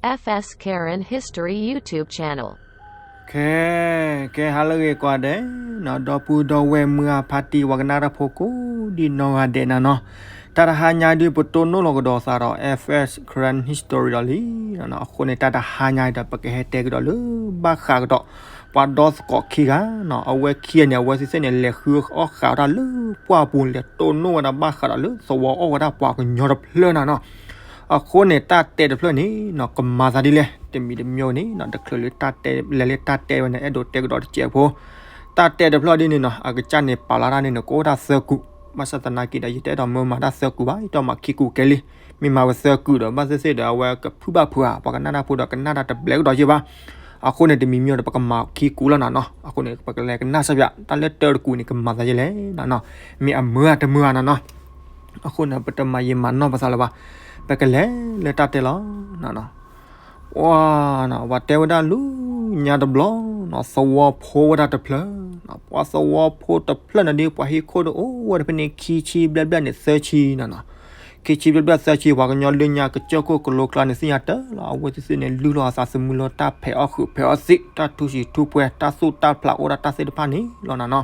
F S Karen History YouTube channel. ကဲ ကဲ ဟါလၢအဂ့ၤကိးဂၤဒဲးနီၤ, ဒီပုၢ်ဒီဝဲၢ်မုၢ်အဖါတံၢ် ပှၤကနၣ်တၢ်ဖိကိးဒံနီၢ်ဂၤဒဲးနီၤနီၤ, တၢ်တဟါညါဒုး ပတိၢ်နီၣ်လီၤကဒီးသးဒီး F S Karen History ဒီးလံနီၤနီၤ. အဃိန့ၣ် တၢ်တဟါညါဒီး ပကဟဲတဲကဒီးလၢ ဘၣ်ဃးကဒီး ပှၤဒီသကိးခံဂၤနီၤ, အဝဲခံဂၤန့ၣ် အဝဲသ့ၣ်သ့ၣ်န့ၣ် လဲၤဃုအီၣ်ဃးဝဲဒၣ်လၢပှၢ်ပူၤ လဲၤတိၢ်နီၣ်ဝဲဒၣ်ဘၣ်ဃးဒီးလၢသဝီအီၣ်ဝဲဒၣ်ပှၤကညီတဖျၢၣ်နီၤနီၤ. အဃိန့ၣ် တၢ်တဲတဖျၢၣ်န့ၣ်နီၤ ကမၤသးဒ်လဲၣ် တမံၤတမံၤန့ၣ်နီၤ တချုးလၢတၢ်တဲ လဲၤလၢတၢ်တဲဝဲန့ၣ် အဲၣ်ဒိးတဲကဒီးတစဲးဖိ, တၢ်တဲတဖျၢၣ်ဒ်န့ၣ်နီၤ အကစၢ်န့ၣ် ပာ်လီၤတၢ်န့ၣ်နီၤ ကအိၣ်ဒၣ်သၢကူး, ဘၣ်ဆၣ်သနာ်က့ဒီး ယတအဲၣ်ဒိးမၢမၤတၢ်သၢကူးဘၣ်, ယတမၤခံကူးကဲလံ, မ့ၢ်မၤဝဲသၢကူးဒီး ဘၣ်သ့ၣ်သ့ၣ်ဒီး အဝဲကဖုၣ်ဘၣ်ဖုးဧါ, ပှၤကနၣ်တၢ်ဖိဒီးကနၣ်တၢ်တဘျဲးကဒီးယဲၢ်ဘၣ်. အဃိန့ၣ် တမံၤမံၤဒီး ပကမၤခံကူးလီၤနီၤနီၤ. အဃိန့ၣ် ပကလဲၤကနၣ်စၢ်ပၠး တၢ်လၢတၢတကူးန့ၣ် ကမၤသးဒ်လဲၣ်နီၤနီၤ, မ့ၢ်အမုာ်ဧါတမုာ်ဧါနီၤနီၤ. အဃိန့ၣ် ပတမၤယံာ်မၤနီၢ်ပသးလၢၤဘၣ်, ပကလဲၤလၢတၢ်တဲလီၤနီၤနီၤ. ပှၤနီၤ ပှၤတဲဝဲဒၣ်လၢညါတဘျီနီၤ သဝီဖိဝဲဒၣ်တဖျၢၣ်နီၤ, ပှၤသဝီဖိတဖျၢၣ်န့ၣ်ဒ် ပှၤဟံၣ်ခိၣ်ဒီးအိၣ်ဝဲဒၣ်ဖဲန့ၣ် ခံဆံဘျဲၣ်ဘျဲၣ်န့ၣ် သၢဆံနီၤနီၤ. ခံဆံဘျဲၣ်ဘျဲၣ်သၢဆံ ပှၤကညီလၢညါကစၢၢ်ခိၣ်ကလိကျါန့ၣ် သ့ၣ်ညါတၢ်လီၤ, အဝဲသ့ၣ်သ့ၣ်န့ၣ် လုၢ်လီၤအသးသမူလၢတၢ်ဖဲးအီၣ်ဃုာ်ဖဲးအီၣ်သံး တၢ်ထူဆံၣ်ထူပှဲၤ တၢ်သူၣ်တၢ်ဖျးအိၣ်ဒၣ်တၢ်သ့ၣ်တဖၣ်န့ၣ်လီၤနီၤနီၤ.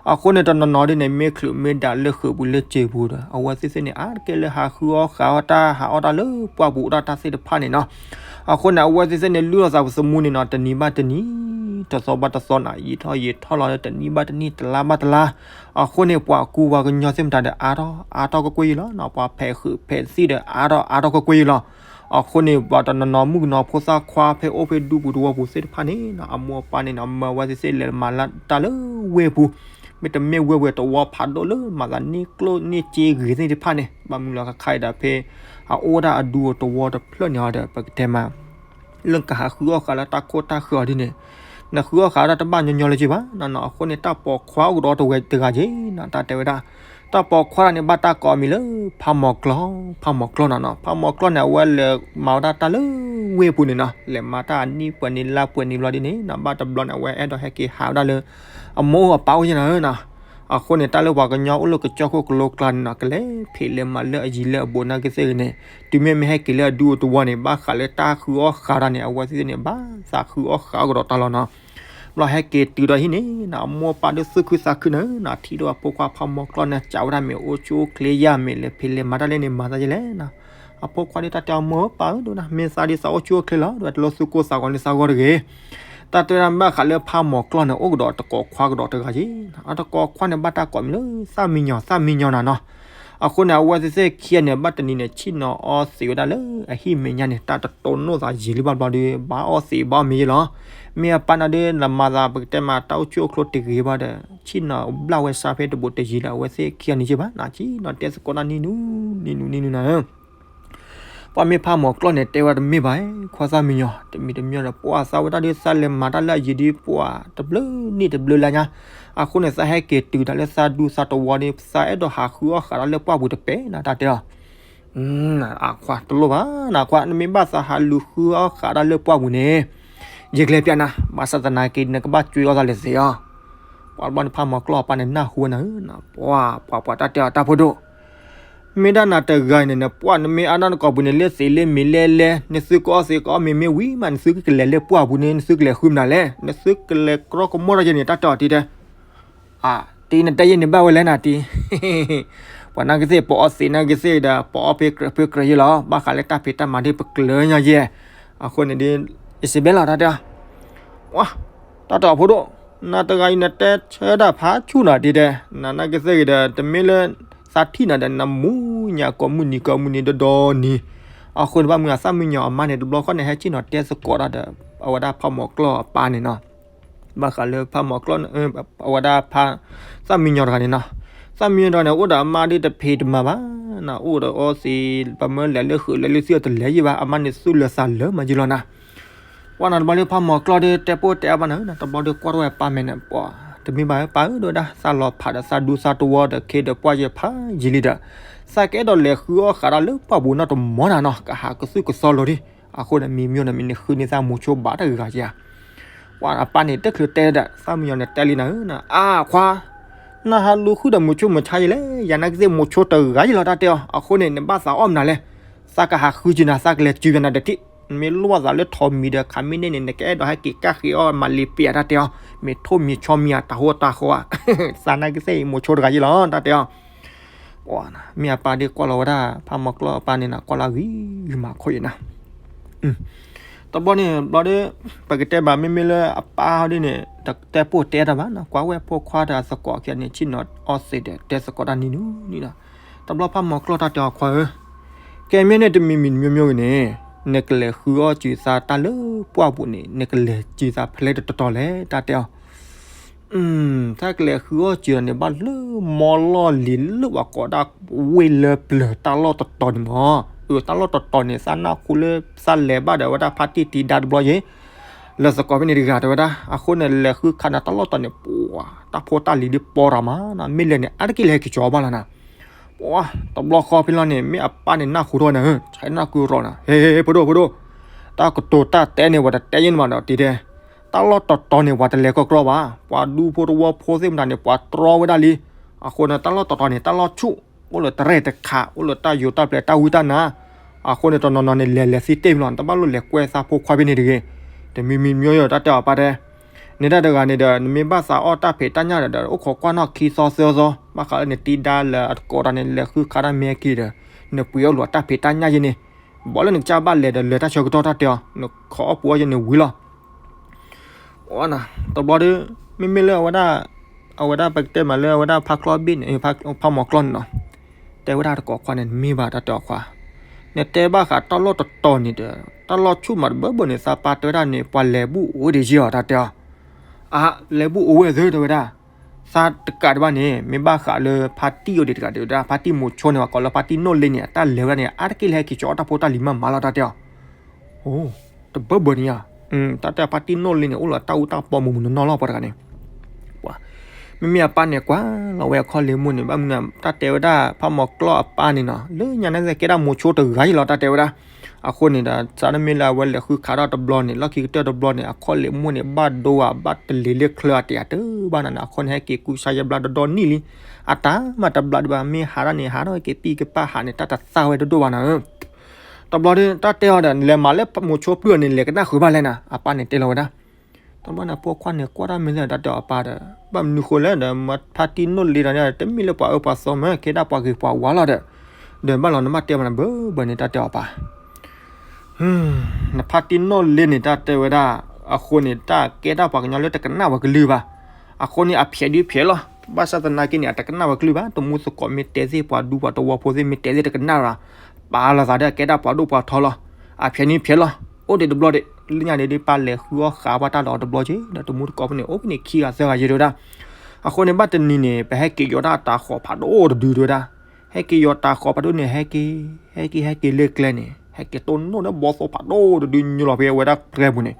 အဃိန့ၣ် တနီၤနီၤဒ်န့ၣ် မ့ၢ်ချုးမ့ၢ်ဒၣ်လၢဃုာ်ပူၤလၢစ့ပူၤဒီး အဝဲသ့ၣ်သ့ၣ်န့ၣ် အါတက့ၢ်လၢဟးဃုအီၣ်ဃးအီၣ်တၢ် ဟးအီၣ်တၢ်လၢပှၢ်ပူၤအိၣ်ဒၣ်တၢ်သ့ၣ်တဖၣ်န့ၣ်နီၤ. အဃိန့ၣ် အဝဲသ့ၣ်သ့ၣ်န့ၣ် လုၢ်လီၤသးသမူန့ၣ်နီၤ တနံၤဘၣ်တနံၤ တသီဘၣ်တသီနီၤ ယံာ်ထီၣ်ယံာ်ထီၣ်လီၤလၢတနံၤဘၣ်တနံၤ တလါဘၣ်တလါ. အဃိန့ၣ် ပှၤကူပှၤကညီသ့ၣ်မတၤဒီး အါထီၣ်အါထီၣ်ကွ့ၢ်ကွ့ၢ်ယံၤလီၤနီၤ, ပှၤဖဲးဃုာ်ဖဲးသံးဒီး အါထီၣ်အါထီၣ်ကွ့ၢ်ကွ့ၢ်ယံၤလီၤ. အဃိန့ၣ် ပှၤတနီၤနီၤမုၣ်ကနီၤဖိသၣ်ခွါဖဲအိၣ်ဖဲဒူပူၤသဝီပူၤသ့ၣ်တဖၣ်န့ၣ်နီၤ အမိၢ်အပၢ်န့ၣ်နီၤ မၢဝဲသ့ၣ်သ့ၣ်လဲၤမၤလၢတၢ်လၢဝ့ၢ်ပူၤ, မ့တမ့ၢ်ဝ့ၢ်ဝဲသဝီဖးဒိၣ်လၢမၤသးန့ၢ်ကျိၣ်န့ၢ်စ့ဂ့ၤသ့ၣ်တဖၣ်န့ၣ် ဘၣ်မနုၤလီၤခါခါအံၤဒီးဖဲ အအိၣ်ဝဲဒၣ်အဒူအသဝီတဖျၢၣ်န့ၣ်ဒီး ပကတဲမး လၢကဟးဃုအီၣ်ဃးလၢတၢ်ခိၣ်တၢ်ဃၢၤအီၤဒ်န့ၣ် နဃုအီၣ်ဃးဝဲဒၣ်တဘၣ်ညီညီလၢၤဘၣ်နီၤနီၤ. အဃိန့ၣ် တၢ်ပိာ်ခွါအိၣ်ကဒီးတဝဲတဂၤက့ၤနီၤ တၢ်တဲဝဲဒၣ် တၢ်ပိာ်ခွါတဂၤန့ၣ် ဘၣ်တၢ်ကိးအမံၤလၢ ဖးမီၤကျီၢ်, ဖးမီၤကျီၢ်နီၤနီၤ. ဖးမီၤကျီၢ်န့ၣ် အဝဲလဲၤမၤဝဲဒၣ်တၢ်လၢဝ့ၢ်ပူၤန့ၣ်နီၤ လဲၤမၤတၢ်အနံၣ်ပှဲၤနံၣ်လါပှဲၤနံၣ်ဘျီဒ်န့ၣ်နီၤ ဘၣ်တဘျီန့ၣ် အဝဲအဲၣ်ဒိးဟဲက့ၤဟးဝဲဒၣ်လၢ အမိၢ်အပၢ်အိၣ်ယဲၢ်နီၤနီၤ. အဃိန့ၣ် တၢ်လၢပှၤကညီအိၣ်လၢကစၢၢ်ခိၣ်ကလိကျါန့ၣ်နီၤ ကလဲၤဖံးလဲၤမၤလၢအယံၤလၢအဘူးနာ်က့သ့ၣ်ဂ့ၤန့ၣ် တုၤမ့ၢ်မ့ၢ်ဟဲက့ၤလၢအဒူအသဝီန့ၣ် ဘၣ်ဃးလၢတၢ်ဃုအီၣ်ဃးတၢ်န့ၣ် အဝဲသ့ၣ်န့ၣ် ဘၣ်သးဃုအီၣ်ဃးကဒီးတၢ်လီၤနီၤ. ဘျီဟဲက့ၤတုၤဒီးဟံၣ်န့ၣ်နီၤ အမိၢ်အပၢ်ဒီးသူၣ်ခုသးခုန့ၣ်နီၤ ထံၣ်ဒီးအဖိခွါဖးမီၤကျီၢ်န့ၣ် စံးဝဲဒၣ်မ့ၢ်အိၣ်ဆူၣ်အိၣ်ချ့ယါ မ့ၢ်လဲၤဖံးလဲၤမၤတၢ်လဲၣ်န့ၣ် မၤသးယဲၢ်လဲၣ်နီၤ. အဖိခွါဒ်တၢ်တဲအီၤ မိၢ်ပၢ်ဧၢ ဒ်ဝဲဒၣ် မ့ၢ်သးဒ်သးအိၣ်ဆူၣ်အိၣ်ချ့လီၤ ဒ်ဝဲတလိၣ်သူၣ်ကိၢ်သးဂီၤန့ၢ်သးဂီၢ်တဂ့ၤ. တၢ်တဲဝဲဒၣ်ဘၣ်ဃးလၢဖးမီၤကျီၢ်န့ၣ် အိၣ်ကဒီးတကိးခွါကဒီးတဂၤက့ၤနီၤ. အတကိးခွါန့ၣ် ဘၣ်တၢ်ကိးမံၤလၢ သၣ်မံညီၤ သၣ်မံညီၤနီၤနီၤ. အဃိန့ၣ် အဝဲသ့ၣ်သ့ၣ်ခံဂၤန့ၣ် ဘၣ်တနံၤန့ၣ် ဆ့ၣ်နီၤအီသံးဝဲဒၣ်လၢအဟံၣ်မဲာ်ညါန့ၣ် တၢ်တတိၢ်နီၣ်သးယံာ်လံဘၣ်ဘျီဒီး ဘၣ်အီသံးဘၣ်အီမ့ၤယဲၢ်လီၤ. မ့ၢ်အပၢ်န့ၣ်ဒီး နမၤသးပကတဲမး တၢ်အိၣ်ဆူၣ်အိၣ်ချ့တဂ့ၤဘၣ်ဒီး ဆ့ၣ်နီၤဘျၣ်ဝဲစါဖဲတဘူးတယံၤဒီး အဝဲသ့ၣ်ခံဂၤန့ၣ်က့ၤဘၣ်နီၤ ဆ့ၣ်နီၤတဲသကိးတၢ်နံၤနူ နံၤနူ နံၤနူနီၤ ပှၤမ့ၢ်ဖးမီၤကျီၢ်န့ၣ် တဲဝဲတမ့ၢ်ဘၣ် ခွါသၣ်မံညီၤ တမံၤတမံၤဒီး ပှၤသးဝဲဒၣ်ဒ်သးလဲၤမၤတၢ်လၢအယံၤဒ် ပှၤတဘျုးနံၣ်တဘျုးလါညါ, အဃိန့ၣ် သးဟဲက့ၤတုၤတၢ်လၢသးဒူသးသဝီဒီး သးအဲၣ်ဒိးဟးဃုအီၣ်ဃးတၢ်လၢပှၢ်ပူၤတပဲနီၤ တၢ်တဲအီၤ, အခွါတလိၣ်ဘၣ်နီၤ ခွါ နမ့ၢ်ဘၣ်သးဟးလူၤဃုအီၣ်ဃးတၢ်လၢပှၢ်ပူၤန့ၣ်, ယကျဲၤပျးနၤ ဘၣ်ဆၣ်သနာ်က့ နကဘၣ်ကွ့အီၣ်သးလဲၤသ့အီၤ, ပှၤတဘျီန့ၣ် ဖးမီၤကျီၢ်အပၢ်န့ၣ် နၢ်ဟူဝဲနၤဧၢ, ပှၤ ပှၤ ပှၤတၢ်တဲအီၤတၢ်ဖိဒိၣ် မ့ၢ်ဒၣ်နၤတဂၤအံၤန့ၣ် နပှၢ်နမ့ၢ်အါဒၣ်နကိာ်ပူၤန့ၣ် လၢသံးလၢမ့ၤလဲၣ်လဲၣ် နသုကအီၣ်သံးကအီၣ်မ့ၤမ့ၢ်ဝံၤမး နသုကလဲၤလၢပှၢ်ပူၤန့ၣ် နသုကလဲၤဃုမနုၤလဲၣ် နသုကလဲၤကြီကမီၣ်တၢ်ယဲန့ၣ် တၢ်တဲအီၤတံၤတဲ, အတံၤ နတဲယဲန့ၣ်ဘၣ်ဝဲလဲၣ်နၤတံၤ, ပှၤနာ်က့သ့ၣ် ပအီၣ်သံးနာ်က့သ့ၣ်ဒီး ပအီၣ်ဖဲကြၢးဖဲကြၢးယဲလီၤ ဘၣ်ဃးလၢတၢ်ဖံးတၢ်မၤဒ် ပကျၢၤညီယဲၢ်, အဃိန့ၣ်ဒ် အ့စဘဲလီၤ တၢ်တဲအီၤ ပှၤ တၢ်တဲအီၤဖိဒိၣ်, နၤတဂၤအံၤ နတဲဆၢဒၣ်ဖးဆူၣ်နၤတံၤတဲ, နနာ်က့သ့ၣ်ဂ့ၤဒီး တမ့ၢ်လၢ သးထံၣ်နၤဒီး နမူညါကိးမုၢ်နံၤကိးမုၢ်နံၤဒီဒီနံၤ, အဃိန့ၣ် ဘၣ်မနုၤသၣ်မံညီၤအမါန့ၣ် တဘျီဃီန့ၣ် ဟဲဆ့ၣ်နီၤတဲသကိးတၢ်ဒီး အဝဲဒၣ်ဖးမီၤကျီၢ်အပၢ်န့ၣ်နီၤ, ဘၣ်ဃးလၢဖးမီၤကျီၢ် အဝဲဒၣ်ဖး သၣ်မံညီၤတဂၤန့ၣ်နီၤ, သၣ်မံညီၤတဂၤန့ၣ် အိၣ်ဒီးအမါဒ်တဖံးတမၤဘၣ်, နအိၣ်ဒီးအီသံး ပမ့ၢ်လဲၤလၢဃုာ်လဲၤလၢသံးအီၤတလဲၤယံၤဘၣ် အမါန့ၣ် သူၣ်လၢာ်သးလၢာ်မးယံၤလီၤနၤ ပှၤနီၤ တဘျီဒ်ဖးမီၤကျီၢ်ဒီး တဲပိၢ်တဲအါဘၣ်နၤဧၢ, တဘျီဒီးကွၢ်ထီၣ်ဝဲပၢ်မဲာ်န့ၣ် ပှၤ တမ့ၢ်ဘၣ်ဧၢ ပၢ်ဧၢ ဒိၣ်ဝဲဒၣ် သးလီၤဖးဒီးသးဒူသးတဝီဒီး ခ့ဒီးပှၢ်ယဲၢ်ဖးယံၤလံဒီး သးကအဲၣ်ဒိးလဲၤဃုအီၣ်ဃးတၢ်လၢပှၢ်ပူၤနီတမီၤနၤနီၤ, ကဟးကသုၣ်ကသီလိၤဒံး, အဃိန့ၣ် မံမံန့ၣ် မ့ၢ်နဃုန့ၢ်သးမိၤဆိဘၣ်တဂၤဧါ, ပှၤအပၢ်န့ၣ် တချုးတဲဒီး သၣ်မံညီၤန့ၣ်တဲလံနၤဧၢ, အါ ခွါ နဟးလူၤဃုဒီးမိၤဆိမိၤဆါယဲလဲၣ်, ယၤနာ်က့သ့ၣ်မိၤဆိတဂၤယဲလီၤ တၢ်တဲအီၤ, အဃိန့ၣ် နဘၣ်သးအီၣ်မနုၤလဲၣ်, သးကဟးဃုကနၤ သးကလဲၤစုကနၤဒီးတံၢ် နမ့ၢ်လိၣ်သးလၢထိးမံၤဒီး ခးမ့ၢ်န့ၣ်န့ၣ် နကအဲၣ်ဒိးဟဲက့ၤကၣ်ဃ့အီၣ်မၤလ့ၤပ့ၤဧါ တၢ်တဲအီၤ, မ့ၢ်ထိၣ်မံၤဆီမံၤဧါ တၢ်ဟိတၢ်ဃီဧါ, သးနာ်က့သ့ၣ်အံၤ မိၤဆိတဂၤယ့လီၤ တၢ်တဲအီၤ. မ့ၢ်အပၢ်ဒ်ကွၢ်လီၤဝဲဒၣ် ဖးမီၤကျီၢ်အပၢ်န့ၣ်နီၤ ကွၢ်လၢဂံၤဂံၤမးခိၣ်အံၤနီၤ. တဘျီန့ၣ် ဘျီဒီး ပကတဲဘၣ်မ့မ့ၢ်လၢအပၢ်ဟီဒ်န့ၣ် တတဲပိၢ်တဲတၢ်ဘၣ်နီၤ, ကွၢ်ဝဲဖိခွါဒီးအသကိးခံဂၤန့ၣ် ဆ့ၣ်နီၤအီၣ်သ့ဒီး တဲသကိးတၢ်နံၤနံၤနီၤ. တဘျီဖးမီၤကျီၢ်တၢ်တဲအီၤ ခွါဧၢ, ကဲမ့ၢ်န့ၣ်တမံၤမံၤတမျိုးမျိုးဂ့ၤန့ၣ် နကလဲၤဃုအီၣ်စၢၤသးတၢ်လၢပှၢ်ပူၤန့ၣ် နကလဲၤစၢၤသးဖဲလဲၣ်တတီၤတီၤလဲၣ် တၢ်တဲအီၤ. တၢ်ကလဲၤဃုအီၣ်စၢၤန့ၣ် ဘၣ်လၢမီလီၢ်လံၤလၢပှၤကိးဒၣ်ဝ့ၢ်လၢပျၢၤတၢ်လီၢ်တတီၤန့ၣ်မး, အတၢ်လီၢ်တတီၤန့ၣ် သးနၢ်ဟူလၢသးလဲၤဘၣ်ဒီးဝဲဒၣ်ဖါတံၢ်တံၤဒါတဘျီယ့ၣ် လၢသကိးဖဲန့ၣ်တဂၤတဲဝဲဒၣ်, အဃိန့ၣ် လဲၤဃုခးန့ၣ် တၢ်လီၢ်တတီၤန့ၣ် ပှၤတၢ်ဖိတၢ်လံၤဒ်ပီရၤမးနီၤ, မ့ၢ်လဲၤန့ၣ် အါတက့ၢ်လၢဟဲက့ၤကၠီၤဘၣ်လီၤနီၤ. ပှၤတဘျီဃီဖဲလီၤန့ၣ် မ့ၢ်အပၢ်န့ၣ်နၢ်ဟူထီၣ်ဝဲန့ၣ် ဆဲးနၢ်ကွံာ်ရီၤနီၤ, ဟ့ ဖိဒိၣ်ဖိဒိၣ်, တၢ်ကတိၤတၢ်တဲန့ၣ် ပှၤတတဲယဲၢ်န့ၣ်မးဒီးတံၤတဲ, တၢ်လီၢ်တတီၤန့ၣ် ပှၤတလဲၤကီကီဘၣ်, ပှၤဒူဖိတဝီဖိသ့ၣ်မတၤန့ၣ် ပှၤတြီဝဲဒၣ်လံ. အဃိန့ၣ် တၢ်လီၢ်တတီၤန့ၣ် တၢ်လီၢ်ဆူၣ် အိၣ်လၢတရဲၣ်တခး အိၣ်လၢတၢ်ယိၤတၢ်ပျဲၤတၢ်ဝံတၢ်နါ, အဃိန့ၣ် တနီၤနီၤန့ၣ် လဲၤလဲၤသံတ့ၢ်မးလီၤ, တဘၣ်လိၣ်လဲၤကွဲသးဖိခွါဖဲန့ၣ်တဂ့ၤ. တမံၤမံၤမ့ၢ်ယိၤ တၢ်တဲအီၤပၢ်တဲ န့ၣ်တၢ်တဂၤန့ၣ်ဒီး နမ့ၢ်ဘၣ်သးအီၣ်တၢ်ဖံးတၢ်ညၣ်ဒီး အိၣ်ခိးကွၢ်နီၣ်ခံသီသၢသီ, ဘၣ်ဃးလၢနတံၤဒါလၢအတကိးတၢ်န့ၣ် လဲၤဃုခးတၢ်မ့ၢ်ဟဲက့ၤဒီး နပှ့ၤအီၣ်လိာ်တၢ်ဖံးတၢ်ညၣ်ယဲန့ၣ်, ဘၣ်လၢနကစၢ်ဘၣ်လဲၤဒီး လဲၤတၢ်ဆၢကတီၢ်တၢ်တဲအီၤ နခိးအီၣ်ပှ့ၤအီၣ်ယဲန့ၣ်ဝံၤလီၤ. တဘျီဒီး မ့မ့ၢ်လၢအဝဲဒၣ် အဝဲဒၣ်ပကတဲမးလၢအဝဲဒၣ်ဖးကျီဘ့ၣ်န့ၣ် ဖးမီၤကျီၢ်န့ၣ်နီၤ, တဲဝဲဒၣ်တကိးခွါန့ၣ် နမ့ၢ်ဘၣ်တၢ်တဲအီၤခွါ, နတဲဘၣ်ဃးတၢ်လီၢ်တတီၤန့ၣ်ဒီး တၢ်လီၢ်ဆူၣ်မးတဘၢဘၢန့ၣ် သးပၢ်တဲဝဲဒၣ်န့ၣ် ပှၤလဲၤဘူၣ်အိၣ်ဝဲဒၣ်ယဲၢ်အီၤ တၢ်တဲအီၤ. အ လဲၤဘူၣ်အိၣ်ဝဲသ့တဲဝဲဒၣ်, သးတကးဒံးဘၣ်န့ၣ် မ့ၢ်ဘၣ်ဃးလၢဖါတံၢ်အိၣ်ဒံးတကးဒံးဝဲဒၣ် ဖါတံၢ်မိၤဆိန့ၣ် ပှၤကိးလၢဖါတံၢ်နီၣ်လ့န့ၣ် အတၢ်လဲၤဝဲဒၣ်န့ၣ် အါတက့ၢ်လၢဟဲက့ၤကၠီအီၣ်တၢ်ဖိတၢ်လံၤမးမးလီၤ တၢ်တဲအီၤ. အိ တဘၢဘၢန့ၣ်ဧါ, တၢ်တဲဖါတံၢ်နီၣ်လ့န့ၣ် အိၣ်လီၤတၢ်အူတၢ်ပီမုၢ်မုၢ်နီၢ်နီၢ်လီၤ ပှၤတဂၤန့ၣ် မ့မ့ၢ်အပၢ်န့ၣ်ကွၢ်လီၤဝဲအခီၣ်လ့ၣ်မိၢ်န့ၣ် ဘၣ်မနုၤ တၢ်တဲဝဲဒၣ်ဖးမီၤကျီၢ်အပၢ်န့ၣ်နီၤ လၢညါန့ၣ်ကဲဒၣ်မိၤဆိတဂၤအံၤလီၤ တၢ်တဲဝဲဒၣ်. အဃိန့ၣ်ဒီး စးထီၣ်မ့ၢ်လၢအဝဲလဲၤဃုခးထီၣ်တဘျီန့ၣ် လီၢ်ခံကတၢၢ်တဘျီန့ၣ် အခီၣ်လ့ၣ်မိၢ်န့ၣ် ဘၣ်ဒိဧါ ဘၣ်တလ့ၤလၢချၢအတယၤတဘၣ်နၤန့ၣ် အဃိန့ၣ် ဟဲက့ၤကူစါယဲဘျါဒီဒီနံၣ်လံ. အတၢ်မၤတဘျါဒံးဘၣ် မ့ၢ်ဟးထီၣ်န့ၣ် ဟးထီၣ်က့ၤပံၢ်ကပၢ်ဟးန့ၣ် တၢ်တသၣ်ဝဲတဒိၣ်ဘၣ်နၤဧၢ တဘျီဒီး တၢ်တဲအီၤဒီး နလဲၤမၤလၢမိၤဆိပျုၢ်န့ၣ် လဲၤကနၣ်ဃုာ်ဘၣ်လဲၣ်နၤ အပၢ်န့ၣ်တဲလီၤဝဲဒၣ်. တဘျီန့ၣ် ဖိခွါန့ၣ် ကွၢ်တၢ်မ့ၢ်သ့ၣ် တၢ်တဲအီၤပၢ်ဒီး ဘၣ်မနုၤဃိလဲၣ်ဒီး မ့ၢ်ဖါတံၢ်နီၣ်လ့ဒီးန့ၣ် တမ့ၢ်လၢပှၤအၢပှၤသီမ့ၢ် ကဲဒၣ်ပှၤဂ့ၤပှၤဝါလီၤဒီး ဒီးဘၣ်လီၤနဘၣ်တဲမးနဘၢဘၢန့ၣ် တၢ်တဲအီၤပၢ် နဖါတံၢ်နီၣ်လ့န့ၣ် တၢ်တဲဝဲဒၣ် အဃိန့ၣ် တၢ်ကဲတၢ်ပှၤကညီလၢတကနၣ်ဝဲကလုၢ်ဘၣ်. အဃိန့ၣ် အဖျဲးဒုးဖျဲးလီၤ. ဘၣ်ဆၣ်သနာ်က့န့ၣ် အတကနၣ်ဝဲကလုၢ်ဘၣ်. တမူသကိးမ့ၢ်တဲသ့ၣ် ပှၤဒူပှၤတဝီဖိသ့ၣ်မ့ၢ်တဲသ့ၣ်တကနၣ်ဘၣ်. ပာ်လီၤသးဒီးကဲဒၣ်ပှၤဒိၣ်ပှၤထီလီၤ. အဖျဲးန့ၣ်ဖျဲးလီၤ. အိၣ်ဒံးတဘျီဒံး လၢညါန့ၣ်ဒ်ပၢ်လဲၤဃုအီၣ်ဃာ်ပှၤတၢ်ဒီးတဘျီက့ၤ ဒီးတမူသကိးဖဲန့ၣ် အိၣ်ဖဲန့ၣ်ခံဂၤသၢဂၤယဲၢ်တဲဝဲဒၣ်. အဃိန့ၣ် ဘၣ်တနံၤန့ၣ် ပဟဲက့ၤယီၤတၢ်တၤဃီၤဖးဒိၣ်တဒုတဲဝဲဒၣ်. ဟဲက့ၤယီၤတၤဃီၤဖးဒိၣ်န့ၣ် ဟဲက့ၤ ဟဲက့ၤ ဟဲက့ၤလၢကျဲန့ၣ် ဟဲက့ၤတိၢ်နီၣ်ဒီးဘီၣ်သိၣ်ဖးဒိၣ်တဒုညိလီၤဖဲဝဲဒၣ်ကျဲပူၤန့ၣ်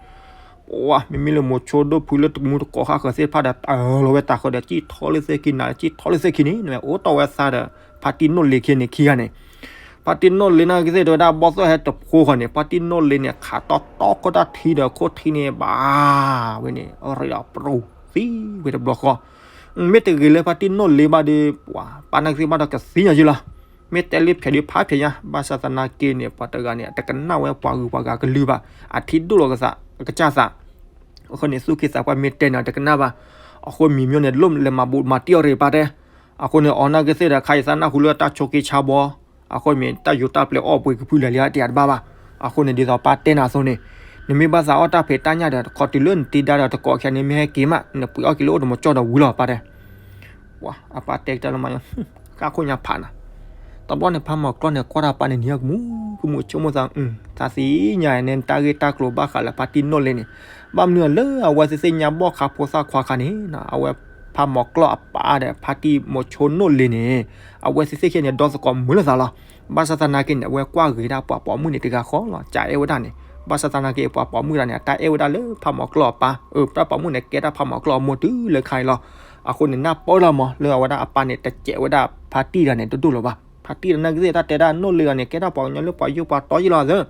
ပှၤ မ့မ့ၢ်လၢမိၤဆိဒိၣ်ဖုလၢတမူတကိးဃၣ်ဃၢၤသ့ၣ်တဖၣ်ဒီး တၢ်လီၤဝဲတၤဃီၤဒီး စံၣ်ထီၣ်လၢသ့ၣ်ခံနၤ စံၣ်ထီၣ်လၢသ့ၣ်ခံန့ၣ် နမ့ၢ်အိၣ်တီၢ်ဝဲသးဒီး ဖါတံၢ်နီၣ်လ့ခံန့ၣ်ခံဂၤန့ၣ် ဖါတံၢ်နီၣ်လ့နာ်က့သ့ၣ်တဲဝဲဒၣ် ဘီၣ်သိၣ်ဟဲတဖိဃီၤန့ၣ် ဖါတံၢ်နီၣ်လ့န့ၣ် ခးတီတီခိၣ်တၢ်ထံဒီးခိၣ်ထံန့ၣ် ဘၣ်ဝဲန့ၣ် ရ့ဒီးပြူၤသံဝဲတဘျီဃီ မ့ၢ်တဂ့ၤလၢဖါတံၢ်နီၣ်လ့ဘၣ်ဒီး ပှၤ ပၢ်နာ်က့သ့ၣ်ဘၣ်ဒီးကသ့ၣ်ညါယုလီၤ. မ့ၢ်တဲလၢဖျဲးဒုးဖးဖျဲးညါ ဘၣ်ဆၣ်သနာ်က့န့ၣ် ပှၤတဂၤန့ၣ် အတကနၣ်ဝဲပှၤဂုၤပှၤဂၤကလုၢ်ဘၣ်. အထံဒိၣ်လီၤကသး အကစၢ်သး အဃိန့ၣ် သူၣ်က့သးပှၢ်မ့ၢ်တဲန့ၣ် အတကနၣ်ဘၣ်. အဃိမံၤမ့ၢ်န့ၣ် လိၣ်လဲၤမၤဘူးမၤတံၢ်အီၣ်ရ့ၣ်ပၢ်တဲ. အဃိန့ၣ် အီၤနာ်က့သ့ၣ်ဒီး ခါအံၤသးနၢ်ဟူလၢတၢ်ဆိးက့ဆါဘီ အဃိမ့ၢ်တၢ်ယိၤတၢ်ပျဲအီၣ်ပှ့ၤကဖုလၢာ်လံတယၤတဘၣ်ဘၣ်. အဃိန့ၣ် ဒ်သိးပၢ်တဲနၤအသိးန့ၣ် နမ့ၢ်ဘၣ်သးအီၣ်တၢ်ဖံးတၢ်ညၣ်ဒီး တခီတုၤလၢနတံၤဒါဒီးတကိးခံဂၤန့ၣ်မ့ၢ်ဟဲက့ၤမး နပှ့ၤအီၣ်က့ၤလၢအိၣ်တမီၤကၠီၣ်ဒီးဝံၤလီၤပၢ်တဲ. ပှၤ အပၢ်တဲကတၢၢ်လၢမး ဃၣ်ခိၣ်ညါဖးနၤ. တဘျီန့ၣ် ဖးမီၤကျီၢ်န့ၣ် ကွၢ်တၢ်ပၢ်န့ၣ် နံၤအကမူ ကမူဆိကမိၣ်သး သးသ့ၣ်ညါန့ၣ် တၢ်ဂ့ၢ်တၢ်ကျိၤဘၣ်ဃးလၢဖါတံၢ်နီၣ်လ့န့ၣ် ဘၣ်မနုၤလၢအဝဲသ့ၣ်သ့ၣ်ညါဘီၣ်ခးဖိသၣ်ခွါခါန့ၣ် အဝဲဖးမီၤကျီၢ်အပၢ်ဒီး ဖါတံၢ်မိၤဆိနီၣ်လ့န့ၣ် အဝဲသ့ၣ်သ့ၣ်ခံဂၤန့ၣ် ဒီသကိးမုာ်လိာ်သးလီၤ. ဘၣ်ဆၣ်သနာ်က့န့ၣ် အဝဲကွၢ်ဂ့ၤဒၣ်ပှၤပိာ်မုၣ်န့ၣ်တဂၤဃီလီၤ. ကအဲၣ်ဝဲဒၣ်န့ၣ် ဘၣ်ဆၣ်သနာ်က့ ပှၤပိာ်မုၣ်တဂၤန့ၣ် အတၢ်အဲၣ်ဝဲဒၣ်လၢဖးမီၤကျီၢ်အပၢ် အတၢ်ပိာ်မုၣ်န့ၣ် ကဲဒၣ်ဖးမီၤကျီၢ်အမိၢ်တုၤလၢခါအံၤလီၤ. အဃိန့ၣ် နၢ်ပၢၢ်လီၤမး လၢအဝဲဒၣ်အပၢ်န့ၣ် တစဲးဝဲဒၣ်ဖါတံၢ်တဂၤန့ၣ် တဒိၣ်လီၤဘၣ်. ဖါတံၢ်တဂၤနာ်က့သ့ၣ် တၢ်တဲဒၣ်နီၣ်လ့တဂၤန့ၣ် ကဲဒၣ်ပှၤကညီလၢပှၤယိၣ်ပှၤတီယ့ၣ်လီၤသၢ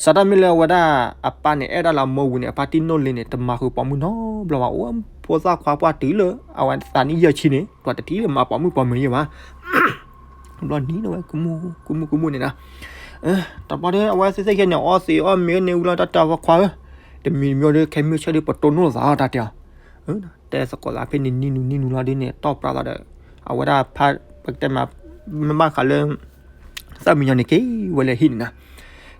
စးထီၣ်မ့ၢ်လၢအဝဲဒၣ်အပၢ်န့ၣ် အဲၣ်ဒၣ်လၢအမိၢ်ဝံၤန့ၣ် အဖါတံၢ်နီၣ်လ့န့ၣ် တမၤဃုာ်ပိာ်မုၣ်နီတဘျီဘၣ်. အိၣ်ဖိသၣ်ခွါပှၢ်တုၤလၢ အဝဲသးနံၣ်ယဲၢ်ဆံန့ၣ် ပှၤတထံၣ်လၢမၤပိာ်မုၣ်ပိာ်မၢၤယဲၢ်ဘၣ်. ဘျီနံၤန့ၣ်ဝဲ ကမူကမူန့ၣ်နီၤ တဘျီဒီး အဝဲသ့ၣ်သ့ၣ်ခံဂၤန့ၣ် အီသံးအီမ့ၤန့ၣ်ဝံၤလီၤ တၢ်တဲအီၤ ပှၤခွါဧၢ, တမံၤတမံၤဒီး ခဲမုၢ်ဆ့ၣ်ဒီး ပတိၢ်နီၣ်သးလီၤ တၢ်တဲအီၤ. တဲသကိးသးဖဲန့ၣ် နံၤနုၤနံၤနုၤလီၤဒ်န့ၣ် တီၢ်ပြးသးဒီး အဝဲဒၣ်ဖး ပကတဲမး မ့ၢ်ဘၣ်ဃးလၢ သၣ်မံညီၤန့ၣ် က့ၤဝဲလၢဟံၣ်န့ၣ်နီၤ.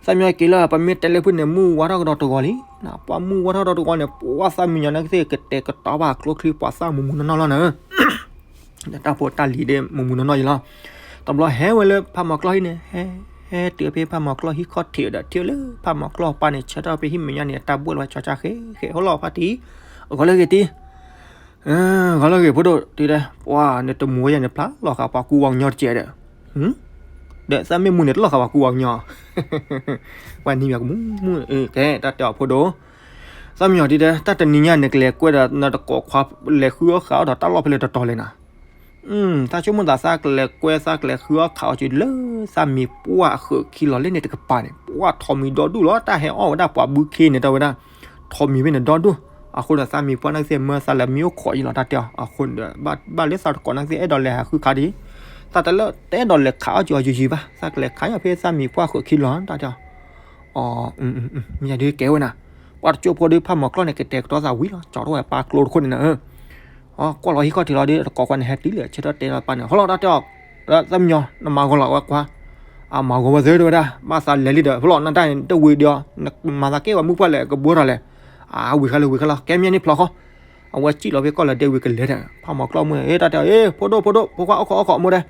သၣ်မံညီၤက့ၤလၢ ပမ့ၢ်တဲလၢဖုၣ်န့ၣ် မုၢ်ဝါထီၣ်ကဒီးတဂီၤလံ. ပှၤမုၢ်ဝါထီၣ်ဒီးတဂီၤန့ၣ် ပှၤသၣ်မံညီၤန့ၣ်ကသ့ၣ် ကတဲာ်ကတီၤဘၣ်ကျိချံ ပှၤသၣ်မူးမူးနီၢ်နီၢ်လီၤန့ၣ် တၢ်ဖိတၢ်လံၤဒီး မူးမူးနီၢ်နီၢ်ယံၤလီၤ. တဘျီဟဲဝဲလၢဖးမီၤကျီၢ်ဟံၣ်န့ၣ် ဟဲ ဟဲတုၤဖဲဖးမီၤကျီၢ်ဟံၣ်ခီၣ်ထံးဒီး ထံၣ်လၢဖးမီၤကျီၢ်ပၢ်န့ၣ် ဆၢထၢၣ်ဖဲဟံၣ်မဲာ်ညါန့ၣ် အတၢ်ဘှဲၣ်လီၤဝဲ ကၠီကၠၢ်ဃဲဃဲ ဟိလီၤဖါတံၢ်, ဂီၤလၢဂ့ၤတံၢ်, ဂီၤလၢဂ့ၤဖိဒိၣ်တံၢ်တဲ, ပှၤနတမူဝဲယၤန့ၣ် ဖျါလီၤဃာ်ပှၤကူဝီကညီတကဲးဒီး, ဒီးသၣ်မ့ၢ်မူန့ၣ် တလီၤဃာ်ပှၤကူဝီကညီ, ပှၤနံၤမးကမူမူ, ကဲ တၢ်တဲအီၤဖိဒိၣ် သၣ်မံညီၤတံၢ်တဲ တၢ်တနံၤညါန့ၣ် ကလဲၤကွဲဒီးနတကိးခွါ လဲၤဃုအီၣ်ဃးအီၣ်ဒီးတၢ်လီၢ်ဖဲလဲၣ်တတီၤလဲၣ်နီၤ. သးဆိကမိၣ်သး သးကလဲၤကွဲ သးကလဲၤဃုအီၣ်ဃးအီၣ်က့ၤလၢ သၣ်မံၤပှၢ်အဃၢၤခံလီၤလၢန့ၣ်တကပၤန့ၣ် ပှၢ်ထိးမံၤဒီဒူၣ်လီၤ တၢ်ဟဲအီၣ်ဝဲဒၣ်ပှၤဘုခ့န့ၣ် တဲဝဲဒၣ် ထိးမံၤဖဲန့ၣ်ဒီဒူၣ်, အဃိဒီးသၣ်မံၤပှၢ်န့ၣ်ကသ့ၣ်မၢသးလဲၤမံအိၣ်ခိးအံၤလီၤ တၢ်တဲအီၤ, အဃိန့ၣ်ဒီး ဘၣ်လၢသးတကိးန့ၣ်ကသ့ၣ် အဲၣ်ဒိးလဲၤဟးဃုခးဒံး, သးတလဲၤ တအဲၣ်ဒိးလဲၤခးအီၣ်က့ၤအီၤယံာ်ယံာ်ဘၣ် သးကလဲၤခးအီၣ်ဖဲသၣ်မံၤပှၢ်ဃၢၤခံလီၤ တၢ်တဲအီၤ မ့ၢ်ယၤဒ်ကဲဝဲနၤ, ပှၤတကၠိဖိဒီးဖးမီၤကျီၢ်န့ၣ် ကတဲာ်ကတီၤသးဝံၤလီၤ ကၠီထီၣ်ဝဲပၢ်ကျိတခိၣ်န့ၣ်နၤ, ကွၢ်လီၤဟံၣ်ခီၣ်ထံးလီၤဒီး တကိးခွါန့ၣ် ဟဲတုၤလၢဆၢထၢၣ်တဲလီၤပၢ်န့ၣ် ဟီလီၤ တၢ်တဲအီၤ, သၣ်မံညီၤ နမၤဂီၤလီၤဝဲခွါ, အမၤဂီၤဝဲသ့တဝဲဒၣ် ဘၣ်သးလဲၤလံဒီး ဖီလီၤနတၢ်န့ၣ် တဝံၤဒီး မၤသးကဲဝဲမုၢ်ပှၢ်လဲၣ် ကဘှီထီၣ်လဲၣ်, အဝံၤဃါလၢဝံၤဃါလီၤ ကဲမ့ၢ်န့ၣ်ဖျိးဃီ, အဝဲစံၣ်လီၤဖဲကီၢ်လၢဒဲဝံၤကလဲၤဒီး ဖးမီၤကျီၢ်မုၢ် တၢ်တဲအီၤ အ့ ဖိဒိၣ်ဖိဒိၣ် ဖိခွါအိၣ်ခိးအိၣ်ခိးမိၢ်တဲ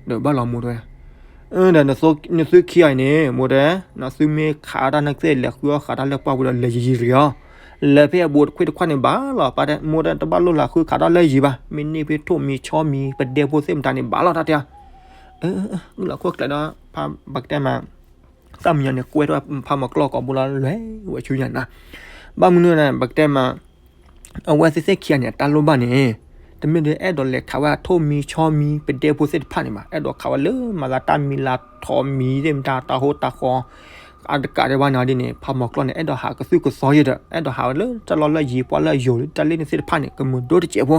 ဒီးဘၣ်လီၤမိၢ်တဲဝဲ, ဒီးနသုခံဂၤအံၤန့ၣ် မိၢ်တဲ, နသုမ့ၢ်ခးတၢ်နကသ့ၣ်လဲၤဃုအီၣ်ဃးတၢ်လၢပှၢ်ပူၤဒီး လဲၤယံာ်ယံာ်တဂ့ၤအီၤ, လဲၤဖဲအဘူးတခွ့တခွါန့ၣ်ဘၣ်လီၤ ပၢ်တဲ မိၢ်တဲ တဘၣ်လိၣ်လၢဃုခးတၢ်လၢယံာ်ဘၣ်, မ့ၢ်န့ၢ်ဖဲထိၣ်မံၤဆီမံၤ ပဒဲဖိသ့ၣ်မတၤန့ၣ် ဘၣ်လီၤ တၢ်တဲအီၤ, ဂုာ်လီၤခိၣ်ကျဲဒီး ပကတဲမး သၣ်မံညီၤန့ၣ် ကွဲထီၣ်ဖးမီၤကျီၢ်ကိးဘိလီၤ လဲၤဝဲဆူညါနၤ, ဘၣ်မနုၤန့ၣ် ပကတဲမး အဝဲသ့ၣ်သ့ၣ်ခံဂၤန့ၣ် အတၢ်လိၣ်ဘၣ်န့ၣ် တမ့ၢ်ဒ်အဲၣ်ဒိးလဲၤခးဝဲထိၣ်မံၤဆီမံၤ ပဒဲဖိသ့ၣ်တဖၣ်န့ၣ်ဘၣ်, အဲၣ်ဒိးခးဝဲလၢမၤသးတၢ်မံၤလၢထိၣ်မံၤသ့ၣ်မတၤ တၢ်ဟိတၢ်ဃီ အတကးဒံးဘၣ်န့ၣ်ဒ်န့ၣ် ဖးမီၤကျီၢ်န့ၣ် အဲၣ်ဒိးဟးကသုၣ်ကသီယဲဒီး အဲၣ်ဒိးဟးဝဲလၢတၢ်လီၢ်လၢယံၤပှၢ်လၢအယိာ်လၢတၢ်လ့ၣ်န့ၣ်သ့ၣ်တဖၣ်န့ၣ် ကမုာ်ဒိၣ်တစဲးဖိ,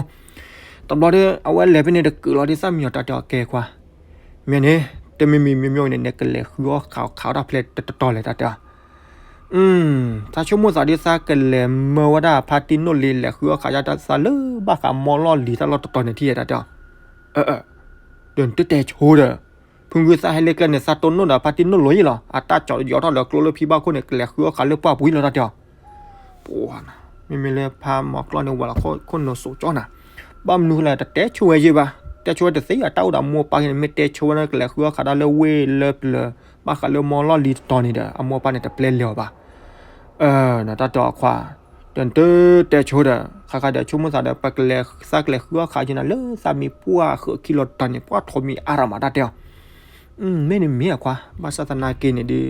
တဘျီဒီး အဝဲလဲၤဖဲန့ၣ်တကုာ်လီၤဒီး သၣ်မံညီၤတၢ်တဲအီၤ ကဲခွါ မ့ၢ်န့ၣ် တမံၤမံၤမ့ၢ်မ့ၢ်န့ၣ် နကလဲၤဃုအီၣ်ဃးအီၣ်တၢ်ဖဲလဲၣ်တတီၤလဲၣ် တၢ်တဲအီၤ, သးဆိကမိၣ်သးဒီး သးကလဲၤမၢဝဲဒၣ်ဖါတံၢ်နိၣ်လ့ လဲၤဃုအီၣ်ဃးယါတၢ်သးလၢဘၣ်ဃးမီၢ်လီၢ်လံၤတၢ်လီၢ်တတီၤန့ၣ်ထံၣ် တၢ်တဲအီၤ, ဒီးနတတဲဆိဒီး ဖုဂုၢ်သးဟဲလၢကျဲန့ၣ် သးတိၢ်နိၣ်ဒီးဖါတံၢ်နိၣ်လ့ယံၤလီၤ အတၢ်ကၠီယီၤထီၣ်လၢကျိလၢဖံဘၣ်ခိၣ်န့ၣ် ကလဲၤဃုအီၣ်ဃးလၢပှၢ်ပူၤလီၤ တၢ်တဲအီၤ ပှၤနၤ မ့မ့ၢ်လၢဖးမီၤကျီၢ်န့ၣ် ဝဲလီၤခိၣ်နူာ်စိးကၠီနၤ, ဘၣ်မနုၤဃိလဲၣ် တတဲဆိဝဲယဲၢ်ဘၣ်, တဲဆိဝဲတသ့ အတၢ်အိၣ်ဒီးမိၢ်ပၢ်ဂ့ၤန့ၣ် မ့ၢ်တဲဆိဝဲန့ၣ် ကလဲၤဃုအီၣ်ဃးတၢ်လၢဝ့ၢ်လၢပျၢၤ ဘၣ်ဃးလၢမီၢ်လီၢ်လံၤတတီၤန့ၣ်ဒီး အမိၢ်ပၢ်န့ၣ် တပျဲလဲၤအီၤဘၣ် နတၢ်တဲအီၤခွါ, ဒီးနတတဲဆိဒီး ခါခါဒီးဆိကမိၣ်သးဒီး ပကလဲၤသးကလဲၤဃုအီၣ်ဃးက့ၤနၤလၢ သၣ်မံၤပှၢ်ဃုာ်ခံလီၤတတီၤန့ၣ် ပှၢ်ထိးမံၤအါရမး တၢ်တဲအီၤ, မ့ၢ်န့ၣ်မ့ၢ်အခွါ, ဘၣ်ဆၣ်သနာ်က့န့ၣ်ဒီး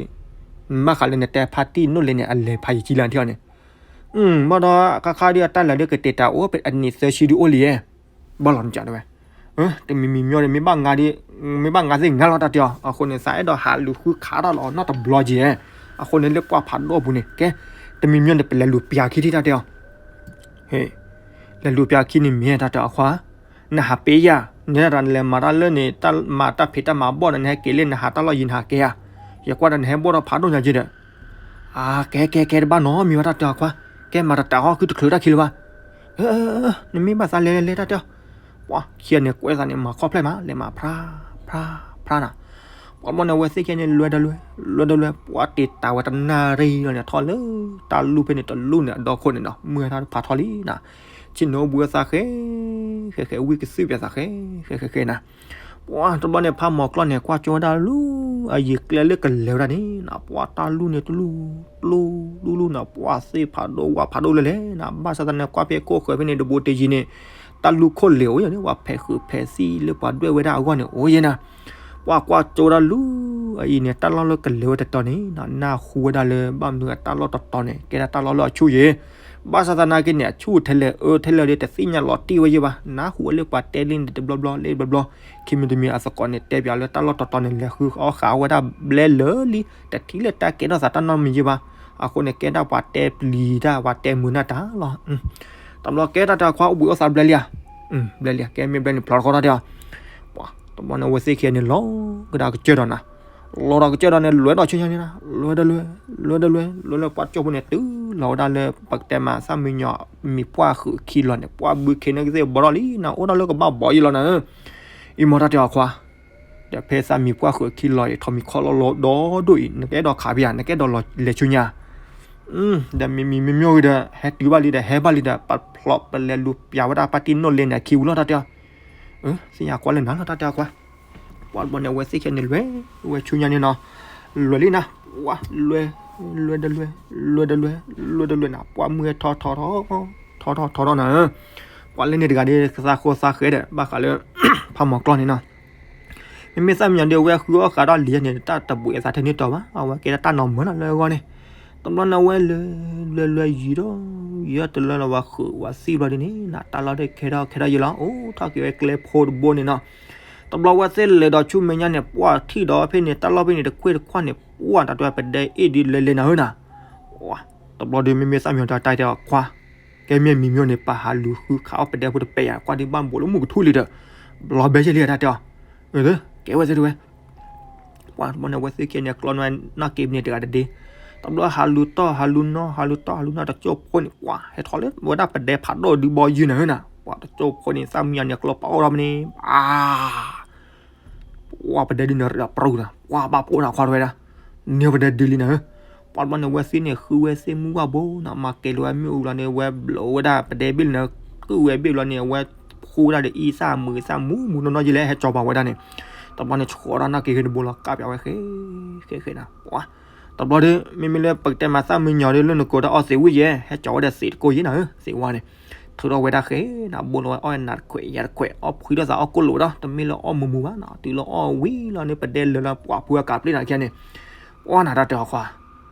ဘၣ်ဃးလၢနတဲဖါတံၢ်နိၣ်လ့န့ၣ် အလဲၤဖးယံၤကံလၢနထံၣ်အီၤန့ၣ်, ဘၣ်ဒီးခါခါဒီးအတၢ်လဲၤဒီးကတဲာ်တၢ်အိၣ်ဖဲအနံၣ်သၢဆံဒုအိၣ်လံယဲၢ်, ဘၣ်လီၤနကးဒၣ်ဝဲ, တမံၤမံၤမ့ၢ်ဒီး မ့ၢ်ဘၣ်ငါဒ်, မ့ၢ်ဘၣ်ငါသ့ၣ်ငါလီၤ တၢ်တဲအီၤ, အဃိန့ၣ် သးအဲၣ်ဒိးဟးလူၤဃုခးတၢ်လီၤနီတဘျီက့ၤ, အဃိန့ၣ်လၢပှၢ်ဖးဒိၣ်ပူၤန့ၣ် ကဲ, တမံၤမံၤဒီး ပလဲၤလူၤပျၢ်ခံထံၣ် တၢ်တဲအီၤ လဲၤလူၤပျၢ်ခံန့ၣ်မ့ၢ် တၢ်တဲအီၤခွါ, နဟးပ့ၤယၤ, နလဲၤမၤတၢ်လၢန့ၣ် မၤတၢ်ဖံးတၢ်မၤဘီၣ်ဒီး နဟဲက့ၤလၢနဟးတၢ်လီၢ်ယံၤနဟးကဲဧါ, ယကွၢ်ဒီးနဟဲဘီၣ်ထီၣ်ဖးဒိၣ်ညါက့ၤဒီး, အကဲကဲကဲတဘၣ်နီတမံၤဘၣ် တၢ်တဲအီၤခွါ, ကဲမၤတတးဟီ ခုတချုးတၢ်ခံလၢၤဘၣ်, နမ့ၢ်ဘၣ်သးလဲၤလဲၤ တၢ်တဲအီၤ, ပှၤခံဂၤန့ၣ် ကွဲးသးန့ၣ် မၤခီၣ်ဖျဲၣ်မး လဲၤမၤဖျါ ဖျါ ဖျါနၤ, ပှၤဘီန့ၣ် အဝဲသ့ၣ်ခံဂၤန့ၣ် လွဲဒီးလွဲ, လွဲဒီးလွဲ, ပှၤတ့ၢ်တၢ်ဝဲတနၣ်ရံၣ်လီၤန့ၣ် ထီၣ်လၢတၢ်လူၢ်ဖဲန့ၣ်တလူၢ်န့ၣ် အဒီခိၣ်န့ၣ်ဒီး မုၢ်ဟဲထီၣ်ဖးထီလံနၤ, ဆ့ၣ်နီၤအိၣ်ဘှံးအသးဃဲ, ဃဲဃဲ ဝံၣ်ကသုၣ်ပျဲသးဃဲ, ဃဲဃဲဃဲနၤ, ပှၤတဘျီန့ၣ် ဖးမီၤကျီၢ်န့ၣ် ကွၢ်ကၠိဝဲဒၣ်လူၢ် အယံၤကျဲလၢကလဲၤဝဲဒၣ်န့ၣ်နၤ, ပှၤတၢ်လူၢ်န့ၣ်တလူၢ်, တလူၢ်, တလူၢ်နၤ, ပှၤသ့ၣ်ဖးဒိၣ်ဝၣ်ဖးဒိၣ်လၢလဲၣ်နၤ, ဘၣ်ဆၣ်သနာ်က့ ကွၢ်ဖဲခိၣ်ဃၢၤဖဲန့ၣ် တဘိတယံၤန့ၣ် တၢ်လူၢ်ခိၣ်လ့ၤအိၣ်ယဲၢ်န့ၣ် ပှၤဖဲးဃုာ်ဖဲးသံလၢပှၤဒွဲၣ်ဝဲဒၣ်အဂီၢ်န့ၣ် အိၣ်ယဲၢ်နၤ, ပှၤကွၢ်ကၠိဝဲဒၣ်လူၢ်အံၤန့ၣ် တၢ်လီၢ်လၢကလဲၤဝဲတတီၤန့ၣ်နၤ, နၢ်ဟူဝဲဒၣ်လၢ ဘၣ်မနုၤအတၢ်လီၢ်တတီၤန့ၣ် ကဲဒၣ်တၢ်လီၢ်လၢအဆူၣ်ယဲၢ်, ဘၣ်ဆၣ်သနာ်က့န့ၣ် အဆူၣ်ထဲလဲၣ်အၢထဲလဲၣ်ဒီး တသ့ၣ်ညါလီၤတံၢ်ဝဲယဲၢ်ဘၣ်, နၢ်ဟူဝဲလၢပှၤတဲလံန့ၣ်တဘျီဘျီလံတဘျီဘျီ, ခံမံၤတမံၤအသကိးန့ၣ် တဲပၠးလၢတၢ်လီၢ်တတီၤန့ၣ် လဲၤဃုအီၣ်ဃာ်ဝဲဒၣ်ဘျဲလၢာ်လံ, တထံၣ်လၢတၢ်ကဲထီၣ်သးတၢ်နီတမံၤယဲၢ်ဘၣ်, အဃိန့ၣ် ကဲဒၣ်ပှၤတဲပျံၤတၢ် ပှၤတဲမုာ်နၢ်တၢ်လီၤ. တဘျီကဲတၢ်တဲအီၤခွါ အိၣ်ဘှံးအိၣ်သးဘျဲလံဧါ, ဘျဲလံဧါ, ကဲမ့ၢ်ဘျဲန့ၣ် ဖျိးတခီတၢ်တဲအီၤ, ပှၤတဘျီန့ၣ် အဝဲသ့ၣ်ခံဂၤန့ၣ် လီၤကဒါကစၢၢ်ဒီးနၤ, လီၤဒီးကစၢၢ်ဒီးန့ၣ် လွဲဒီးဆူညါန့ၣ်နီၤ, လွဲဒီးလွဲ, လွဲဒီးလွဲ, လွဲလၢပှၤကၠိဖိန့ၣ် တုၤလီၤဝဲဒၣ်လၢပကတဲမး သၣ်မံညီၤ မံၤပှၢ်ဃုာ်ခံလီၤန့ၣ် ပှၢ်ဘုခ့န့ၢ်ကသ့ၣ်ဘီထီၣ်လံနီၤ, အိၣ်ဒီးလၢကဘၣ်ဘီယံလီၤနၤဧၢ. အံၤမ့ၢ်တၢ်တဲအီၤခွါ, ဒီးဖဲသၣ်မံၤပှၢ်ဃုာ်ခံလီၤအံၤ ထိးမံၤခီၣ်လီၢ်လီၤဒီဒိၣ်အံၤ နကအဲၣ်ဒိးခးဖဲဧါ, နကအဲၣ်ဒိးလီၤလဲၤဆူညါ ဒီးမံၤမံၤမံၤမံၤဂ့ၤဒီး ဟဲတုၤဘၣ်လံဒီး ဟဲဘၣ်လံဒီး ပဖျိးပလဲၤလူၤပျးဝဲဒၣ်ပၢ်တံၢ်နိၣ်လ့န့ၣ် အခံဝံၤလီၤ တၢ်တဲအီၤ. သ့ၣ်ညါကွၢ်လၢနၤလီၤ တၢ်တဲအီၤကွၢ်. ပှၢ်တဘျီန့ၣ် အဝဲသ့ၣ်ခံဂၤန့ၣ် လွဲဝဲဆူညါန့ၣ်နီၤ, လွဲလံနၤ, ပှၢ်လွဲ, လွဲတလွဲ, လွဲတလွဲ, လွဲတလွဲနၤ, ပှၢ်မုၢ်ဟဲထီထီထီ, ထီထီထီထီနၤဧၢ. ပှၢ်လၢန့ၣ်တဂၤဒီး သးဃိသးဃဲဒီး ဘၣ်ဃးလၢ ဖးမီၤကျီၢ်န့ၣ်နီၤ မ့မ့ၢ်သၣ်မံညီၤဒီး အဝဲဃုအီၣ်ဃးဒီးလံၤန့ၣ် တၢ်တဘူးအသးထဲန့ၣ်တီၤဘၣ်, အဝဲကဲဒၣ်တၢ်နီၤမၢနီၤလၢအဂီၢ်န့ၣ်. တဘျီန့ၣ်အဝဲလဲၤ လဲၤလဲၤယံၤဒီး ယံၤဒီးတလၢလီၤ ဝဲဃုာ်ဝဲသံဘျီဒ်န့ၣ်နၤ, တၢ်လီၢ်ဒီးခဲထီၣ်ခဲထီၣ်ယံၤလီၤ, အိၣ်ထီၣ်က့ၤဝဲကျဲဖိတဘိန့ၣ်နီၤ. တဘျီဝဲသ့ၣ်လဲၤဒီးဆူမဲာ်ညါန့ၣ် ပှၢ်ထံၣ်ဒီးဖဲန့ၣ် တၢ်လီၢ်ဖဲန့ၣ် တခွ့ၣ်တခွါန့ၣ် ပှၢ်တၢ်တွဲပဒဲအ့ၣ်ဒ်လဲၤလဲၤနၤဧၢနၤ. တဘျီဒီး မ့မ့ၢ်သၣ်မံညီၤတၢ်တဲအီၤခွါ, ကဲမ့ၢ်မံၤမံၤန့ၣ် ပဟးလူၤဃုခးအီၣ်ပဒဲဖိတပဲာ်ယၤ, ကွၢ်ဒ်ဘၣ်ဘိးလၢမုၢ်ကထူၣ်လံဒီး ဘျီဘဲယဲၢ်လံ တၢ်တဲအီၤ. ကဲဝဲသ့ၣ်တဝဲ ပှၢ်တဘျီန့ၣ် အဝဲသ့ၣ်ခံဂၤန့ၣ် ကျီန့ၢ်နီၣ်က့ၤပန့ၣ်တဂၤတဒ့, တဘျီဟးလူၤတီၢ်ဟးလူၤနီၢ် ဟးလူၤတီၢ်ဟးလူၤနီၢ် တကၠိဖိန့ၣ် ပှၢ်ဟဲထီၣ်လၢဝဲဒၣ်ပဒဲဖးဒိၣ်ဒုးဘီယုၢ်နၤဧၢနၤ, ပှၢ်တကၠိဖိန့ၣ် သၣ်မံညီၤန့ၣ် ကျီပာ်အီၣ်ထီၣ်မ့ၢ်န့ၣ် ဘၣ် ပှၢ်ပဒဲဒုးန့ၣ်ရ့းဒီးပြူၤနၤ, ပှၢ်ဘၣ်ပိာ်နၤခွါတဝဲဒၣ်, န့ၢ်ပဒဲဒုးလံနၤဧၢ. ပှၢ်တဘျီန့ၣ် အဝဲသ့ၣ်န့ၣ် ဃုဝဲသ့ၣ်မုၢ်ဝၣ်ဘိနၤ, မၤကဲၤလီၤဝဲမ့ၣ်အူလီၤန့ၣ် အဝဲဘျီးဝဲဒၣ်ပဒဲဘ့ၣ်လီၤန့ၣ်, ကုၣ်ဝဲဘ့ၣ်လီၤန့ၣ် အဝဲဖှူဝဲဒၣ်ဒီးအံသၣ်မုာ်သၣ်မူမူနီၢ်နီၢ်ယဲၢ်လဲၣ် ဟဲကၠီၤပာ်ဝဲဒၣ်န့ၣ်, တဘျီန့ၣ် ဆှီးဒီးနီၣ်က့ၤဃ့တဘိလီၤ ကးပၠးဝဲဃဲ ဃဲဃဲနၤ, ပှၢ် တဘျီဒီး မ့မ့ၢ်လၢပကတဲမးသၣ်မံညီၤဒီး လၢနကိးတၢ်အီၣ်သ့ဝံၣ်ယဲၢ် ဟဲကၠီၤဝဲဒီးသ့းတကိးယဲၢ်နၤဧၢ, သ့းဝါန့ၣ် ထုးထီၣ်ဝဲဒၣ်ဃဲနၤ, ဘိလီၤဝဲအီၣ်နၤတခွဲးယၤတခွဲး အီၣ်ဖှံထီၣ်သးအီၣ်ကိၣ်လိာ်ဒီး တမ့ၢ်လၢအီၣ်မူမူဘၣ်နၤ, တုၤလၢအီၣ်ဝံၤလီၤန့ၣ် ပဒဲလၢာ်လီၤပှၢ်ဖုအကးပျ့ၤနၤခဲန့ၣ်, ပှၢ်နၤတၢ်တဲအီၤခွါ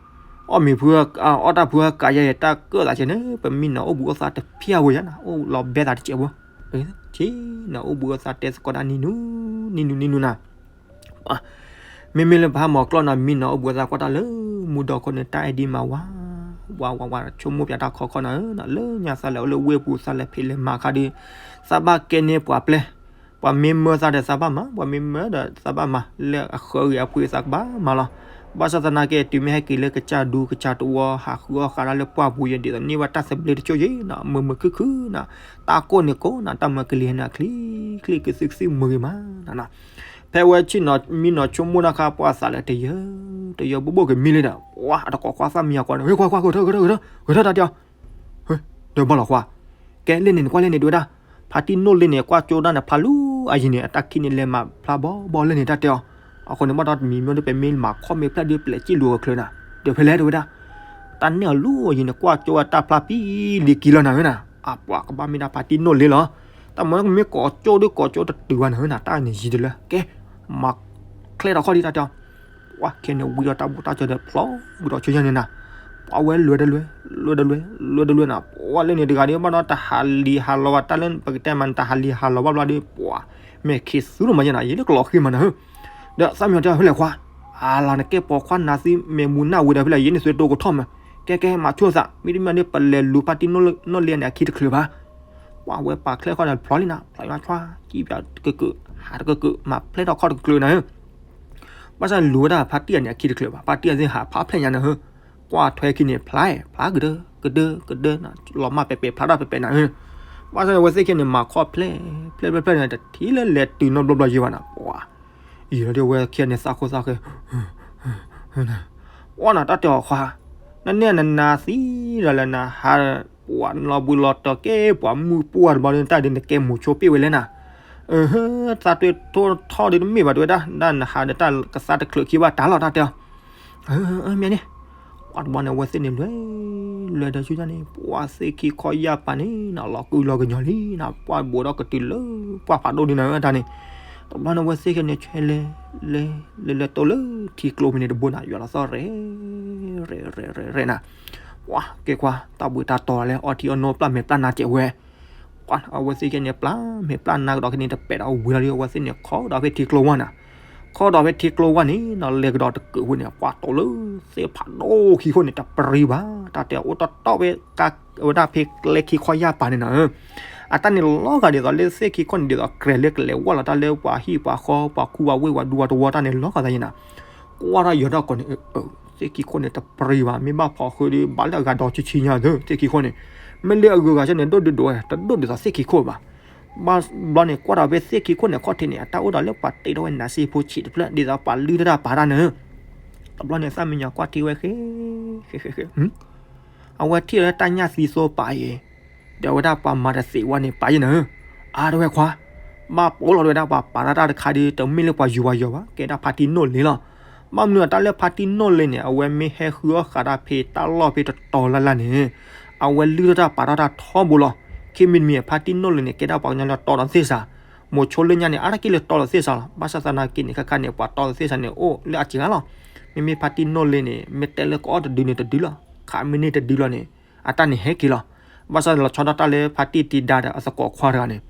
အီၣ်မ့ၤဖု အီၣ်တၢ်ဖုအကးယဲၢ်ယဲၢ် တၢ်ကၢၣ်သးကဲန့ၣ် ပမံနီၤအိၣ်ဘှံးအိၣ်သါတဖျၢၣ်ဝဲယဲၢ်နၤ, အိၣ်လီၤဘဲသးတစဲးဖိ, ဆ့ၣ်နီၤအိၣ်ဘှံးအိၣ်သါတဲသကိးဒၣ်နံၤနူၤ နံၤနူၤနံၤနူၤနၤ မ့မ့ၢ်လၢပဟးမီၤကျီၢ်နီၤ မံနီၤအိၣ်ဘှံးအိၣ်သါကွၢ်တၢ်လၢ မူဒီခိၣ်န့ၣ် တၢ်အဲၣ်ဒိးမၤဝါ ဝါဝါဝါ ဆိကမိၣ်ပၠးတၢ်ခီခီနၤဧၢ, လၢညါသးလဲၤအိၣ်လၢဝ့ၢ်ပူၤ သးလဲၤဖံးလဲၤမၤအခါဒီး သးဘၣ်ကဲန့ၢ်ပှၤပျဲၢ်, ပှၤမ့ၢ်မၢသးဒီးသးဘၣ်မၤ, ပှၤမ့ၢ်မၢဒီးသးဘၣ်မၤ, လၢအဃၢအဂ့ၤအပှ့ၤသးကဘၣ်မၤလီၤ. ဘၣ်ဆၣ်သနာ်က့ တုၤမ့ၢ်ဟဲက့ၤလၢကစၢ်ဒူကစၢ်တဝီ ဟးဃုအီၣ်ဃးတၢ်လၢပှၢ်ပူၤယဲၢ် ဒ်သိးန့ၢ်ဝဲတၢ်သဘျ့တကၠိၢ်ယဲၢ်နၤ, မုာ်မုာ်ခုၣ်ခုၣ်နၤ, တၢ်ကိၢ်န့ၣ်ကိၢ်နၤ, တၢ်မၢကလံၤဟဲနၤချံချံ ကသုၣ်ကသုၣ်မုာ်ဂ့ၤမးနၤနီၤ. ဖဲဝဲဆ့ၣ်နီၤမံနီၤဆိကမိၣ်တၢ်ခါ ပှၢ်သးလၢတယၢၤ တယၢၤဘိၣ်ဘိၣ်ကမံလံဒီး ပှၢ်အတကိးခွါသၣ်မံယၤကွၢ်န့ၣ် ဂ့ၤခွါခွါ ဂဲၤထၢၣ် ဂဲၤထၢၣ် ဂဲၤထၢၣ် ဂဲၤထၢၣ်တၢ်တဲအီၤ, ဒီးဘၣ်လီၤခွါ, ကဲလၢန့ၣ်နကွၢ်လၢန့ၣ်ဒုဝဲဒၣ်, ဖါတံၢ်နိၣ်လ့န့ၣ် ကွၢ်ကၠိဒၣ်န့ၣ် ဖါလူၤအယံၤန့ၣ် အတၢ်ခံးန့ၣ်လဲၤမၤဖျါဘီဘီလၢန့ၣ်တၢ်တဲအီၤ, အဃိန့ၣ် ဘၣ်ဒီးတမံၤမ့ၢ်ဒီး ပမ့ၢ်မၤခီၣ်မ့ၢ်ဖျဲၣ်ဒုး ပလဲၤစံၣ်လူၤအီၤချၢနၤ, ဒီးဖဲလဲၣ်တဝဲဒၣ် တၢ်န့ၣ်အီၤလူၤအယံၤန့ၣ် ကွၢ်ကၠိဝဲတၢ်ဖျါဖံလံၤကံလီၤနၤဧၢနၤ, အပှၤကဘၣ်မ့ၢ်ဒၣ်ဖါတံၢ်နိၣ်လ့လီၤ, တၢ်မၤကမ့ၢ်ကိးကၠိဒုးကိးကၠိတတုၤဘၣ်နၤဧၢနၤ, တၢ်န့ၣ်ယံၤတလၢ ကဲ, မၤချဲထီၣ်ခီၣ်ဒံးတၢ်တဲအီၤ ပှၢ်ခဲန့ၣ်ဝံၤဒီးတၢ်ဘူၣ်တၢ်စၢၤဒီးဖျိးဝံၤဒီးဆူညါန့ၣ်နၤ, ပှၢ်ဝဲလွဲတလွဲ, လွဲတလွဲ, လွဲတလွဲနၤ, ပှၢ်လၢန့ၣ်တဂၤဒီး ဘၣ်ဒီးတဟးလံၤဟးလီၤဘၣ် တၢ်လၢပကတဲမးန့ၣ် တဟးလံၤဟးလီၤဘၣ်ဘျီဒီး ပှၢ်မဲာ်ခံးသူလီၤမးယဲၢ်နၤ, ယလၢကလီၤဃံမးနၤဧၢ, ဒီးသၣ်မံညီၤတဲအီၤ ဟဲလဲၣ်ခွါ, အလၤနကဲပိာ်ခွါနၤသံ မဲာ်မူနၢ်ဝံၤဒီးဖဲလဲၣ် ယဲန့ၣ်သွဲတိၤကထီၣ်မး, ကဲကဲ မၤဆိသး မ့တမ့ၢ်န့ၣ် ပလဲၤလူၤဖါတံၢ်နိၣ်လ့အန့ၣ်အခံတချုးဘၣ် ပှၢ်ဝဲပာ်ချဲခီၣ်န့ၣ်ဖျိးလံနၤ, ဖျိးယွၤဆွါ ကံၣ်ပၠးတကၢၢ်ကၢၢ် ဟးတကၢၢ်ကၢၢ် မၤဖျဲထီၣ်ခီၣ်တကၢၢ်နၤဧၢ, ဘၣ်ဆၣ်လူၤဝဲဒၣ်ဖါတံၢ်အန့ၣ်အခံတချုးဘၣ်, ဖါတံၢ်အသ့ၣ်ဟးဖးဖျဲၣ်ညါနၤဧၢ, ကွၢ်ထွဲခံန့ၣ် ဖျါ ဖျါကဒၢကဒၢကဒၢနၤ, လီၤမၢ်ပဲာ်ပဲာ်ဖျါထီၣ်ပဲာ်ပဲာ်နၤဧၢ, ဘၣ်ဆၣ်န့ၣ် အဝဲသ့ၣ်ခံန့ၣ် မၤခီၣ်ဖျဲၣ် ဖျဲၣ်ဖျဲၣ်ဖျဲၣ်န့ၣ် တထံၣ်လၢလဲၤတုၤနီတဘျီဘျီယဲၢ်ဘၣ်နၤ, ပှၢ် ယံၤလီၤဒီးအဝဲခံဂၤန့ၣ်သးခိၣ်သးဃဲ, အီၣ်နၤတၢ်တဲအီၤခွါ, နန့ၢ်နနၤသံဒီးလၢနဟး, ပှၤလီၤဘှံးလီၤတီၤကဲ ပှၤမုၢ်ပှၢ်တဘျီဒီး တၢ်ဒ်နကဲမိၤဆိပ့ၢ်ဝဲလဲၣ်နၤ, သးတွဲထိၣ်ထီၣ်ဒီးတမ့ၢ်ဘၣ်တဝဲဒၣ်, ဒၣ်နဟးဒီးတၢ်ကသါတချုးခံဘၣ်တၢ်လီၤတၢ်တဲအီၤ မ့ၢ်န့ၣ်, ပှၤတဘျီန့ၣ် အဝဲသ့ၣ်န့ၣ်လွဲ, လွဲဒီးဆူညါန့ၣ် ပှၢ်သ့ၣ်ခံခီယၢ်ပၤန့ၣ်နၤ လီၤကုလီၤကညီၤလံနၤ, ပှၢ်ဘိးဒီးကတုၤလၢ ပှၢ်ဖးဒိၣ်ဒ်နၤအတၢ်န့ၣ်, တဘျီန့ၣ် အဝဲသ့ၣ်ခံန့ၣ် ဆဲလဲၤ, လဲၤ, လဲၤလဲၤတိၢ်လၢထံကျိဖဲန့ၣ်တဘိနၤ ယွၤလီၤသီၣ်ရဲၣ်, ရဲၣ်ရဲၣ်ရဲၣ်ရဲၣ်နၤ, ပှၢ်ကဲခွါ တၢ်ဘှံးတၢ်တီၤလဲၣ် အီထံအီနိပျၢ်မဲာ်ပျၢ်နါစဲးဝဲ ပှၢ်အဝဲသ့ၣ်ခံန့ၣ် ပျၢ်မဲာ်ပျၢ်နါကဒီးခံန့ၣ် တပဲာ်ဒီးဝံၤလီၤဒီး အဝဲသ့ၣ်န့ၣ် ခီဒီးဖဲထံကျိဝါနၤ, ခီဒီးဖဲထံကျိဝါန့ၣ်နီၤ လဲၤကဒီးတကုးဝဲန့ၣ် ပှၢ်တိၤလၢသ့ၣ်ဖးဒိၣ်ခံခိၣ်န့ၣ် တပရံဘၣ်, တၢ်တဲအိၣ်တီတီဝဲ ဝဲဒၣ်ဖဲကျဲခံခီယၢ်ပၤန့ၣ်နၤ, အတၢ်န့ၣ်လီၤဂာ်ဒ်သိးလၢသ့ၣ်ခံခိၣ်န့ၣ် ဒ်သိးကြဲၤလၢကလဲၤဝဲလီၤတၢ်လၢပှၤဟံၣ်ပှၤဃီ ပှၤခူပှၤဝ့ၢ်ပှၤဒူပှၤတဝီတၢ်န့ၣ် လီၤဂာ်သးယဲၢ်နၤ, ကွၢ်ထီၣ်ယီၤတၢ်ကိးန့ၣ်, သ့ၣ်ခံခိၣ်န့ၣ်တပြံၤဘၣ်, မ့ၢ်ဘၣ်ဖီးဃုာ်ဒီး ဘၣ်လၢအဂၤဒီးဆံဆံညါသ့ၣ်ခံခိၣ်န့ၣ်, မ့ၢ်လၢအဂုၤအဂၤဆၢန့ၣ် ဒိၣ်ဒိၣ်ဒိၣ်ဝဲ တဒိၣ်ဒ်သိးသ့ၣ်ခံခိၣ်ဘၣ်. ဘၣ်ဘျီန့ၣ် ကွၢ်ဒီးဖဲသ့ၣ်ခံခိၣ်န့ၣ်ခီၣ်ထံးန့ၣ် အတၢ်အိၣ်ဒီးလၢပှၤတ့ထီၣ်ဝဲနးစ့ဖိဆံးတဖျၢၣ် ဒ်သိးပှၤလုၢ်ထီၣ်တၢ်ပာ်တၢ်န့ၣ်, တဘျီန့ၣ် သၣ်မံယီၤကွၢ်ထံဝဲဃဲ, ဃဲဃဲဃဲ, အဝဲထံၣ်လၢတၢ်ညၣ်သံသိပာ်အံၤ, ဒီးအဝဲဒၣ်ပှၤမၤတသ့ဝဲန့ၣ် ပာ်ယဲၢ်နၤဧၢ, အါတဝဲခွါ, ဘၣ်ပိာ်လီၤဝဲဒၣ်ပှၤပာ်တၢ်တခါဒီး တမ့ၢ်လၢပှၤယူၤပှၤယီၤဘၣ်, ကဲဒၣ်ဖါတံၢ်နီၣ်လ့လီၤ. ဘၣ်မနုၤအတၢ်လၢဖါတံၢ်နီၣ်လ့န့ၣ် အဝဲမ့ၢ်ဟဲဃုအီၣ်ဃာ်တၢ်ဖဲတၢ်လီၢ်ဖဲတတီၤလၢ်လၢ်န့ၣ်, အဝဲလုၢ်ထီၣ်တၢ်ပာ်ထီၣ်တၢ်ထီဘိလီၤ. ခံမံၤတမံၤ ဖါတံၢ်နီၣ်လ့န့ၣ် ကဲဒၣ်ပှၤကညီလၢတီဒီးသ့ၣ်စး, မိၤဆိလၢညါန့ၣ် အါတက့ၢ်လၢတီဒီးသ့ၣ်စးလီၤ. ဘၣ်ဆၣ်သနာ်က့န့ၣ် ခါခါန့ၣ် ပှၤတီဒီးသ့ၣ်စးန့ၣ် အိၣ်လၢအစှၤလီၤ. မ့မ့ၢ်ဖါတံၢ်နီၣ်လ့န့ၣ် မ့ၢ်တဲလၢကအီၣ်တဒုန့ၣ်တဒုလီၤ, ခးမ့ၢ်န့ၢ်တဒုလီၤန့ၣ် အတၢ်န့ၣ်ဟဲက့ၤလီၤ. ဘၣ်ဆၣ်လီၤဆီဒၣ်တၢ်လၢဖါတံၢ်တံဒါဒီးအသကိးခွါတဂၤန့ၣ်,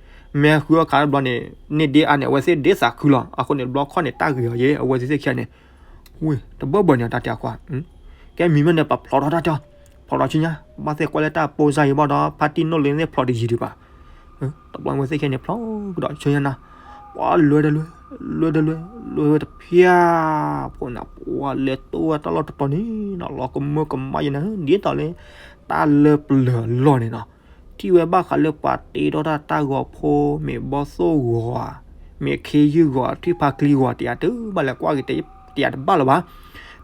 မ့ၢ်ဟဲဃုအီၣ်ဃာ်တဘျီန့ၣ် န့ၢ်ဒ့အါန့ၣ် အဝဲသ့ၣ်ဒ့သးခုလီၤ. အဃိန့ၣ် တဘျီခီၣ်န့ၣ် တၢ်ဂ့ၤအီၤယဲ အဝဲသ့ၣ်သ့ၣ်ခံဂၤန့ၣ်, ဝ့ၢ် တဘၢဘၢန့ၣ်တၢ်တဲအီၤခွါ, ကဲမံၤမ့ၢ်န့ၣ် ပဖျိးထီၣ်တၢ်တဲအီၤ, ဖျိးထီၣ်ဆူညါ, ဘၣ်သ့ၣ်ကွၢ်လၢတၢ်ပိၢ်စၢ်အံၤဘၣ်ဒီး ဖါတံၢ်နီၣ်လ့သ့ၣ်ဖျိးတယံၤဒံးဘၣ်. တဘျီဝဲသ့ၣ်ခံဂၤန့ၣ် ဖျိးကဒီးဆူညါနၤ, ပှၤလွဲတလွဲ, လွဲတလွဲ, လွဲဝဲတဖျၢၣ်, ဖိနၤ ပှၤလဲၤတိၢ်ဝဲတၢ်လီၢ်တတီၤန့ၣ်နီၤ လီၤကမၢကမၣ်ယဲနၤ, ဒ်သိးလၢ တၢ်လၢပျၢၤအလီၢ်န့ၣ်နီၤ, ထံၣ်ဝဲဘၣ်ဃးလၢပှၤတ့ထီၣ်တၢ်တၢ်ဂီၤဖိ, မ့ၢ်ဘီၣ်သိၣ်ဂီၤဧါ, မ့ၢ်ခ့ယုၢ်ဂီၤဧါ, ထွံၣ်ဖါကျံဂီၤဧါ, တယၤတဘၣ်လဲၤကွၢ်က့ၤ တယၤတဘၣ်လၢၤဘၣ်.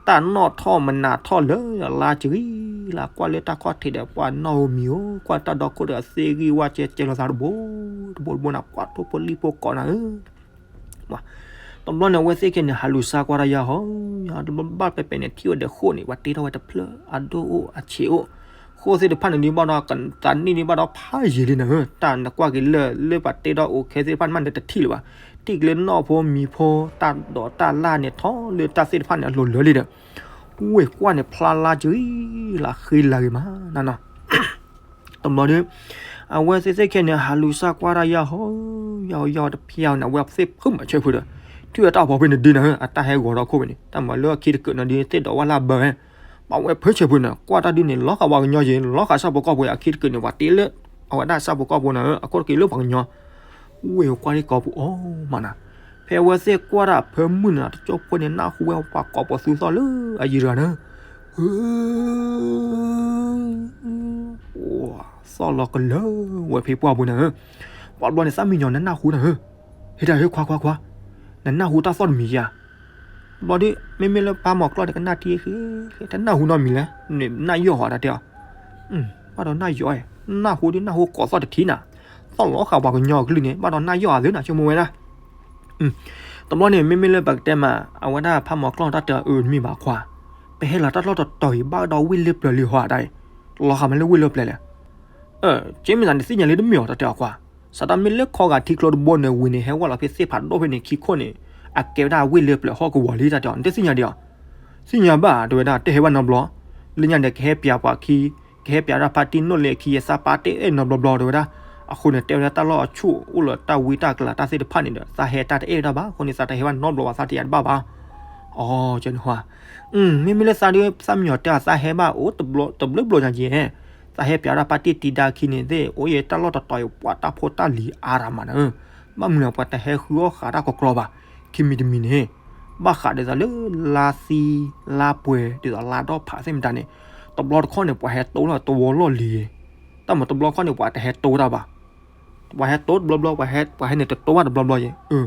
တၢ်နီၣ်ထီၣ်မနၤထီၣ်လၢလါစရံလါ, ကွၢ်လၢတၢ်ခီၣ်ထံးဒီး ပှၤနီၣ်ဧိၤမံၤဧိၤ, ကွၢ်တၢ်ဒီခိၣ်ဒီး အသ့ၣ်ဂံၢ်ဝါစဲစဲလိာ်သးတဘိတဘိတဘိနၤ, ပှၤထိၣ်ဖိလံၣ်ဖိကိးနၤဧၢ တဘျီန့ၣ် အဝဲသ့ၣ်ခံဂၤန့ၣ် ဟးလူၤစါကွၢ်တၢ်ယါဟီ, တဘျီဘၣ်ပဲပဲန့ၣ် ထံၣ်ဝဲဒီးဃိၣ်န့ၣ် ပှၤတ့ထီၣ်ဝဲတဖျၢၣ်, အဒိၣ်အိၣ်အဆံးအိၣ်, ဃိၣ်သ့ၣ်တဖၣ်န့ၣ်ဒုးဘၣ်ဒီး သးနံၣ်ဒုးဘၣ်ဒီးဖးယံာ်လံနၤဧၢ, တၢ်နကွၢ်က့ၤလၢ လၢပှၤတ့ထီၣ်အိၣ်ခဲသ့ၣ်တဖၣ်မးန့ၣ် တထံၣ်လၢၤဘၣ်, ထံၣ်က့ၤလၢနီၣ်ဖိမံၤဖိ တၢ်ဒိးတၢ်လၢ်န့ၣ် ထီၣ်လၢတၢ်သ့ၣ်တဖၣ်န့ၣ် အလိၤလၢာ်လံဒီး, ဝ့ၢ်ကွၢ်န့ၣ် ဖျါလါစရံလါဃ့လါဂ့ၤမးနၤနီၤ တဘျီဒီး အဝဲသ့ၣ်သ့ၣ်ခံဂၤန့ၣ် ဟးလူၤစါကွၢ်တၢ်ယါဟီ, ယါဟီယါဟီတဖျၢၣ်န့ၣ် အဝဲသ့ၣ်ဖုးမၤဆၢဖုးဒီး, ထံၣ်ဝဲတၢ်ဖီဖဲန့ၣ်ဒုးနၤဧၢ, အတၢ်ဟဲဂီၤထီၣ်ခိၣ်ဖဲန့ၣ် တၢ်မၤလၢအခံတကုးန့ၣ်ဒုး သ့ၣ်ဒီးဝဲလၢအဘၢဝဲ, ပှၤဝဲဖုးဆၢဖုးန့ၣ် ကွၢ်တၢ်ဒုးန့ၣ် လီၤဃာ်ပှၤကညီယဲ လီၤဃာ်ဆၣ်ဖိကီၢ်ဖိ အခံတကုးန့ၣ် ပှၤတ့လၢ အဝဲဒၣ်ဆၣ်ဖိကီၢ်ဖိနၤဧၢ, အခိၣ်တက့ၤလၢပှၤကညီ ဝ့ၢ်ကွၢ်ဒံးကီၢ်ပူၤအီၤမးနၤ, ဖဲအဝဲသ့ၣ်ကွၢ်တၢ်ဖၢမုၢ်န့ၣ် တကၠိဖိန့ၣ် နၢ်ဟူဝဲပှၤကိးပသူသီၣ်လၢအယံၤတဂၤန့ၣ်, သီၣ်လီၤကလၢာ်ဝဲဖဲပှၢ်ပူၤန့ၣ်ဧၢ, ပှၤဘျီန့ၣ် သၣ်မံယီၤ နနၢ်ဟူနၤဧၢ, ဟ့ၣ်တၢ်ဟ့ၣ်ခွါခွါခွါ, နနၢ်ဟူတၢ်သီၣ်တမံၤဧါ, ဘျီဒီး မ့မ့ၢ်လၢဖးမီၤကျီၢ်န့ၣ် ကနၣ်ထံဃ့, တနၢ်ဟူနီတမံၤလဲၣ်, နနၢ်ယီၣ်ဧါတၢ်တဲအီၤ, ဘၣ်ဒီးနၢ်ယီၣ်, နၢ်ဟူဒ်နၢ်ဟူကိးသီၣ်တထံၣ်နၤ, သီၣ်လီၤဃာ်ပှၤကညီအကလုၢ်န့ၣ် ဘၣ်ဒီးနၢ်ယီၣ်ဧါသ့နၤ ဆိကမိၣ်ဝဲဒၣ် တဘျီန့ၣ် မ့မ့ၢ်လၢပကတဲမး အဝဲဒၣ်ဖးမီၤကျီၢ်တၢ်တဲအီၤ အၢ တမ့ၢ်ဘၣ်ခွါ, ပဟဲလီၤတၢ်လီၢ်တတီၤအံၤ ဘၣ်ဒီးဝ့ၢ်လၢပျၢၤလံဟီဧါတၢ်အံၤ, လီၤဃာ်မးလၢဝ့ၢ်လၢပျၢၤလဲၣ်, က့မ့ၢ်သးန့ၣ်သ့ၣ်ညါလၢတမ့ၢ်အီၤတၢ်တဲအီၤခွါ, စးတၢ်မ့ၢ်လၢခီဂာ်ထံကျိတဘိန့ၣ် ဝံၤန့ၣ် ဟဲဝဲလီၤဖဲသ့ၣ်ဖးဒိၣ်ဖဲန့ၣ် ခံခိၣ်န့ၣ် အကဲဝဲဒၣ်ဝ့ၢ်လၢပျၢၤဟီၣ်ကဝီၤလံတၢ်တဲအီၤ နတသ့ၣ်ညါဒံးအီၤ, သ့ၣ်ညါဘၣ်တဲဝဲဒၣ် တဟဲဘၣ်နီတဘျီ, လၢညါဒီးကဟဲပၠးပှၤခံ ကဟဲပၠးဒၣ်ဖါတံၢ်နီၣ်လ့ၤအခံ ယသးပာ်တအဲၣ်နီတဘျီဘျီတဲဝဲဒၣ်, အဃိန့ၣ် တဲဝဲဒၣ်တၢ်လီၢ်အဆူၣ်အိၣ်လၢတၢ်ဝံတၢ်ကလၤတၢ်သ့ၣ်တဖၣ်န့ၣ်ဒီး သးဟဲတၢ်တအဲၣ်ဒၣ်ဘၣ်, အဃိန့ၣ် သးတဟဲဘၣ်နီတဘျီဘၣ် သးတယၤတဘၣ်ဘၣ်, အကန့ၣ်ဟီ, မ့မ့ၢ်လၢသးဒ်သးမံညီၤတဲအီၤ သးဟဲဘၣ်အိၣ်တဘျီဘျီညါက့ၤ, သးဟဲပၠးဒၣ်ဖါတံၢ်တံဒါခံန့ၣ်သ့ၣ် အိၣ်ယဲတၢ်လီၢ်တတီၤအံၤ ပှၤတၢ်ဖိတၢ်လံၤအါရၤမးနၤဧၢ, ဘၣ်မနုၤပှၤတဟဲဃုအီၣ်ဃာ်တၢ်ကီကီဘၣ်, ခံမံၤတမံၤန့ၣ် ဘၣ်ဃးဒ်သိးလၢလါသံ လါပှဲၤ ဒ်သိးလါဒီဖးသ့ၣ်မတၤန့ၣ်, တဘျီတခီၣ်န့ၣ် ပှၤဟဲတိၢ်လီၤတဝီလီၢ်လံၤ, တၢ်မၤတဘျီခီၣ်န့ၣ် ပှၤတဟဲတိၢ်တၢ်ဘၣ်, ပှၤဟဲတိၢ်တဘျီဘျီ ပှၤဟဲန့ၣ်တတိၢ်ဘၣ်တဘျီဘျီယဲ,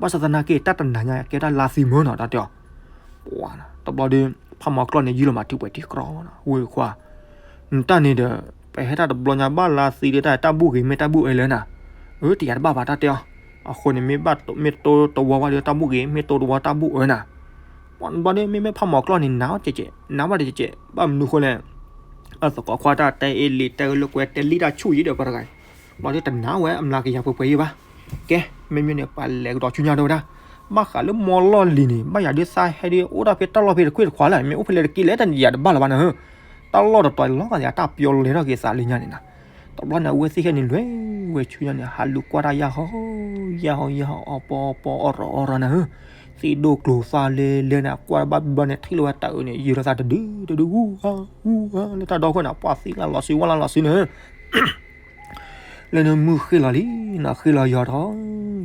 ဘၣ်ဆၣ်သနာ်က့ တၢ်တနၤညါကဲဒၣ်လါသံမၢနီၤ တၢ်တဲအီၤ, တဘျီဒီး ဖးမီၤကျီၢ်န့ၣ် ယံာ်လီၤမးထံပှဲၤထံကြၢးနီၤ ဝ့ၢ်ခွါ နတၢ်န့ၣ်ဒီး ပဟဲတၢ်တဘျီညါဘၣ်လါသံဒီးတၢ်တၢ်ဘူၣ်ဂ့ၤမ့ၢ်တၢ်ဘူၣ်အၢလၢနၤ, အၢ တယၤတဘၣ်ဘၣ် တၢ်တဲအီၤ, အဃိန့ၣ် မ့ၢ်ဘၣ်မ့ၢ်တိၢ်တဝီဘၣ်ဒီးတၢ်ဘူၣ်ဂ့ၤ မ့ၢ်တိၢ်တဝီတၢ်ဘူၣ်အၢနၤ, ပှၤဘျီဒီး မ့မ့ၢ်ဖးမီၤကျီၢ်န့ၣ် နၤအီၣ်ကဲကဲ နၤဘၣ်ဒီးကဲကဲ ဘၣ်မနုၤဃိလဲၣ်, အသကိးခွါတၢ်တဲအ့လံာ်တဲဂ့ၤလၢကွဲတဲလံတၢ်ဆူၣ်ယံၤဒီးပှၤတဂၤအံၤ, ဘျီဒီးတနာ်ဝဲအမျးကယၤပှဲၤပှဲၤယံၤဘၣ်, ကဲ မ့မ့ၢ်န့ၣ် ပှၤလဲၤကဒီးဆူညါတဲဝဲဒၣ်, ဘၣ်ဃးလၢမီၢ်လီၢ်လံၤန့ၣ် ဘၣ်ယၤဒုးသးဟဲဒုးအိၣ်ဒၣ်ဖဲတၢ်လီၢ်ဖဲတခွ့ၣ်တခွါလၢ် မ့ၢ်အိၣ်ဖဲလဲၣ်တက့ၢ်လဲၣ် တယၤတဘၣ်လၢၤဘၣ်နၤဧၢ, တၢ်လီၢ်တတီၤလီၤဂာ်ယၤတၢ်ပျီလဲၤထီၣ်က့ၤသးလၢညါန့ၣ်နၤ, တဘျီန့ၣ် အဝဲသ့ၣ်ခဲန့ၣ်လွဲၢ်ဝဲဆူညါန့ၣ် ဟးလူၤကွၢ်တၢ်ယၢ်ဟီ ယၢ်ဟီယၢ်ဟီ အီပီအီပီအီရီၤအီရီၤနၤဧၢ, သ့ၣ်ဒိၣ်ကျိၤသၣ်လဲလဲနၤ ကွၢ်ဘၣ်ဘျီန့ၣ် ထံၣ်လီၤဝဲတၢ်အၢန့ၣ် ယံၤလီၤသးတဒုတဒု ဟူဟါဟူဟါ လၢတၢ်ဒီခိၣ်န့ၣ် ပှၤသံလၢလီၤစုဝါလၢလီၤစုန့ၣ်ဧၢ လၢနမုၢ်ဃ့ၢ်လီၤလံနီၤ, ဃ့ၢ်လီၤယီၤထီၣ်,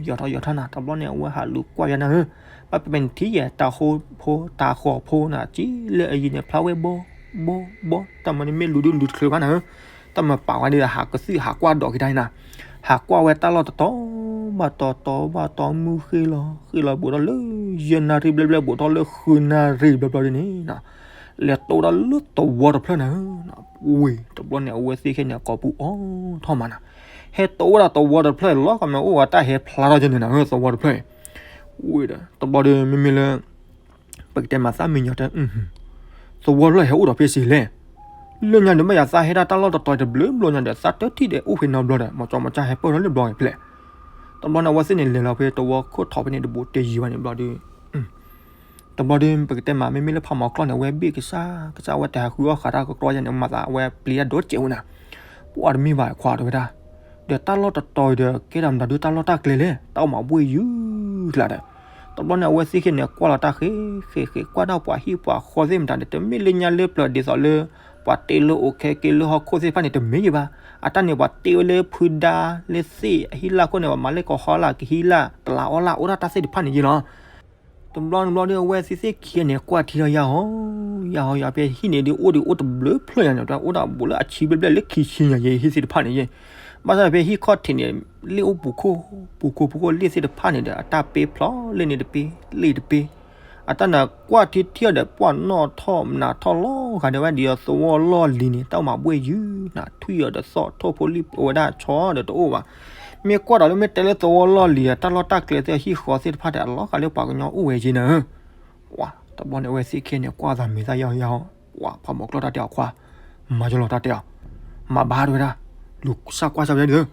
ယီၤထီၣ်ယီၤထီၣ်နၤ, တဘျီန့ၣ် အဝဲဟးလူၤကွၢ်ယါနၤဧၢ, ဘၣ်ပပဲနထံၣ်ယဲ တၢ်ဃိဖိတၢ်ဃီၤဖိနၤ, ကံလၢအယံၤန့ၣ် ဖျါဝဲဘီ, ဘီ, ဘီ, တၢ်မၤန့ၣ်မ့ၢ်လူၤဒုးလူၤတချုးဘၣ်နၤဧၢ, တၢ်မၤပာ်ဝဲဒီးဟးကသုၣ်ဟးကွၢ်ဒီးက့ၤတၢ်နၤ, ဟးကွၢ်ဝဲတၢ်လီၢ်တတီၤ ဘၣ်တီၤတီၤဘၣ်တီၤ မုၢ်ဃ့ၢ်လီၤ, ဃ့ၢ်လီၤဘူးထီၣ်လၢ ယဲၢ်နၣ်ရံၣ်ဘျဲၣ်ဘျဲၣ် ဘူးထီၣ်လၢဃုနၣ်ရံၣ်ဘျဲၣ်ဘျဲၣ်ဒ်န့ၣ် လဲၤတိၢ်ဒၣ်လၢသဝီတဖျၢၣ်နၤဧၢ, ဝ့ၢ် တဘျီန့ၣ် အဝဲသ့ၣ်ခဲန့ၣ် ကိးပူၤအီထီၣ်မးနၤ, ဟဲတိၢ်ဝဲဒၣ်သဝီတဖျၢၣ်လီၤ, ခီမ့ၢ်အိၣ်ဝဲတၢ်ဟဲဖျါထီၣ်ယဲၢ်န့ၣ်နၤဧၢ, သဝီတဖျၢၣ်အံၤ, ဝ့ၢ်ဒီး တဘျီဒီး မ့မ့ၢ်လၢ ပကတဲမၤသးမံညီၤတဲ သဝီတဖျၢၣ်ဟဲအိၣ်ဒီးဖဲစ့လဲၣ်, လၢညါဒီး မ့ၢ်ယၤသးဟဲဒၣ်တၢ်လီၢ်တတီၤတဘျုးဘျီညါဒီး သးတထံၣ်ဒီးအိၣ်ဖဲနီတဘျီဒီး မၤကၠီမၤကၠၢ်ဟဲပၢၢ်ထီၣ်လၢဘျီဂ့ၤဖျဲၣ်, တဘျီန့ၣ် အဝဲသ့ၣ်န့ၣ် လဲၤလီၤဖဲသဝီခိၣ်ထီၣ်ဖဲန့ၣ် တဘူးတယံၤဘၣ်န့ၣ်ဘျီဒီး တဘျီဒီး ပကတဲမး မ့မ့ၢ်လၢဖးမီၤကျီၢ်န့ၣ် အဝဲဘ့ၣ်ကစၢ်ကစၢ် အဝဲတဟးဃုအီၣ်ဃးတၢ်ကကျီယဲၢ်န့ၣ် မၤသးအဝဲပျံၤတၢ်ဒိၣ်စဲးဝဲနၤ, ပှၤတမ့ၢ်ဘၣ်ခွါတဲဝဲဒၣ်, ဒီးတၢ်လီၢ်တတီၤအံၤဒီး ကဲဒၣ်မတၤဒုတၢ်လီၢ်တၢ်ကျဲလဲၣ်, တၢ်အိၣ်မးဘှ့ၣ်ယုၢ်ကျါဒီး, တဘျီန့ၣ် အဝဲသ့ၣ်ခဲန့ၣ် ကွၢ်လီၤတၢ်ဃဲဃဲဃဲ ကွၢ်ဒၣ်ပှၤဟံၣ်ပှၤဃီသ့ၣ်မတၤဒီး တမ့ၢ်လၢညါလၢပျၢၤဒ်သိးလၢ ပှၤတ့လၢအိၣ်ခဲက့လၢဟီၣ်ခိၣ်သ့ၣ်တဖၣ်န့ၣ် တမ့ၢ်ယံၤဘၣ်, အတၢ်န့ၣ် ပှၤတ့ဝဲလၢဖုဒါလၢသ့ၣ်အဟံၣ်လၢ်ခိၣ်န့ၣ် ပှၤမၤလၢကဟီလၢကဟံးလၢ် တလးအီလၢ် အိၣ်ဒၣ်တၢ်သ့ၣ်တဖၣ်န့ၣ်ယံၤလီၤ. တဘျီတဘျီဒီး အဝဲသ့ၣ်သ့ၣ်ခံဂၤန့ၣ် ကွၢ်ထံထီၣ်ယါဟီ, ယါဟီယါ ဖဲဟံၣ်န့ၣ်ဒီး အိၣ်ဒီးအိၣ်တဘျုးဖျၢၣ်ယါန့ၣ် အိၣ်ဒၣ်ဘူးလၢအဆံဘျဲၣ်ဘျဲၣ်လၢခံဆံညါယဲ ဟံၣ်သ့ၣ်တဖၣ်န့ၣ်ယဲ, ဘၣ်ဆၣ်ဖဲဟံၣ်ခီၣ်ထံးန့ၣ် လ့ၣ်အိၣ်ပူၤခိၣ်, ပူၤခိၣ်ပူၤခိၣ်လ့ၣ်သ့ၣ်တဖၣ်န့ၣ်ဒီး အတၢ်ပ့ဖျီလ့ၣ်န့ၣ်တပ့, လ့ၣ်တပ့, အတၢ်န့ၣ်ကွၢ်ထံထံၣ်အီၤဒီး ပှၤနီၣ်ထီၣ်မနၤထီၣ်လီၤဂာ်ဒီးဝဲဒ်သိးသဝီလီၢ်လံၤန့ၣ် တၢ်အိၣ်မးဘှ့ၣ်ယုၢ်နၤ, ထွံၣ်အီၤဒီးသီၣ်ထိၣ်ဖိလံၣ်အဝဲဒၣ်ဆီဒီးတအိၣ်ဘၣ်. မ့ၢ်ကွၢ်ဒီးလၢမ့ၢ်တဲလၢသဝီလီၢ်လံၤ တၢ်လီၢ်တၢ်ကျဲသ့ၣ် ဟံၣ်ဃီသ့ၣ်တဖၣ်ဒီး အလီၤဂာ်လၢပှၤကညီအိၣ်ဝဲက့နၤဧၢ, ပှၤတဘျီန့ၣ် အဝဲသ့ၣ်ခဲန့ၣ် ကွၢ်သးမံသးယါယါ, ပှၤဖးမီၤကျီၢ်တၢ်တဲအီၤခွါ, မၤယလီၤတၢ်တဲအီၤ, မၤဘၣ်တဲဝဲဒၣ်, လူၤစၢ်ကွၢ်စၢ်ဝဲဒၣ်ဒီး,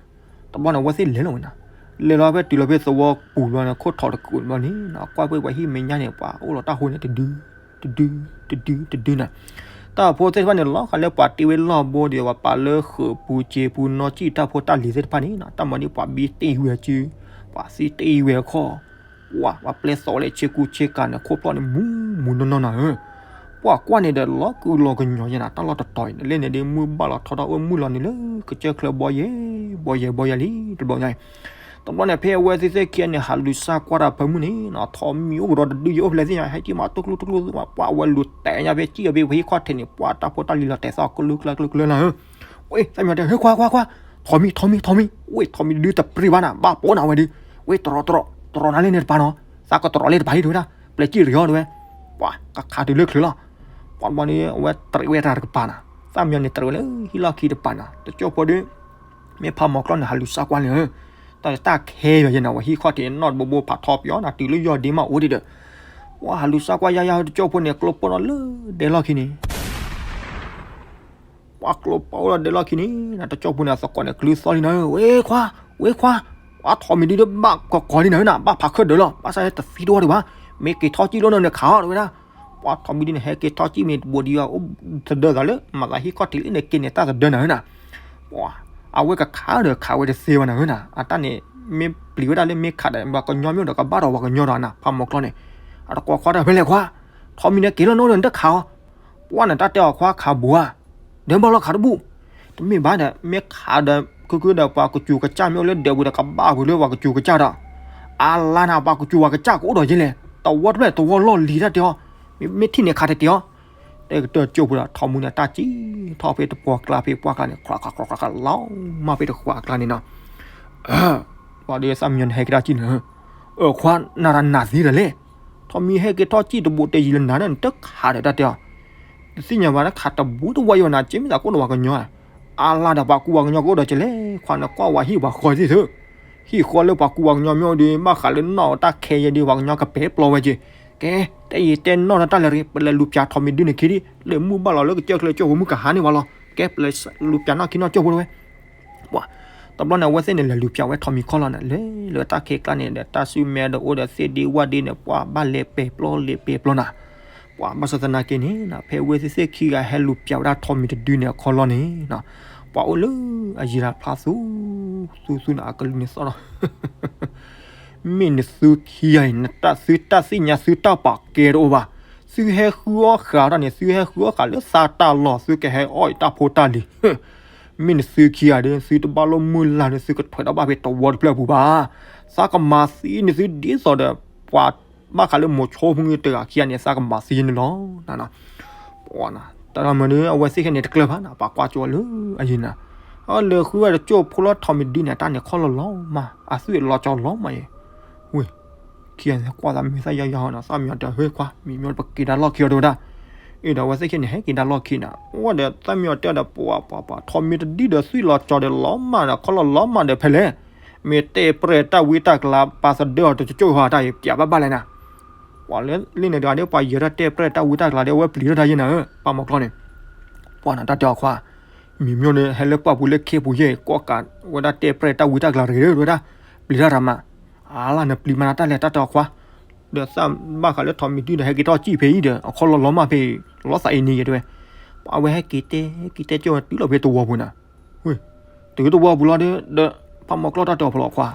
တဘျီန့ၣ် အဝဲသ့ၣ်လဲၤလီၤဝဲနၤ, လဲၤလီၤဖဲတုၤလီၤဖဲသဝီပူၤဘျီန့ၣ် ခိၣ်ထီၣ်တကူးဘျီန့ၣ် ကွၢ်ပှဲၤပှၤဟံၣ်မဲာ်ညါန့ၣ် ပှၤအိၣ်လီၤတၢ်ဟိန့ၣ် တဒု တဒု တဒု တဒုနၤ, တၢ်ဖိသ့ၣ်တဖၣ်န့ၣ် လီၤဂာ်လၢပှၤတ့ဝဲလီၢ်ဘိဒီး ပှၤပာ်လၢဃုာ်ပူၤစ့ပူၤနီၢ်ကံၣ်တၢ်ဖိတၢ်လံၤသ့ၣ်တဖၣ်န့ၣ် တၢ်မၤန့ၣ်ပှၤဘံတ့ဝဲစု, ပှၤသံတ့ဝဲခီၣ်, ပှၤပျဲသီးလဲၤဆ့ကူဆ့ကၤန့ၣ် ခိၣ်ဖျီၣ်န့ၣ် မူမူနီၢ်နီၢ်နၤဧၢ, ပှၤကွၢ်န့ၣ်ဒီး လီၤကူလီၤကညီၤယဲနၤ တၢ်လီၢ်တတီၤအံၤ လၢန့ၣ်ဒီး မုၢ်ဘၣ်လီၤထီထီၣ်အိၣ်မုၢ်လီၤန့ၣ်လၢ ကစၢၢ်ချၢဘီယဲ ဘီယဲဘီယဲလံ တဘျီညါအံၤ, တဘျီန့ၣ် ဖဲအဝဲသ့ၣ်သ့ၣ်ခံဂၤန့ၣ် ဟးလူၤစၢ်ကွၢ်တၢ်ဖၢမုၢ်န့ၣ် ထီးမံၤအိၣ်ဘူးဒီးတဒုယဲအိၣ်ဖဲလဲၣ်သ့ၣ်ညါ ဟဲကံၣ်မးတကျိတကျိသ့ၣ်မး ပှၤဝဲလူၤတဲာ်ညါဖဲကံၣ်အီၤဖဲ ပှၤဟံၣ်ခီၣ်ထံးန့ၣ် ပှၤတၢ်ဖိတၢ်လံၤလီၤတဲာ်သီၣ်ကလုာ်ကျၢ်ကလုာ်ကျၢ်နၤဧၢ, ဝဲသးမံၤတဲ ဟဲခွါခွါခွါ, ထီးမံၤထီးမံၤထီးမံၤ, ဝဲထီးမံၤဒုတပြံဘၣ်နၤ ဘၣ်ပိာ်နၤဝဲဒု, ဝဲတရီတရီ, တရီနၤလၢန့ၣ်တပၤနီၤ, သးကတရီလၢတပၤလံတဲဝဲဒၣ်, ပျဲၢ်ကံၣ်တရီတဲဝဲ, ပှၤကခးတုၤလၢချုးလီၤ, ပှၤတဘျီန့ၣ် အဝဲတရံးဝဲတၢ်တကပၤနၤ, သးမံၤန့ၣ်တရံးဝဲလၢဟံၣ်လီၢ်ခံတပၤနၤ တကၠိၢ်ဖိဒု မ့ၢ်ဖးမီၤကျီၢ်န့ၣ် ဟးလူၤစၢ်ကွၢ်န့ၣ်, တၢ်တၢ်ခဲယဲနၤ ဝဲဟံၣ်ခီၣ်ထံးနီၢ်တဘိဘိဖးထီပယီၤနၤ တုၤလၢယီၢ်ဒ့မးအိၣ်ဒံးဒီး, ပှၤဟးလူၤစၢ်ကွၢ်ယါယါတကၠိၢ်ဖိန့ၣ် ကျိပိၢ်နီၤလၢဒဲလီၢ်ခံန့ၣ် ပှၤကျိပိၢ်အိၣ်လီၤဒဲလီၢ်ခံန့ၣ် နတကၠိၢ်ဖိန့ၣ် အသကိးန့ၣ် ကလုၢ်သီလံနၤဧၢ, ဝဲခွါ, ဝဲခွါ, ပှၤထီးမံၤဒုဒီးဘၣ်ကီးကီးလံနၤဧၢနၤ, ဘၣ်ဖးခၢၣ်ဒၢးလီၤ, ဘၣ်ဆၣ်ဟဲတသံတဝီဒံးဘၣ်, မ့ၢ်က့ၤထီၣ်ကံၣ်လိၣ်နီၢ်န့ၣ်ခးအီၤတဲဝဲဒၣ်, ပှၤထီးမံၤဒုန့ၣ် ဟဲက့ၤထီၣ်ကံၣ်မ့ၢ်တဘိဒံးဘၣ် အိၣ်သဒၢသးလၢ မၤသးဟံၣ်ခီၣ်ထံးလၢန့ၣ်က့ၤန့ၣ်တၢ်သဒၢနၤဧၢနၤ, ပှၤ အဝဲကခးဒီးခးဝဲတသ့ဘၣ်နၤဧၢနၤ, အတၢ်န့ၣ် မ့ၢ်ပျံၤဝဲဒၣ်လၢမ့ၢ်ခးဒီး ပှၤကညီမ့ၢ်အိၣ်ဒီးကဘၣ်ဒီးပှၤကညီဒီးနၤ ဖးမီၤကျီၢ်န့ၣ်, အတကွၢ်ခွါတၢ်ဖဲလဲၣ်ခွါ, ထီးမံၤန့ၣ်က့ၤလီၤနီၢ်န့ၣ်တခးအီၤ, ပှၤန့ၣ်တၢ်တဲအီၤခွါခးဘူးဧါ, ဒီးဘၣ်လီၤခးတဘူၣ်, တမ့ၢ်ဘၣ်ဒီး မ့ၢ်ခးဒီး ခုခုဒီးပှၤကစူၤကစၢ်မ့ၢ်အိၣ်လၢဒၢးပူၤဒီးကဘၣ်ဝံၤလၢပှၤကစူၤကစၢ်ဒီး, အလါနၤ ပှၤကစူၤပှၤကစၢ်ကအိၣ်ဒီးယဲလဲၣ်, တဝီတဖျၢၣ်တဝီလီၢ်လံၤတၢ်တဲအီၤ, မ့ၢ်ထံၣ်န့ၣ်ခးတတဲအီၤ, တဲကတၢၢ်ကၠိၢ်ဖိဒီး ထီးမံၤန့ၣ် တၢ်စံၣ်ထီၣ်ဖဲတပှီၢ်ကျါဖဲပှၢ်ကျါန့ၣ် ချးချးချးချးလီၤမၢ်ဖဲတပှီၢ်ကျါန့ၣ်နီၤ, ပှၤဒီးသးမံၤန့ၣ်ဟဲက့ၤထီၣ်ကံၣ်န့ၣ်, အခွါနၤတၢ်နးသံဒီးလဲၣ်, ထီးမံၤဟဲက့ၤထီၣ်ကံၣ်တဘိးတဲယံၤလၢနၤန့ၣ် နတခးဒီးတၢ်တဲအီၤ, တသ့ၣ်ညါဘၣ်တခးတဘူးတဝီယိာ်နၤ က့မ့ၢ်သးကအိၣ်ဒီးပှၤကညီဧါ, အလါဒီးပှၤကူပှၤကညီကအိၣ်ဒီးကလဲၣ်, ခွါနကွၢ်ဝဲဟံၣ်ပှၤဃီသ့ၣ်သ့ၣ် ဟံၣ်ဃီလၢပှၤကူပှၤကညီမ့ၢ်အိၣ်ဒီး ဘၣ်ဃးလၢနီၢ်တၢ်ခဲယဲဒီး ပှၤကညီကပဲာ်ပျီဝဲက့ၤ, ကဲ, တဲယံာ်တဲနီၢ်တၢ်လၢာ်ရ့ ပလဲၤလူၤပၠးထီးမံၤဒုန့ၣ်ခံဒံး, လၢမုၢ်ဘၣ်လီၤလၢကစၢၢ်ချၢကၠိၢ်ဖိမုၢ်ကဟါန့ၢ်ဝဲလီၤ, ကဲပလဲၤလူၤပၠးနီၢ်ခံနီၢ်ကၠိၢ်ဖိတဝဲ, ပှၤ, တဘျီန့ၣ် အဝဲသ့ၣ်န့ၣ် လဲၤလူၤပၠးဝဲထီးမံၤခီလီၤန့ၣ် လဲၤလၢတၢ်ခဲကျါန့ၣ်ဒီး တၢ်စုမဲဒီးအိၣ်ဒီးသ့ၣ်ဒ့ဝၣ်ဒ့န့ၣ် ပှၤဘၣ်လဲၤပဲာ်ပျီလဲၤပဲာ်ပျီနၤ, ပှၤဘၣ်ဆၣ်သနာ်က့န့ၣ် ဖဲအဝဲသ့ၣ်သ့ၣ်ခံဂၤဟဲလူၤပၠးဝဲဒၣ်ထီးမံၤတဒုန့ၣ်အခီလီၤန့ၣ်, ပှၤအိၣ်လၢအယံၤတၢ်ဖျါသူ, သူသူန့ၣ် အကလုၢ်န့ၣ်သီၣ်လီၤ မ့ၢ်နသုခံဂၤအံၤ နတၢ်သုတၢ်သ့ၣ်ညါသုတၢ်ပာ်ကဲတအိၣ်ဘၣ်, သုဟဲဃုအီၣ်ဃာ်တၢ်န့ၣ် သုဟဲဃုအီၣ်ဃာ်လၢသးတၢ်လီၢ် သုကဟဲအီၣ်အံၤတၢ်ဖိတၢ်လံၤ, မ့ၢ်နသုခံဂၤဒီး သုတဘၣ်လိၣ်မုၢ်လၢ်ဒီး သုကထွဲးထီၣ်ဘၣ်ဖဲတဝီတဖျၢၣ်အပူၤဘၣ်. သးကမၤသံန့ၣ်သုဒ်သိးဒီး ပှၤဘၣ်ဃးလၢမိၤဆိဖုတဂၤခံဂၤန့ၣ် သးကမၤသံန့ၣ်လီၤ. ပှၤနီၤ တၢ်မၤဒီး အဝဲသ့ၣ်ခဲန့ၣ်တကျၢၤဘၣ်နီၤ ပှၤကွၢ်ကၠိလၢအယံၤနီၤ. အလဲၤဃုဝဲတကၠိဖိလၢထိးမံၤဒုန့ၣ် တၢ်န့ၣ်ခီၣ်လီၤလီၤမး အသွံၣ်အလီၤကၠီလီၤမးအံၤ. ဝ့ၢ် ခံဂၤန့ၣ်ကွၢ်သးမံသးယါယါနီၤ သၣ်မံယီၤတဲ ဟ့ခွါ မံမီၢ်ပက့ၤတၢ်လီၢ်ခံအီၤတဲဝဲဒၣ်. အ့ဒီးအဝဲသ့ၣ်ခဲန့ၣ် ဟဲက့ၤတၢ်လီၢ်ခံနီၤ အိၣ်ဒီးသၣ်မံယီၤတဲဒီး ပှၤပှၤပှၤ ထိးမံၤတဒုဒီးသွံၣ်လီၤကၠီဒီးလီၤမၢ်ဒီး ခီၣ်လီၤလီၤမၢ်ဒီးဖဲလဲၣ်. မ့ၢ်တဲပြဲၢ်တၢ်ဝံတၢ်ကျါ ပာ်သဒၢအီၤတကၠိၢ်ဟီတၢ်အံၤ ပျးဘၣ်ဘၣ်လဲၣ်နီၤ. ပှၤလၢလ့ၣ်န့ၣ်တဂၤဒီး ပှၤယဲၤတၢ်တဲပြဲၢ်တၢ်ဝံတၢ်ကျါဒီး အဝဲပျံၤထီၣ်တၢ်ယဲၢ်နၤဧၢ ပှၤမီၤကျီန့ၣ်. ပှၤနီၤ တၢ်တဲအီၤခွါ မံမီၢ်ဒီး ဟဲလၢပှၢ်ပူၤလၢခ့ပူၤယဲၢ် ကိးကးဝဲဒၣ်တဲပြဲၢ်တၢ်ဝံတၢ်ကျါတဂ့ၤဒီးဝဲဒၣ် ပျံၤထီၣ်တၢ်မး အါလၢနပျံၤမးနၤတၢ်လဲၤ တၢ်တဲအီၤခွါ. ဒီးသးဘၣ်ဃးလၢထိးမံၤဒုဒီး ဟဲက့ၤထီၣ်စံၣ်ဖဲအံၤဒီး အခီၣ်လီၤလီၤမၢ်ဖဲအံၤ လီၤသးအံၤန့ၣ်ယဲၢ်တဲဝဲ. ပှၤအဝဲဟဲက့ၤတဲ က့ၤတဲကၠိဝဲ တုၤလီၤဖဲတဝီပူၤနီၤ. ဝ့ၢ် တုၤတဝီပူၤလီၤဒီး ဒီး ပှၤမီၤကျီတၢ်တဲအီၤဖဲလီၤခွါ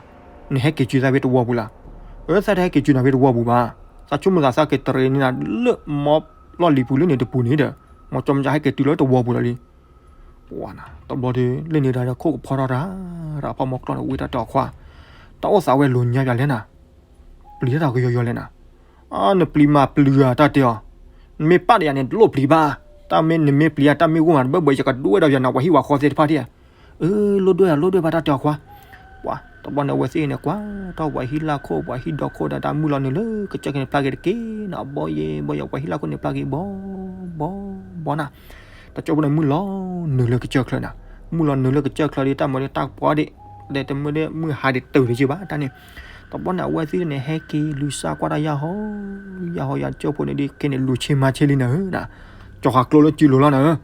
နဟဲက့ၤစုၤသးဖဲတဝီပူၤလီၤ. အၢ သးတဟဲက့ၤစုၤနၤဖဲတဝီပူၤဘၣ်. သးဆိကမိၣ်သး သးက့ၤတရံးန့ၢ်နၤလၢ မီၤလီၢ်လံၤပူၤလၢန့ၣ်တပူၤန့ၣ်ဒီး မီၤကၠီမီၤကၠီဟဲက့ၤတုၤလီၤတဝီပူၤလီၤလံ. ပှၤနီၤ တဘျီဒီး လ့ၣ်န့ၣ်တဂၤဒီး ခိၣ်ကဖီထီၣ်တၢ် ဒီးပှၤမီၤကျီန့ၣ် ဝံတၢ်တဲအီၤခွါ တၢ်အိၣ်သးဝဲလိၤညါပၠးလဲၣ်နၤ. ပျံၤတၢ်ကယီယီလဲၣ်နၤ. အါ နပျံၤမးပျံၤဧါ တၢ်တဲအီၤ. နမ့ၢ်ပာ်ဒီးယၤန့ၣ် တလိၣ်ပျံၤဘၣ်. တၢ်မ့ၢ်နမ့ၢ်ပျံၤဧါ တၢ်မ့ၢ်ဂိၢ်မး တဘၢဘၢ ယကဒွဲၣ်ဒီးယၤနၤ ပှၤဟံၣ်ပှၤဃီသ့ၣ်တဖၣ်ဒၣ်. အၢ လိၣ်ဒွဲၣ်ဧါ လိၣ်ဒွဲၣ်ဘၣ် တၢ်တဲအီၤခွါ. ပှၤ တဘျီန့ၣ် အဝဲသ့ၣ်န့ၣ် ကွၢ်ထီၣ်ပှၤဟံၣ်လၢခိၣ် ပှၤဟံၣ်ဒီခိၣ်ဒီး တၢ်မုၢ်လီၤနုာ်လၢကစၢၢ်ခ့န့ၣ် ဖျါက့ၤတက့ၢ်နီၤ ဘီယဲဘီယဲ ပှၤဟံၣ်လၢခိၣ်န့ၣ် ဖျါက့ၤဘီ ဘီ ဘီနၤ. တကၠိဖိန့ၣ် မုၢ်လီၤနုာ်လၢကစၢၢ်ချၢနၤ. မုၢ်လီၤနုာ်လၢကစၢၢ်ချၢဒီး တၢ်မၤဒီးတၢ်ပှီၢ်ဒံး ဒီးတမ့ၢ်ဒီးမုၢ်ဟါဒံးတုၤတက့ၢ်ဘၣ် တၢ်န့ၣ်. တဘျီန့ၣ် အဝဲသ့ၣ်န့ၣ် ဟဲက့ၤလူၤစၢ်ကွၢ်တၢ်ယၢ်ဟီ ယၢ်ဟီယၢ် တကၠိဖိန့ၣ်ဒ်ခဲန့ၣ် လူၤဆ့မၤဆ့လံနၤဧၢ. ကၠီၤဃာ်ကျိလၢစုလိၤလီၤနၤဧၢ.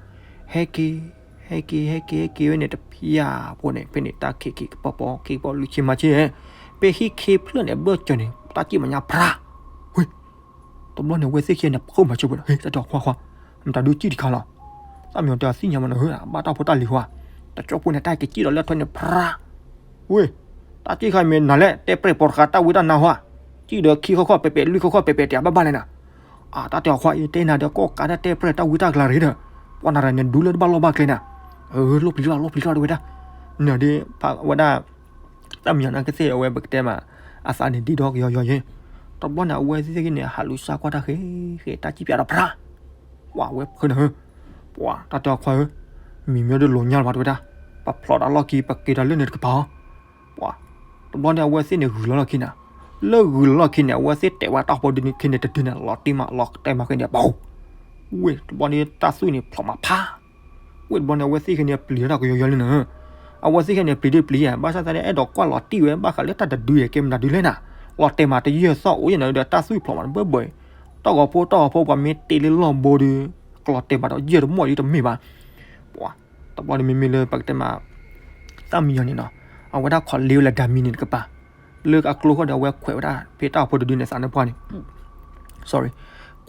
ဟဲက့ၤ ဟဲက့ၤ ဟဲက့ၤ ဟဲက့ၤဝဲန့ၣ် တဖၠၣ်ဖိန့ၣ် ဖဲန့ၣ် တၢ်ခံးခံးကပီၤပီၤ ခံးကပီၤလူၤဆ့မၤဆ့ ဖဲဟံၣ်ခ့ဖျၢၣ်န့ၣ် ဘၢၣ်စၢၤန့ၣ် တၢ်စံၣ်မဲာ်ညါဖြါ ဝ့ၢ် တဘျီန့ၣ် အဝဲသ့ၣ်ခံဂၤန့ၣ် ဖုးမၤစၢၤဖိန့ၣ် ဟ့ၣ် တၢ်တဲအီၤခွါခွါ မတၤဒုးစံၣ်တခါလီၤ. သၣ်မံယီၤတဲအီၤ သ့ၣ်ညါမးနၤဧၢ ဘၣ်တၢ်ဖိတၢ်လံၤခွါ. တကၠိဖိန့ၣ် တၢ်က့ၤစံၣ်ဒီးလၢထွဲန့ၣ် ဖြါ ဝ့ၢ် တၢ်စံၣ်ခါမ့ၢ်နၤလဲၣ် တဲပြဲၢ်ပိာ်တဃာ်တၢ်ဝံတၢ်နါဟီ စံၣ်ဒီးခံခီခီၣ်ပဲာ်ပဲာ် လွံၢ်ခီခီၣ်ပဲာ်ပဲာ် တဘၣ်ဘၣ်လဲၣ်နၤ. အတၢ်တဲအီၤခွါအံၤ တဲနၤဒီး ကိးကးတၢ်တဲပြဲၢ်တၢ်ဝံတၢ်ကျါတဂ့ၤဒီး ပှၤနၤဒီးန့ၣ် ဒူလၢတဘၣ်လီၢ်ဘၣ်ကျဲနၤ. အၢ လိၣ်ပျံၤလီၤ လိၣ်ပျံၤလီၤတဝဲဒၣ်. နၤဒီး ဖးဝဲဒၣ် သၣ်မံယီၤန့ၣ်ကသ့ၣ် အဝဲပကတဲမး အသးန့ၣ်ဒ်ဒီးကယီယီယဲၢ်. တဘျီန့ၣ် အဝဲသ့ၣ်ခံဂၤန့ၣ် ဟးလူၤစၢ်ကွၢ်တၢ်ဃဲဃဲ တၢ်စံၣ်ပၠးဒီးဖြါ ပှၤဝဲဖုးနၤဧၢ. ပှၤတၢ်တဲအီၤခွါဧၢ, မံၤမ့ၢ်ဒုးလိာ်ညါလၢၤဘၣ်တဝဲဒၣ်, ပဖျိးတၢ်လီၢ်ခံ ပက့ၤတၢ်လၢန့ၣ်တကပၤအီၤ. ပှၤ တဘျီန့ၣ် အဝဲသ့ၣ်န့ၣ်ဂုၤလီၤလီၢ်ခံန့ၣ်, လၢဂုၤလီၢ်ခံန့ၣ် အဝဲသ့ၣ်တဲာ်ဝဲတၢ်ဖိဒုန့ၣ်ခံန့ၣ်တဒုန့ၣ် လီၤတံၢ်မး လီၤတဲာ်မးဃဲန့ၣ် ပှၤ ဝ့ၢ်တဘျီန့ၣ် တၢ်သွံၣ်န့ၣ်ဖျိးမးဖး ဝ့ၢ်တဘျီန့ၣ် အဝဲသ့ၣ်ခဲန့ၣ်ပျံၤတၢ်ကယီယီလံနၤ. အဝဲသ့ၣ်ခဲန့ၣ်ပျံၤဒုးပျံၤယဲၢ်, ဘၣ်ဆၣ်သနာ်က့ အဲၣ်ဒိးကွၢ်လီၤတံၢ်ဝဲ ဘၣ်ဃးလၢတၢ်တဒုယဲၢ် ကဲမနုၤဒုလဲၣ်နၤ, လီၤတဲာ်မးတယဲၢ်သီၣ်အိၣ်ယဲၢ်နၤဒီး တၢ်သွံၣ်ဖျိးမးတဘၢဘၢ, တၢ်ဂီၤဖိတၢ်ဂီၤဖိ ပှၤမ့ၢ်တ့လၢလီၢ်ဘိဒီး ကလီၤတဲာ်မးဒီးယဲၢ်တမီၢ်ဒ်တမ့ၢ်ဘၣ်. ပှၤ တဘျီန့ၣ်မ့မ့ၢ်လၢပကတဲမး သၣ်မံယီၤန့ၣ်နီၤ, အဝဲဒၣ်ခိးလ့ဝဲလၢဒၤမံန့ၣ်တကပၤ လၢအကျိဃီဒီး အဝဲခွဲးဝဲဒၣ်ဖဲတၢ်ဖိတဒုန့ၣ်သးနၢပှၢ်န့ၣ်, sorry,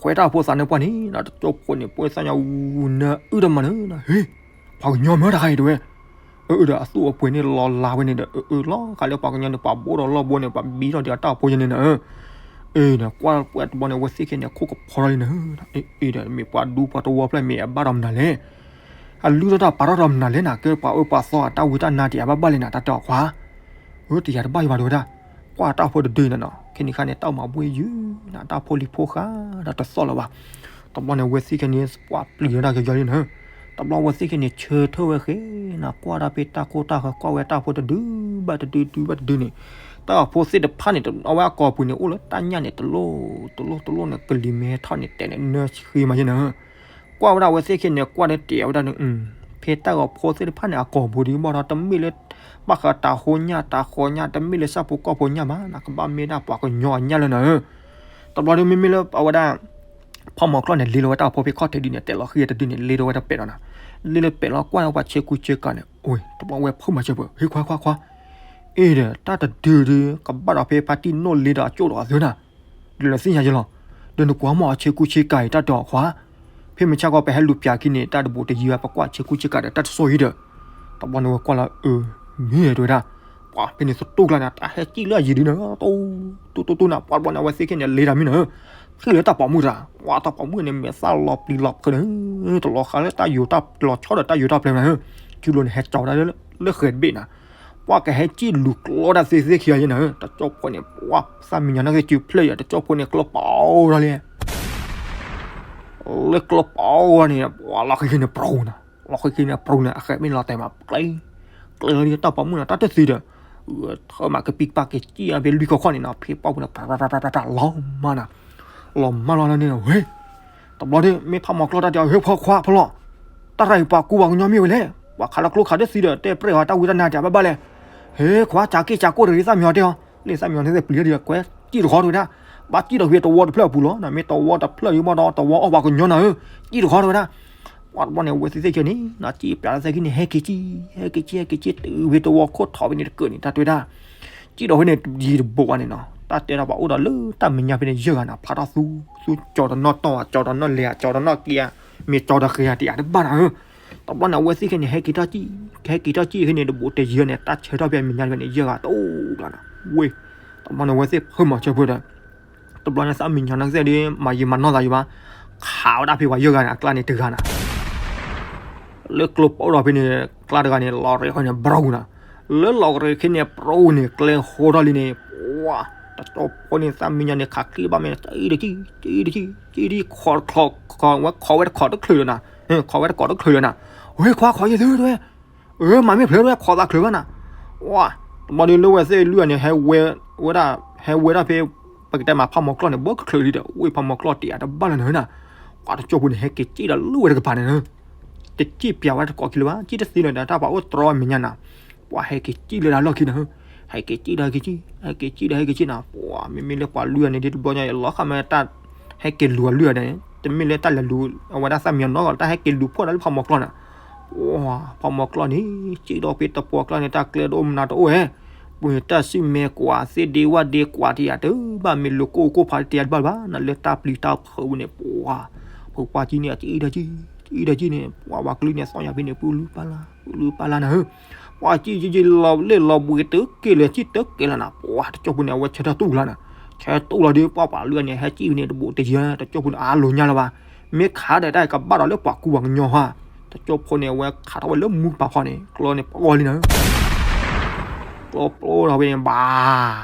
ခွဲးတၢ်ဖိသးနၢပှၢ်န့ၣ်နီၤ, တကၠိဖိန့ၣ် ပှၤသးညါဝူနၢအုၣ်တမးနၤ, ဟ့ၣ် ပှၤကညီမ့ၢ်တခါအံၤတဝဲ, အၢ ဒီးအသူၣ်အပှ့ၤန့ၣ်လီၤလးဝဲန့ၣ်ဒီး အၢ အၢ လီၤခးလၢပှၤကညီန့ၣ် ပှၤဘိးဒီးလီၢ်ဘိန့ၣ် ပှၤဘံထီၣ်ဒံးအတၢ်ဖိယဲၢ်န့ၣ်နၤ, အၢ ကွၢ်ပှဲၤတဘျီန့ၣ် အဝဲသ့ၣ်ခဲန့ၣ် ခိၣ်ကဖီထီၣ်လံနၤ, အ့ ဒီးမ့ၢ်ပှၤဒူပှၤတဝီဖျၢၣ်မ့ၢ်အဘၣ်ဒီးမနုၤလဲၣ် အလုၢ်ထီၣ်တၢ်ပာ်ထီၣ်ဒီးမနုၤလဲၣ်နၤ, ကဲပှၤအၢပှၤသီအတၢ်ဝံတၢ်နါတံၢ်အဘၣ်ဘၣ်လဲၣ်နၤ, တၢ်တဲအီၤခွါ, အၢ တယၤတဘၣ်ယဘၣ်တဝဲဒၣ်, ကွၢ်တၢ်ဖိတဒုနၤနီၤ, ခဲန့ၣ်ခါန့ၣ် တၢ်မၤဘှ့ၣ်ယုာ်နၤ, တၢ်ဖိလံၤဖိဃာ်ဒီးတသီၣ်လၢၤဘၣ်. တဘျီန့ၣ် အဝဲသ့ၣ်ခဲန့ၣ် ပှၤပျံၤတၢ်ကယီယီလံနၤ, တဘျီအဝဲသ့ၣ်ခဲန့ၣ် ဆၢထၢၣ်ဝဲဃဲနၤ, ကွၢ်တၢ်ဖဲတၢ်ကိၢ်တၢ်ဂီၤ ကွၢ်ဝဲတၢ်ဖိတဒုဘၣ်တဒု ဒုဘၣ်တဒုန့ၣ်, တၢ်ဂီၤဖိသ့ၣ်တဖၣ်န့ၣ် အဝဲအကိာ်ပူၤန့ၣ် အိၣ်လၢတၢ်ညၣ်န့ၣ် တလိၣ်တလိၣ်တလိၣ်န့ၣ် ကလံၤမ့ၢ်ဟဲထီၣ်န့ၣ် တဲာ်န့ၣ်နၢဆှံမးယဲၢ်နၤ ကွၢ်ဝဲဒၣ်အဝဲသ့ၣ်ခဲန့ၣ် ကွၢ်ဒီးတဲာ်ဝဲဒၣ်န့ၣ်, ဖဲတၢ်ဂီၤဖိသ့ၣ်တဖၣ်န့ၣ် အကိာ်ပူၤဒုးဘၣ်ဒီး တမ့ၢ်လၢ ဘၣ်ဃးတၤဟိညၣ်တၤဃီညၣ် တမ့ၢ်လၢဆၣ်ဖိကီၢ်ဖိညၣ်ဘၣ်နၤ, ကဘၣ်မ့ၢ်ဒၣ်ပှၤကညီအညၣ်လၢနၤဧၢ. တဘျီဒီးမ့မ့ၢ်လၢအဝဲဒၣ် ဖီမီၤကျီန့ၣ် လ့လိာ်ဝဲတၢ်ဖိဖဲခီၣ်ထံးဒုန့ၣ် တဲာ်လီၤဃံတဒုန့ၣ် လ့လိာ်ဝဲတပဲာ်လီၤနၤ, လ့လိာ်ပဲာ်လီၤကွၢ်ဒီးပှၤဆ့ကူဆ့ကၤန့ၣ်, အဝဲ တဘျီဝဲဖုးမၤစၢၤပှၤ ဟ့ၣ်ခွါခွါခွါ အ့ဒီး တၢ်တဒုဒုး ကဘၣ်ဒီးဖဲဖါတံၢ်နိၣ်လ့ဒီးအကၠိၣ်ဒီးအသၢနၤ, ဒီးနသ့ၣ်ညါယဲၢ်လီၤ, ဒီးနကွၢ်မီၢ်အဆ့ကူဆ့ကၤအံၤ တၢ်တဲအီၤခွါ, ဖဲမုၢ်ဆါခီပဟဲလူၤပၠးခံန့ၣ် တၢ်တဘူးတယံၤဘၣ် ပကွၢ်ဆ့ကူဆ့ကၤဒီးတၢ်တစိၢ်အံၤဒီး, တဘျီန့ၣ်ဝဲကွၢ်လီၤ အၢ မ့ၢ်တဲဝဲဒၣ်, ပှၤဖဲန့ၣ်သတူၢ်ကျါန့ၣ် တၢ်ဟဲစံၣ်လၢအယံၤဒုန့ၣ်, တူၢ်တူၢ်တူၢ်နၤ ပှၤတဘျီန့ၣ် အဝဲသ့ၣ်ခဲန့ၣ် လ့တၢ်မံနၤဧၢ, ဃ့ၢ်လၢတၢ်ပိာ်မုၣ်တၢ်, ပှၤတၢ်ပိာ်မုၣ်န့ၣ် မဲာ်သၣ်လီၤပျံၤလီၤဖုးနၤဧၢ, တလီၤဃးလၢတၢ်ယိၤတၢ်လီၤဆီဒီးတၢ်ယိၤတၢ်ပျဲနၤဧၢ, ကၠူလိၤန့ၣ် ဟဲကၠီၤဒၣ်လၢ လၢဃဲၤတဘ့ၣ်နၤ, ပှၤကဟဲစံၣ်လူၤကျီတၢ်သ့သ့ခံဂၤယဲနၤဧၢ, တကၠိဖိန့ၣ် ပှၤသၣ်မံညီၤန့ၣ်က့ၤစူၤဖျဲၣ်ယၤ တကၠိဖိန့ၣ် ကျီပီထီၣ်လံ လၢကျီပီထီၣ်န့ၣ် ပှၤလီၤဃံဃံန့ၣ်ပြူၤနၤ, လီၤဃံဃံန့ၣ်ပြူၤန့ၣ် အဃဲၤမ့ၢ်လီၤတဲာ်မး ကျဲ ကျဲလီၤလံတၢ်ပိာ်မုၣ်နၤ တၢ်တသံဒီး ထၢမးကပံၢ်ကပၢ်က့ၤစံၣ်အီၤဖဲလွံၢ်ခီခီန့ၣ်နီၤ ဖဲပှၢ်ပူၤန့ၣ် ပြးပြးပြးပြးပြး လီၤမၢ်နၤ, လီၤမၢ်လီၤန့ၣ် ဝဲ တဘျီဒီး မ့ၢ်ဖးမီၤကျီၢ်တၢ်တဲအီၤ ဟ့ၣ်ခွါခွါဖီလီၤ, တၢ်ရၤအံၤပှၤကူပှၤကညီမ့ၢ်ဝဲလဲၣ်, ပှၤခးလၢကျိခးတသံဒီး တဲပြဲၢ်ဝဲတၢ်ဝံတၢ်နါတဲဘၣ်ဘၣ်လဲၣ်, ဟ့ၣ်ခွါစးက့ၢ်စးကိၢ်တဂ့ၤ သၣ်မံညီၤတဲအီၤ, လၢသၣ်မံညီၤန့ၣ်ပျံၤဒီး ကွဲစံၣ်တခီတဝဲဒၣ်, ဘၣ်စံၣ်ဒီးဖဲတဝီတဖျၢၣ်အပူၤလီၤ, မ့ၢ်တဝီတဖျၢၣ်ဒ်ဘၣ်ဒီး တဝီအီၣ်ပှၤကညီနၤဧၢ, စံၣ်တခီတဝဲဒၣ် ပှၤတဘျီန့ၣ် အဝဲသ့ၣ်သ့ၣ်ခဲန့ၣ် နီၤစံၣ်ပျးလၢသၢခံန့ၣ် ဟဲက့ၤစံၣ် ဟဲက့ၤစံၣ် ဟဲက့ၤစံၣ် တုၤဖဲတဝီခိၣ်ထီၣ်ဖဲန့ၣ်တကၢၢ်န့ၣ် တၢ်တဲဝဲဒၣ်, စံၣ်ဒီးဖဲန့ၣ် ယံၤတဘိးဘၣ်န့ၣ်နီၤ တၢ်တဲဒီးပှၤအိၣ်ဒီးလၢတၢ်မဲာ်ညါဖဲန့ၣ် ယဲၢ်ဂၤနၤ ဖျါထီၣ်သူ သူကၠီၤတနီၣ်တီၢ် ကၠီၤတနီၣ်လဲၤ ကၠီၤတနီၣ်က့ၤ မ့ၢ်ကၠီၤတဃ့တယၤတဘၣ်နၤဧၢ, တဘျီန့ၣ် အဝဲသ့ၣ်ခဲန့ၣ် ဟဲက့ၤထီၣ်စံၣ် ဟဲက့ၤထီၣ်စံၣ်ဖဲန့ၣ် တဘိးတဲယံၤန့ၣ် တၢ်ဆၢထီၣ်ဖဲမဲာ်ညါဖဲန့ၣ် ယဲၢ်ဂၤတအိၣ်ဘၣ်နၤ, ဝ့ၢ် တဘျီန့ၣ် အဝဲသ့ၣ်ဖၢမၤဆၢဖၢဒီး တဘျီန့ၣ် သၣ်မံညီၤန့ၣ်ကသ့ၣ်ဒီး မၤယံာ်မၤနီၢ်သးယံာ်ဘၣ်, ခးဝဲဒၣ်ဖဲပှၤယဲၢ်ဂၤန့ၣ် အကျါန့ၣ်တဂၤနၤ, လၢကျိပိၢ်ဒီးဖဲန့ၣ် ကျါတဂၤန့ၣ် လီၤရ့ဃီန့ၣ် ပြူၤနၤ, လၢလီၤရ့ခဲန့ၣ် ပြူၤန့ၣ် ကျဲဃိထီၣ်လံန့ၣ် ပှၤ တကၠိဖိန့ၣ် သၣ်မံညီၤန့ၣ် ခးချံဘၣ်မ့ၢ် စံၣ်တကံၢ် စံၣ်တကံၢ် စံၣ်တကံၢ် ခိးတခီ ဝဲခိးဝဲတခိးတချုးလၢၤနၤ, ခိးဝဲတခိးတချုးလၢၤနၤ, ဝဲခွါခိးယဲၢ်သုတဝဲ အၢ မၤမ့ၢ်ဖျၢၣ်တဝဲ ခိးသးချုးဘၣ်နၤ, ဝါ တဘျီဒီးလၢဝဲသ့ၣ်လွံၢ်ဂၤန့ၣ် ဟဲဝဲဝဲဒၣ် ဟဲဝဲဒၣ်ဖဲ ပကတဲမးဖးမီၤကျီၢ်န့ၣ် ဘၣ်ကချုးလံဒီး ဝ့ၢ်ဖးမီၤကျီၢ်တ့ၢ်အတဘၣ်လၢၤနၤဧၢနၤ, ပှၤတကၠိဖိန့ၣ် ဟဲက့ၤစံၣ်ဒီးလၢဝဲတကပၤန့ၣ်နၤ, တစံၣ်ပျးဝဲတကိးခံလၢၤဘၣ် စံၣ်တသ့လၢၤဒီး တၢ်ပှၤအိၣ်တြီအမဲာ်ညါနၤ, ပှၤဟဲက့ၤစံၣ်လၢဒၣ်လီၢ်ခံနၤဧၢ, ဟဲက့ၤစံၣ်ဒီးဟဲက့ၤစံၣ် ဟဲက့ၤစံၣ်ဒီးဟဲက့ၤစံၣ်နၤ, ပှၤမ့မ့ၢ်လၢပှၤလွံၢ်ဂၤန့ၣ် ဒ်တဘျီညါအံၤ လီၤဃာ်မ့ၢ်တၢ် ဟဲက့ၤလူၤအလွံၢ်ဂၤန့ၣ် တမ့ၢ်လၢတၢ်လဲၤလူၤ အဝဲဒၣ်သၣ်မံညီၤနီတဂၤ တၢ်ဟဲက့ၤလူၤဖှီၣ်ဒၣ်လၢဖးမီၤကျီၢ်နၤ, ပှၤ ဖးမီၤကျီၢ်န့ၣ် စံၣ်ဒီးဖဲတပှီၤကျါန့ၣ် တၢ်ကျဲတအိၣ်မနုၤတအိၣ်ဧဲ, ပှၤတၢ်စံၣ်မဲာ်ကွၢ် သ့ၣ်ဒ့ဝၣ်ဒ့ကွၢ်တယၤတဘၣ် မ့ၢ်လိာ်ကိၢ်ကိၢ်ဖးတယၤတဘၣ်ဘၣ်နၤ လၢတၢ်ပျံၤတၢ်ဖုးဝဲန့ၣ် ပှၤ ဖိခွါကံန့ၣ် အစံၣ်ဒီးစံၣ် စံၣ်ဒီးစံၣ်န့ၣ် ပှၤဝၤကလုၢ်န့ၣ် သီၣ်ညါဖဲန့ၣ် ပူၤလုပၢ်လၢ် ပူၤလုပၢ်လၢ်နၤဧၢ, ပှၤစံၣ်စံၣ်စံၣ်လီၤလၢလီၤဘှံးတက့ၢ်လၢၤ စံၣ်တက့ၢ်လၢၤနၤ, ပှၤတကၠိဖိန့ၣ် အဝဲဆၢထၢၣ်တူၢ်လီၤနၤ, ဆၢထၢၣ်တူၢ်လီၤဒီး ပှၤပှၤလွံၢ်ဂၤန့ၣ် ဟဲစံၣ်ဝဲန့ၣ် တဘိးတယံၤ တကၠိဖိန့ၣ် အါလိာ်ညါလၢၤဘၣ်, မ့ၢ်ခးဒီးတၢ်ကဘၣ်ဒီးလၢပှၤကူပှၤကညီဟါ, တကၠိဖိန့ၣ် အဝဲခးထီၣ်ဝဲလၢမူကပၤဃီန့ၣ် ကျီန့ၣ်ပှီၢ်လံနၤဧၢ, ကျီပျီထီၣ်ဖဲန့ၣ် ဘၣ်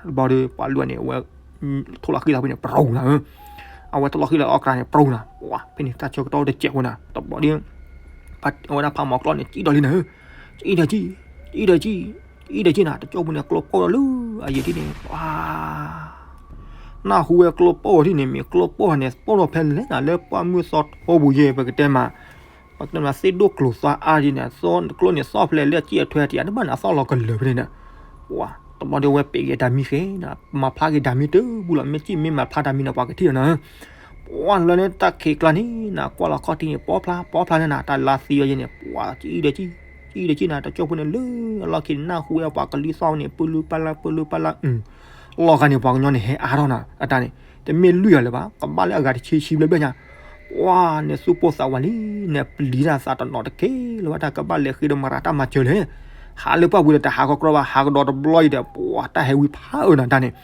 တဘျီဒီး ပှၤလွံၢ်ဂၤန့ၣ် အဝဲ ထိၣ်လီၤဃံလီၤဖဲန့ၣ် ပြူၤနၤဧၢ, အဝဲထိၣ်လီၤဃံလီၤအီၣ်ကျါန့ၣ် ပြူၤနၤ, ပှၤဖဲန့ၣ် တၢ်ဆၢကတီၢ်တစဲးဖိနၤ, တဘျီဒီး အဝဲဒၣ်ဖးမီၤကျီၢ်န့ၣ် စံၣ်ဒီးလံနၤဧၢ, စံၣ်ဒီးစံၣ် စံၣ်ဒီးစံၣ် စံၣ်ဒီးစံၣ်နၤ, တကၠိဖိန့ၣ် ကျီပှီၢ်ဒီးလၢ အယံၤဒ်န့ၣ် ပှၤ နၢ်ဟူဝဲကျီပှီၢ်ထံၣ်န့ၣ် မ့ၢ်ကျီပှီၢ်န့ၣ် ပှီၢ်ဒီးဖဲလဲၣ်နၤ လၢပှၢ်မုၢ်သီထိပူၤယဲၢ် ပကတဲမး ပကတဲမးသ့ၣ်ဒိၣ်ကျိၤသွါအါဒ်န့ၣ် သီကျိန့ၣ် သီၣ်ဖျဲးလၢအစံၣ်အထွဲတယၤတဘၣ်နၤ သီၣ်လီၤကလၢာ်ဖဲန့ၣ်နၤ, ပှၤ တဘျီဒီးဝဲပ့းက့ၤတၢ်မံဃဲနၤ မၤဖျါက့ၤတၢ်မံတဘူၣ်လီၤ မ့ၢ်စံၣ်မ့ၢ်မၤဖျါတၢ်မံနၤ ပှၤကထံၣ်လီၤနၤ ပှၤလၢန့ၣ်တၢ်ခံးကျါန့ၣ်နၤ ကွၢ်လီၤခီၣ်ထံးန့ၣ် ပီဖျါ ပီဖျါန့ၣ်နၤ တၢ်လါသံအီၤယဲန့ၣ် ပှၤစံၣ်ဒီးစံၣ် စံၣ်ဒီးစံၣ်နၤ တကၠိဖိန့ၣ်လၢအလီၢ်ခံန့ၣ် နၢ်ဟူဝဲပှၤကလုၢ်သီၣ်န့ၣ် ပလူပလၢ ပလူပလၢ လီၤဂာ်န့ၣ် ပှၤကညီန့ၣ် ဟဲအါထီၣ်နၤ အတၢ်န့ၣ် တမ့ၢ်လွံၢ်ဂၤလၢၤဘၣ် ကဘၣ်လၢအဂၤတဆံဆံဘျဲၣ်ဘျဲၣ်ညါ ပှၤန့ၣ်သူၣ်ပိၢ်သးဝးလံ န့ၣ်ပျံၤတၢ်သးတနီၤတက့ၢ်လၢၤဘၣ် တၢ်ကဘၣ်လဲၤဃ့ဒီးမၤရၤတၢ်မၤစၢၤလဲၣ် ဟးလၢပှၢ်ပူၤဒီးတဟးကီကီဘၣ် ဟးကဒီးတဘျီအံၤဒီး ပှၤတၢ်ဟဲဝံဖးအၢနၤတၢ်န့ၣ်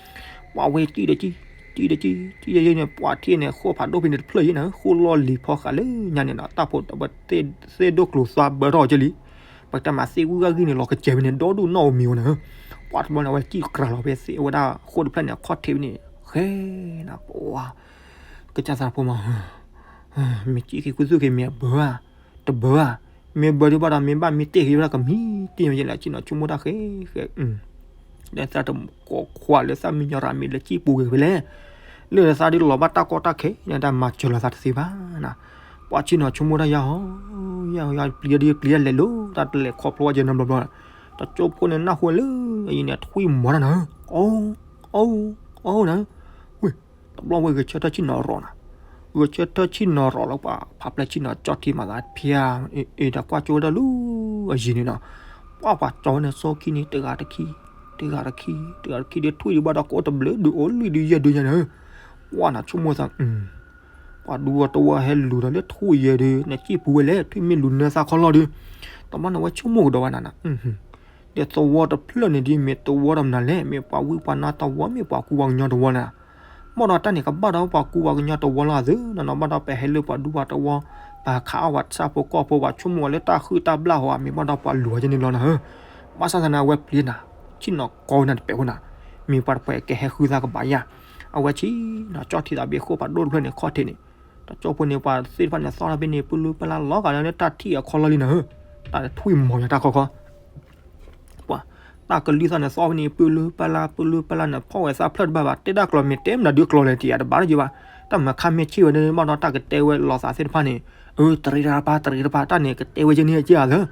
ပှၤဝဲစံၣ်ဒီးစံၣ် စံၣ်ဒီးစံၣ် စံၣ်ဒီးစံၣ်န့ၣ် ပှၤထံၣ်န့ၣ်ဃိၣ်ဖးဒိၣ်ဖဲန့ၣ်တဖျၢၣ်ယဲနၤ ဃိၣ်လီၢ်လံၤဖီဃးလၢညါန့ၣ်နီၤ တၢ်ဖိတဘၣ်သ့ၣ်ဒိၣ်ကျိၤသွါဘၢထီၣ်က့လံ ပကတဲမးသ့ၣ်ဂုၢ်ဂၢ်ဂံၢ်န့ၣ် လီၤကစဲးဖဲန့ၣ် ဒီဒူၣ်နီၣ်ဧိၤမံၤဧိၤနၤ ပှၤတဘျီန့ၣ် အဝဲစံၣ်ကြၤလီၤဖဲသ့ၣ်ဝဲဒၣ်ဃိၣ်တဖျၢၣ်န့ၣ် အခီၣ်ထံးဖဲန့ၣ် ဃဲနၤ ပှၤ ကစၢ်သးဖိမး မ့ၢ်စံၣ်က့ၤကူသူၣ်က့ၤမ့ၢ်အဘၢဧါ တဘၢဧါ မ့ၢ်ဘၢဒံးဘၣ်ဒီး မ့ၢ်ဘၣ်မ့ၢ်တ့ၢ်က့ၤဝဲဒၣ်ကမံၤတ့ၢ်မ့ၢ်ယဲလၢ ဆ့ၣ်နီၤဆိကမိၣ်တၢ်ဃဲဃဲ လၢသးတကိးခွါလၢသးမံညီၤရၤမ့ၢ်လၢစံၣ်ပူၤဂ့ၤဖဲလဲၣ် လၢသးဒ်လီၤဘၣ်တၢ်ကီတၢ်ခဲ တၢ်မၤစၢၤလီၤသးတသ့ဘၣ်နၤ ပှၤဆ့ၣ်နီၤဆိကမိၣ်တၢ်ယါဟီ ယါဟီယါပျံၤဒ်ပျံၤဒ်လဲၤလိၤ တၢ်တလဲၤခီဖျိဝဲယဲနီတဘျီဘျီ တကၠိဖိန့ၣ်နၢ်ဟူလၢ အံၤန့ၣ် ထွံၣ်မီၤတၢ်နၤ အိ အိ အိနၤ ဝ့ၢ် တဘျီဝဲဂဲၤဆၢထၢၣ်ဆ့ၣ်နီၤရီၤနၤ ဂဲၤဆၢထၢၣ်ဆ့ၣ်နီၤရီၤလၢပှၤဖးပျဲၢ်ဆ့ၣ်နီၤကၠီၣ်ထံမၤသးဖၠါ အ့ၣ်တၢ်ကွၢ်ကၠိဝဲဒၣ်လၢ အယံၤန့ၣ်နီၤ ပှၤပှၤကၠီဝဲန့ၣ် စီခံန့ၣ် တဂၤတခံ တဂၤတခံ တဂၤတခံဒ်ထွံၣ်ဒံးဘၣ်ဒီးကအိၣ်တဘျုးဒုးအိၣ်လွံၢ်ဒုးယဲၢ်ဒုးညါန့ၣ် ပှၤနၤဆိကမိၣ်သး ပှၤဒူဝီတဝီဟဲလူၤဒီးလၢထွံၣ်ယဲၢ်ဒုး နစံၣ်ပူၤဝဲလဲၣ် ထွံၣ်မ့ၢ်လူၤနၢသးခီလီၤဒုး တဘျီန့ၣ်ဝဲဆိကမိၣ်ကဒီးဝဲနၤနၤ ဒီးသဝီတဖျၢၣ်န့ၣ်ဒ်မ့ၢ်သဝီဒီးမနုၤလဲၣ် မ့ၢ်ပှၤဝံပှၤနါသဝီ မ့ၢ်ပှၤကူပှၤကညီတဝီနၤ ဘၣ်ဒီးတၢ်န့ၣ်ကဘၣ်ဒီးပှၤကူပှၤကညီတဝီလီၤသု နီၢ်နီၢ်ဘၣ်ဒီးပဟဲလၢပှၤဒူပှၤတဝီ ပှၤခးအီၣ်ဝဲဆၣ်ဖိကီၢ်ဖိ ပှၤဆိကမိၣ်ဝဲလၢတၢ်ဟုၣ်တၢ်ဘျၣ်ဟီဧါ မ့ၢ်ဘၣ်ဒီးပှၤလူၤဝဲကန့ၣ်လီၤနၤဧၢ. ဘၣ်ဆၣ်သနာ်ဝဲပျံၤနၤ ဆ့ၣ်နီၤကီဝဲနၤတပဲာ်ဖိနၤ, မ့ၢ်ပှၤတပှဲၤကဟဲဃုသးကဘၣ်ယါ, အဝဲဆ့ၣ်နီၤကၠီထံသးဘ့ၣ်ဃိၣ်ပှၤဒိၣ်တဖျၢၣ်န့ၣ်ခီၣ်ထံးန့ၣ်, တကၠိဖိန့ၣ် ပှၤသ့ၣ်တဖၣ်န့ၣ်သီၣ်ထီၣ်ဖဲန့ၣ် ပလူပလၢ်လီၤဂာ်လၢတၢ်ထံၣ်အခီလီၢ်လံနၤဧၢ, တၢ်ထွံၣ်မီၤယါတၢ်ခီခီ ပှၤ တၢ်ကလုၢ်သီၣ်န့ၣ်သီၣ်ဖဲန့ၣ် ပလူပလၢ် ပလူပလၢ်န့ၣ် ဖီၣ်ဝဲသးဖျၢၣ်တဘၣ်ဘၣ်, တဲဒၣ်ကျိာ်မ့ၢ်တဲမနုၤဒုးကျိာ်လဲၣ်တယၤတဘၣ်တယုၢ်ဘၣ်, တၢ်မၤခါမ့ၢ်ဆ့ၣ်ဝဲဒၣ်ဘၣ်ဒီး တၢ်ကတဲဝဲလီၤသးသ့ၣ်တဖၣ်န့ၣ်, အၢ တရံးတၢ်တပၢ် တရံးတပၢ် တၢ်န့ၣ်ကတဲဝဲယဲၢ်န့ၣ်က့ၤဧါသၢ,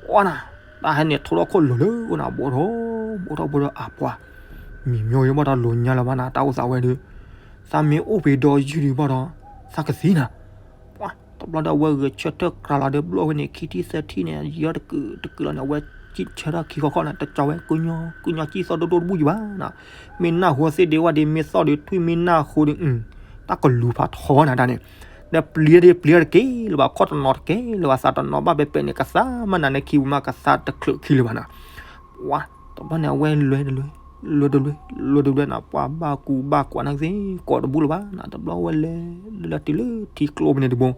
အီနၤ, တၢ်ဟဲန့ၣ်ထိးထီၣ်ခိၣ်လိၤလၢအိၣ်နၤ ဘိၣ်ထီၣ် ဘိၣ်ထီၣ်ဘိၣ်ထီၣ်အပှၤ မံၤမၠိယဘၣ်ဒီးလိၤညါလၢၤဘၣ်နၤ တၢ်အိၣ်သးဝဲဒီး, သးမ့ၢ်အိၣ်ဖဲဒီးယုၢ်ဒံးဘၣ်ဒီး သးကသံနၤ, ပှၤ တဘျီဒီးအဝဲဂဲၤဆၢထၢၣ်ကြၤလီၤဒီးဘျီၣ်ဝဲန့ၣ် ခံထံၣ်သၢထံၣ်န့ၣ် ယီတကုာ်တကုာ်လီၤန့ၣ် အဝဲကံၣ်ဆၢထီၣ်ခံခီခီနၤ တကၠီဝဲ ကုညီ ကုညီကံၣ်သီၣ်ဒိၣ်ဒိၣ်တဘူၣ်ယံၤဘၣ်နၤ, မ့ၢ်နၢ်ဟူသ့ၣ်ဒ့ဝဲဒ့ မ့ၢ်သီၣ်ဒီးထွံၣ် မ့ၢ်နၢ်ဟူဒီး တၢ်ကလူၤဖးထီနၤတၢ်န့ၣ်, ဒီးပျံၤဒ့ပျံၤတက့ၢ်လၢၤဘၣ် ခီၣ်တနီၤတက့ၢ်လၢၤဘၣ် သးတနီၤဘၣ်ပဲပဲန့ၣ် ကသးမ့ၢ်နၤန့ၣ်ခံဝံၤမး ကသးတချုးခံလၢၤဘၣ်နၤ ပှၤ တဘျီန့ၣ် အဝဲလဲၤတလဲၤ လဲၤတလဲၤ လဲၤတလဲၤ ပှၤဘၣ်ကူဘၣ်ကွၢ်နၤသ့ၣ် ကိးတဘူၣ်လၢၤဘၣ်နၤ တဘျီဝဲလဲၤ လဲၤတုၤလၢထံကျိပူၤန့ၣ်တဘိ,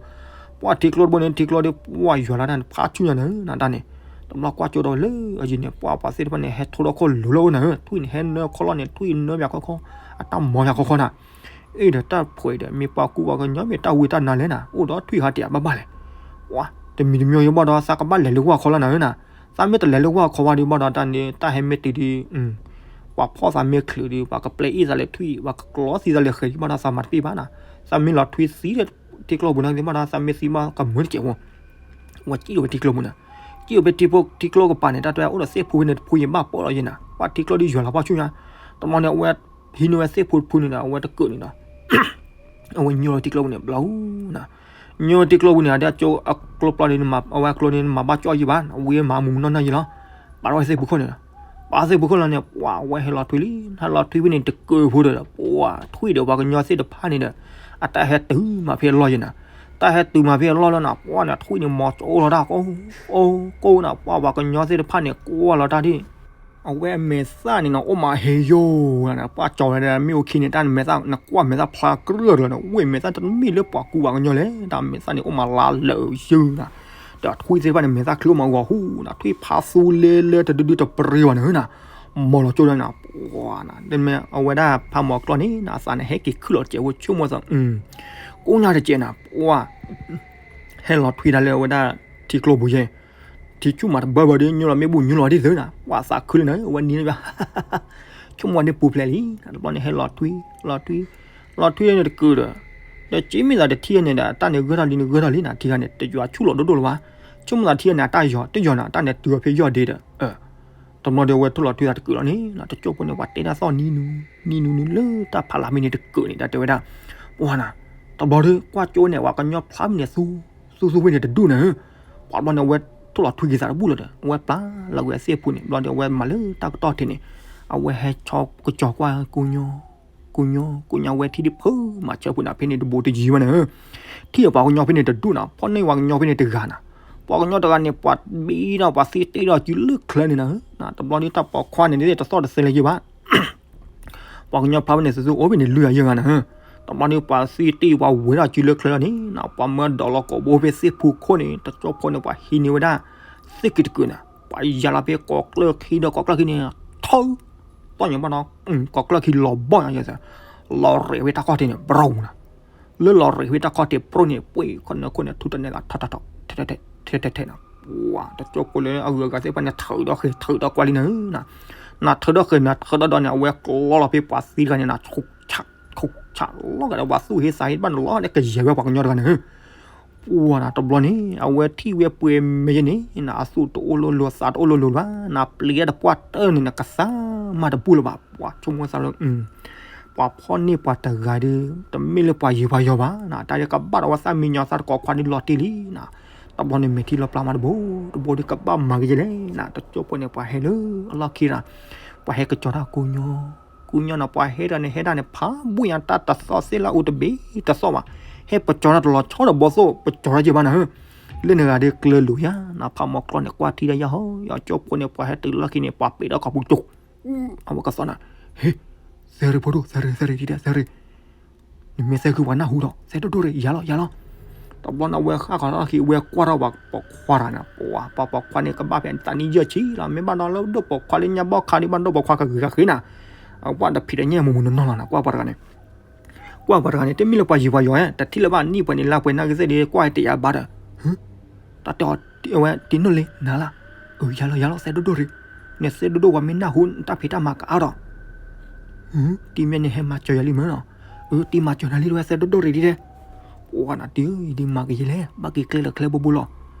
ပှၤထံကျိတဘိန့ၣ် ထံကျိဒီး ပှၤယွၤလီၤတၢ်န့ၣ် ဖးဆူၣ်ညါနၤနၤတၢ်န့ၣ်, တဘျီကွၢ်ကၠိဒီး လၢအယံၤန့ၣ် ပှၤပှၤသ့ၣ်တဖၣ်န့ၣ် ဟဲထိးထီၣ်ခိၣ်လိၤလၢအိၣ်နၤဧၢ, ထွံၣ်န့ၣ် ဟဲနၢခီလီၢ်န့ၣ် ထွံၣ်နၢပၠးခီခီ, အတၢ်မီၤပၠးခီခီနၤ အ့ၣ်ဒီးတၢ်ဖှဲးဒီး မ့ၢ်ပှၤကူပှၤကညီ မ့ၢ်တၢ်ဝံတၢ်နါလဲၣ်နၤ အိၣ်ဒီးထွံၣ်ဟးတယၤဘၣ်ဘၣ်လဲၣ်, ပှၤ တမံၤတမံၤယဘၣ်ဒီး သးကဘၣ်လဲၤလၢဝၢ်ခီလီၤနၤဧၢနၤ, သးမ့ၢ်တလဲၤလၢဝၢ်ခီဝဲဒီးဘၣ်ဒီး တၢ်န့ၣ် တၢ်ဟဲမ့ၢ်တုၤဒီး ပှၤဖီၣ်သးမ့ၢ်ချုးဒီး ပှၤကပျဲအ့ၣ်သးလၢထွံၣ် ပှၤကကျီသံသးလၢဃဲၤဘၣ်ဒီး သးမၤတပ့ၢ်ဘၣ်နၤ, သးမ့ၢ်လီၤထွံၣ်သံလၢထံကျိပူၤန့ၣ်ဘၣ်ဒီး သးမ့ၢ်သံဘၣ်ကမုာ်တကဲးဖိ, ဝဲကံၣ်အိၣ်ဖဲထံကျိပူၤန့ၣ်, ကံၣ်အိၣ်ဖဲထံကျိကပၤန့ၣ် တၢ်တဲအိၣ်ဒီးသ့ၣ်ဖိဖဲန့ၣ်တဖုယဘၣ်ပိာ်လီၤယဲနၤ, ပှၤထံကျိဒီးယွၤလီၤပှၢ်ဆူၣ်ညါ, တဘျီန့ၣ် အဝဲဟံးန့ၢ်ဝဲသ့ၣ်ဖိတဖုန့ၣ်ဒီး အဝဲတကၢၣ်န့ၣ်ဒီး အဝဲညိထံကျိပူၤန့ၣ် ဘျီနၤ, ညိထံကျိပူၤန့ၣ် အဒၣ်ကၠိအကျိပျီန့ၣ် အဝဲကျိန့ၣ် နမၤဘၣ်ကၠီယံၤဘၣ် ဝံၤမၤမူးမူးနီၢ်နီၢ်ယံၤလီၤ, ပာ်ထီၣ်ဝဲသ့ၣ်ဖိခိၣ်န့ၣ်ဒီး, ပာ်သ့ၣ်ဖိခိၣ်လီၤန့ၣ် ပှၤဝဲဟဲလီၤထွံလံ, ဟဲလီၤထွံဖဲန့ၣ် တကၢၢ်ဖိဒီး ပှၤထွံၣ်ဒီးပှၤကညီသ့ၣ်တဖၣ်န့ၣ်ဒီး အတၢ်ဟဲတုၤမးဖဲအလီၢ်ယဲနၤ, တၢ်ဟဲတုၤမးဖဲအလီၢ်လီၤနၤ ပှၤန့ၣ်ထွံၣ်န့ၣ် မီၤကၠိလီၤတၢ်ကိးကိးနၤ ပှၤပှၤကညီသ့ၣ်တဖၣ်န့ၣ် ကိးလီၤတၢ်ဒ် အဝဲအမဲာ်သၣ်န့ၣ်နီၤ အိၣ်မးဟဲယိာ်နၤ ပှၤကၠီဝဲဒၣ် မ့ၢ်အိၣ်ခံန့ၣ် တၢ်မဲာ်သၣ် နကွၢ်မဲာ်သၣ်ဖျါကြၢးလီၤနီၤ ဝဲမဲာ်သၣ်တမ့ၢ်လၢပှၤကူပှၤကညီလဲၣ် တၢ်မဲာ်သၣ်န့ၣ် အိၣ်မးလါလၢာ်ယုၢ်နၤ, ဒီးထွံၣ်သ့ၣ်တဖၣ်န့ၣ် မဲာ်သၣ်ချ့အိၣ်မးဂီၤဟူနၤ ထွံၣ်ဖးသူလဲလဲတဒုဒုတပရ့ဝဲနၤနၤ, မီၤလီၤကၠိဒၣ်နၤ ပှၤနၤ တမ့ၢ်အဝဲဒၣ်ဖးမီၤကျီၢ်န့ၣ် အသးန့ၣ် ဟဲက့ၤခုၣ်လီၤတကဲးဖိ ဆိကမိၣ်သး ကိးညါတကဲးနၤ ပှၤ ဟဲလီၤထွံတၢ်လၢအဝဲဒၣ် ထံကျိပူၤယဲၢ်, ထံဆူၣ်မးတဘၢဘၢဒီး ညိလီၤမ့ၣ်ဘူၣ်ညိလီၤဒ်သိးနၤ ပှၤသးခုလၢနၤ အဝဲနံၤလၢ ဆိကမိၣ်န့ၣ်ပူၤဖျဲးလံ, တဘျီန့ၣ်ဟဲလီၤထွံ လီၤထွံ လီၤထွံန့ၣ်တကုာ်ဒီး, ဒီးက့မ့ၢ်သးတထံၣ်န့ၣ်ဒီး တၢ်န့ၣ်ဂၢၢ်ထီၣ်လံနဂၢၢ်ထီၣ်လံနၤ ထံဂၤန့ၣ် တယွၤဆူၣ်လီၤဒိၣ်ဒိၣ်လၢၤဘၣ်, ဆိကမိၣ်သးထံၣ်န့ၣ် အတၢ်ယီၤ တယီၤနၤ တၢ်န့ၣ်တုၤအီၤဖဲယီၢ်ဒ့ဒီး တဘျီဒီးအဝဲထိၣ်လီၤထွံသးတကုာ်လီၤန့ၣ် တကၠိဖိန့ၣ် ပှၤတဲတၢ်သီၣ်နံၤနူၤ နံၤနူၤနူၤလၢတၢ်ဖးလၢ်မ့ၢ်န့ၣ်တကုာ်န့ၣ် တၢ်တဲဝဲဒၣ်, ပှၤနၤ, တဘျီဒီး ကွၢ်ကၠိန့ၣ် ပှၤကညီဖျါမ့ၢ်န့ၣ် သူသူသူဖဲန့ၣ်တဒူၣ်နၤဧၢ, ပှၤတဘျီန့ၣ် အဝဲထိၣ်လီၤထွံက့ၤသးတဘူၣ်လီၤဒီး အဝဲပျၢ်လီၤကွံာ်အသ့ၣ်ဖိန့ၣ် ဘျီဒီးအဝဲမၤလၢတၢ်ကတီၢ်ထံးန့ၣ်, အဝဲဟဲဆီကစီၤကွၢ်ကိညိ ကိညိ ကိညိ အဝဲထံၣ်ဒံးဖုမၤဆၢဖိနၤ ဖဲန့ၣ်တဘိတယံၤဝဲနၤဧၢ, ထံၣ်ပှၤကညီဖဲန့ၣ်တဒူၣ်နၤ ဖီၣ်န့ၢ်ပှၤကညီဖဲန့ၣ်တဂၤနၤ, ပှၤကညီတဂၤန့ၣ် ပှၤဘံဒီးပှၤသံတ့ဒီးစုလၢချၢန့ၣ်နၤဧၢ, တဘျီဒီးတၢ်ပိာ်ခွါန့ၣ် တသီၣ်တသဲလၢၤယဲၢ်ဘၣ် ပှၤကညီဖျါဖဲန့ၣ် သူသူအိၣ်ဖဲန့ၣ် လွံၢ်ဂၤယဲၢ်ဂၤနၤဧၢ, တဘျီဒီးပှၤသံတ့ပှၤဝဲဒီးစုလၢချၢလီၤန့ၣ် ပှၤမၢဒီးလီၤကိာ်ဘိဖဲသ့ၣ်ဖိခိၣ်န့ၣ် တကၠိဖိန့ၣ် ပှၤဟံးန့ၢ်ဝဲဒၣ် သ့ၣ်က့ၤတကုာ်နၤ, ပှၤယၤလီၤဖဲကိးကျၢၢ်ခံဒီးကိးကျၢၢ်ခံန့ၣ် ထၢ သီၣ်ညါဘၣ်နီၤ, ကိးကျၢၢ်ခံလီၤဘီၣ်ညါယဲၢ်စၢ်, လီၤရဲၣ်ဝဲတၢ်ခီၣ်ထံးန့ၣ် ဘြီၣ်နၤ, လၢလီၤရဲၣ်ဝဲတၢ်ခီၣ်ထံးပြိၣ်န့ၣ် ပှ့ၤခိၣ်နၢခိၣ်န့ၣ် ထူတနဲၤသးထီထီထီ ထဲထဲထဲထဲထဲနၤ, ပှၤတကၠိဖိလၢအဂုၤအဂၤသ့ၣ်တဖၣ်န့ၣ် ထုးဒီးဃဲၤ ထုးဒီးကွၢ်လံနၤဧၢ, နၤထုးဒီးဃဲၤ နၤထုးဒီးဒီးန့ၣ် အဝဲကျီလီၤဖဲပှၤသံတဂၤန့ၣ် နၤ ဆူၣ်ဆး လီၤဂာ်ဒီးပှၤသူၣ်ဟ့သးဟ့တဘၣ်န့ၣ် လီၤဒီးကယဲၢ်ဝဲပှၤကညီတဂၤန့ၣ်ဧၢ, ပှၤနၤတဘျီန့ၣ် အဝဲထံၣ်ဝဲပှဲၤမဲာ်ယဲၢ်န့ၣ် နၤအသူၣ်တအိၣ်လိၤလိၤ သးတအိၣ်လိၤလိၤဘၣ် နၤပျံၤတၢ်တပှၢ်တၢၢ်န့ၣ် နကသးမၤတဘူၣ်လၢၤဘၣ် ပှၤဆိကမိၣ်သးလၢ ပှၤဖီၣ်န့ၢ်ပှၤတဂၤဒီး တမ့ၢ်လၢပှၤယံၤပှၤယီၤဘၣ်နၤ တၢ်ဒ်ကဘၣ်ဒီးဝဲသးမံညီၤ သးတကိးခွါဒ်လီၤတံၢ်လံနၤ, တဘျီန့ၣ်မဲာ်ထံလီၤပျၢ်မးတဘိ တဘိဒ်ကဘၣ်မၤကယဲၢ်လဲၣ်နၤ တကၠိဖိန့ၣ် ပှၤဟဲလၢအလီၢ်ခံနၤ, ပှၤဟဲကစီၤတၢ်ကိညိ ကိညိနၤ ပှၤဟဲတၢ်န့ၣ် ဟဲတၢ်န့ၣ် ဖးဘှံၣ်ညါတၢ်တသီၣ်သ့ၣ်လၢအူတဘ့ၣ်တသီၣ်ဘၣ်, ဟဲပစီၤတၢ်တလီၤဆီဒီးဘီသိၣ် ပစီၤတၢ်က့ၤဘၣ်နၤဧၢ, လၢနဂၤဒ်ကျၢၤလိာ်ယါ နၤဖးမီၤကျီန့ၣ် ကွၢ်ထံတၢ်ယါဟီ ယကၠိဖိန့ၣ် ပှၤဟဲတုၤလီၢ်ခံန့ၣ် ပှၤပ့ၤဒီးခီပူၤကၠိ အဝဲကသီၣ်နၤ, ဟ့, သဲရ့ၣ်ဖိဒိၣ် သဲရ့ၣ် သဲရ့ၣ် ဒ်ဒၣ်သဲရ့ၣ်, နမ့ၢ်သဲဃုပှၤနၢ်ဟူဒီး သဲဒိၣ်ဒိၣ်ရ့ၣ် ယၤလီၤ ယၤလီၤ, တဘျီန့ၣ် အဝဲဃၣ်ဃီၤထီၣ်လီၢ်ခံ အဝဲကွၢ်ထီၣ်ပှၤပိာ်ခွါတဂၤန့ၣ် ပှၤပိာ်ခွါန့ၣ် ကဘၣ်ဖဲသးနံၣ်ယဲၢ်ဆံလီၤ, မ့ၢ်ဘၣ်ဒီးလၢဒိၣ်ပိာ်ခွါလၢညါဘီၣ်ခါဒ်ဘၣ်ဒိၣ်ပိာ်ခွါကဂ့ၤကဂ့ၤနၤ, အဝဲတဖံးတညၣ်မူးမူးနီၢ်နီၢ်လီၤနၤ, ကွၢ်ပှၤတဂၤန့ၣ် ကွၢ်ပှၤတဂၤန့ၣ် တမ့ၢ်လၢပှၤယံၤပှၤယီၤဧါ, တထံၣ်လၢၤဘၣ်နံၣ်ပှဲၤန့ၣ် လါပှဲၤနၢ်ကသ့ၣ်ဒီး ကွၢ်တယာ်ဘၣ်ဒီး, တၢ်တဲအီၤဝဲ တံၤနိၣ်လ့ နၤလၢ်, အၢ ယၤလီၤယၤလီၤ သဲဒိၣ်ဒိၣ်ရံ, နသဲဒိၣ်ဒိၣ် ပှၤမ့ၢ်နၢ်ဟူ နတၢ်ဖံးတၢ်မၤကအါဒီး တံၤမ့ၢ်န့ၣ် ဟဲမၤစၢၤယၤလံမ့ၢ်နီၤ, အၢ တံၤမၤစၢၤနၤလံ တဝဲသဲဒိၣ်ဒိၣ်ရံဒ်တဲ, ပှၤနၤ တံၤဧၢ ယဒုးမၤကယဲလဲၣ် ဘၣ်က့ၤကျဲလၢကျဲဘိဘိလီၤ,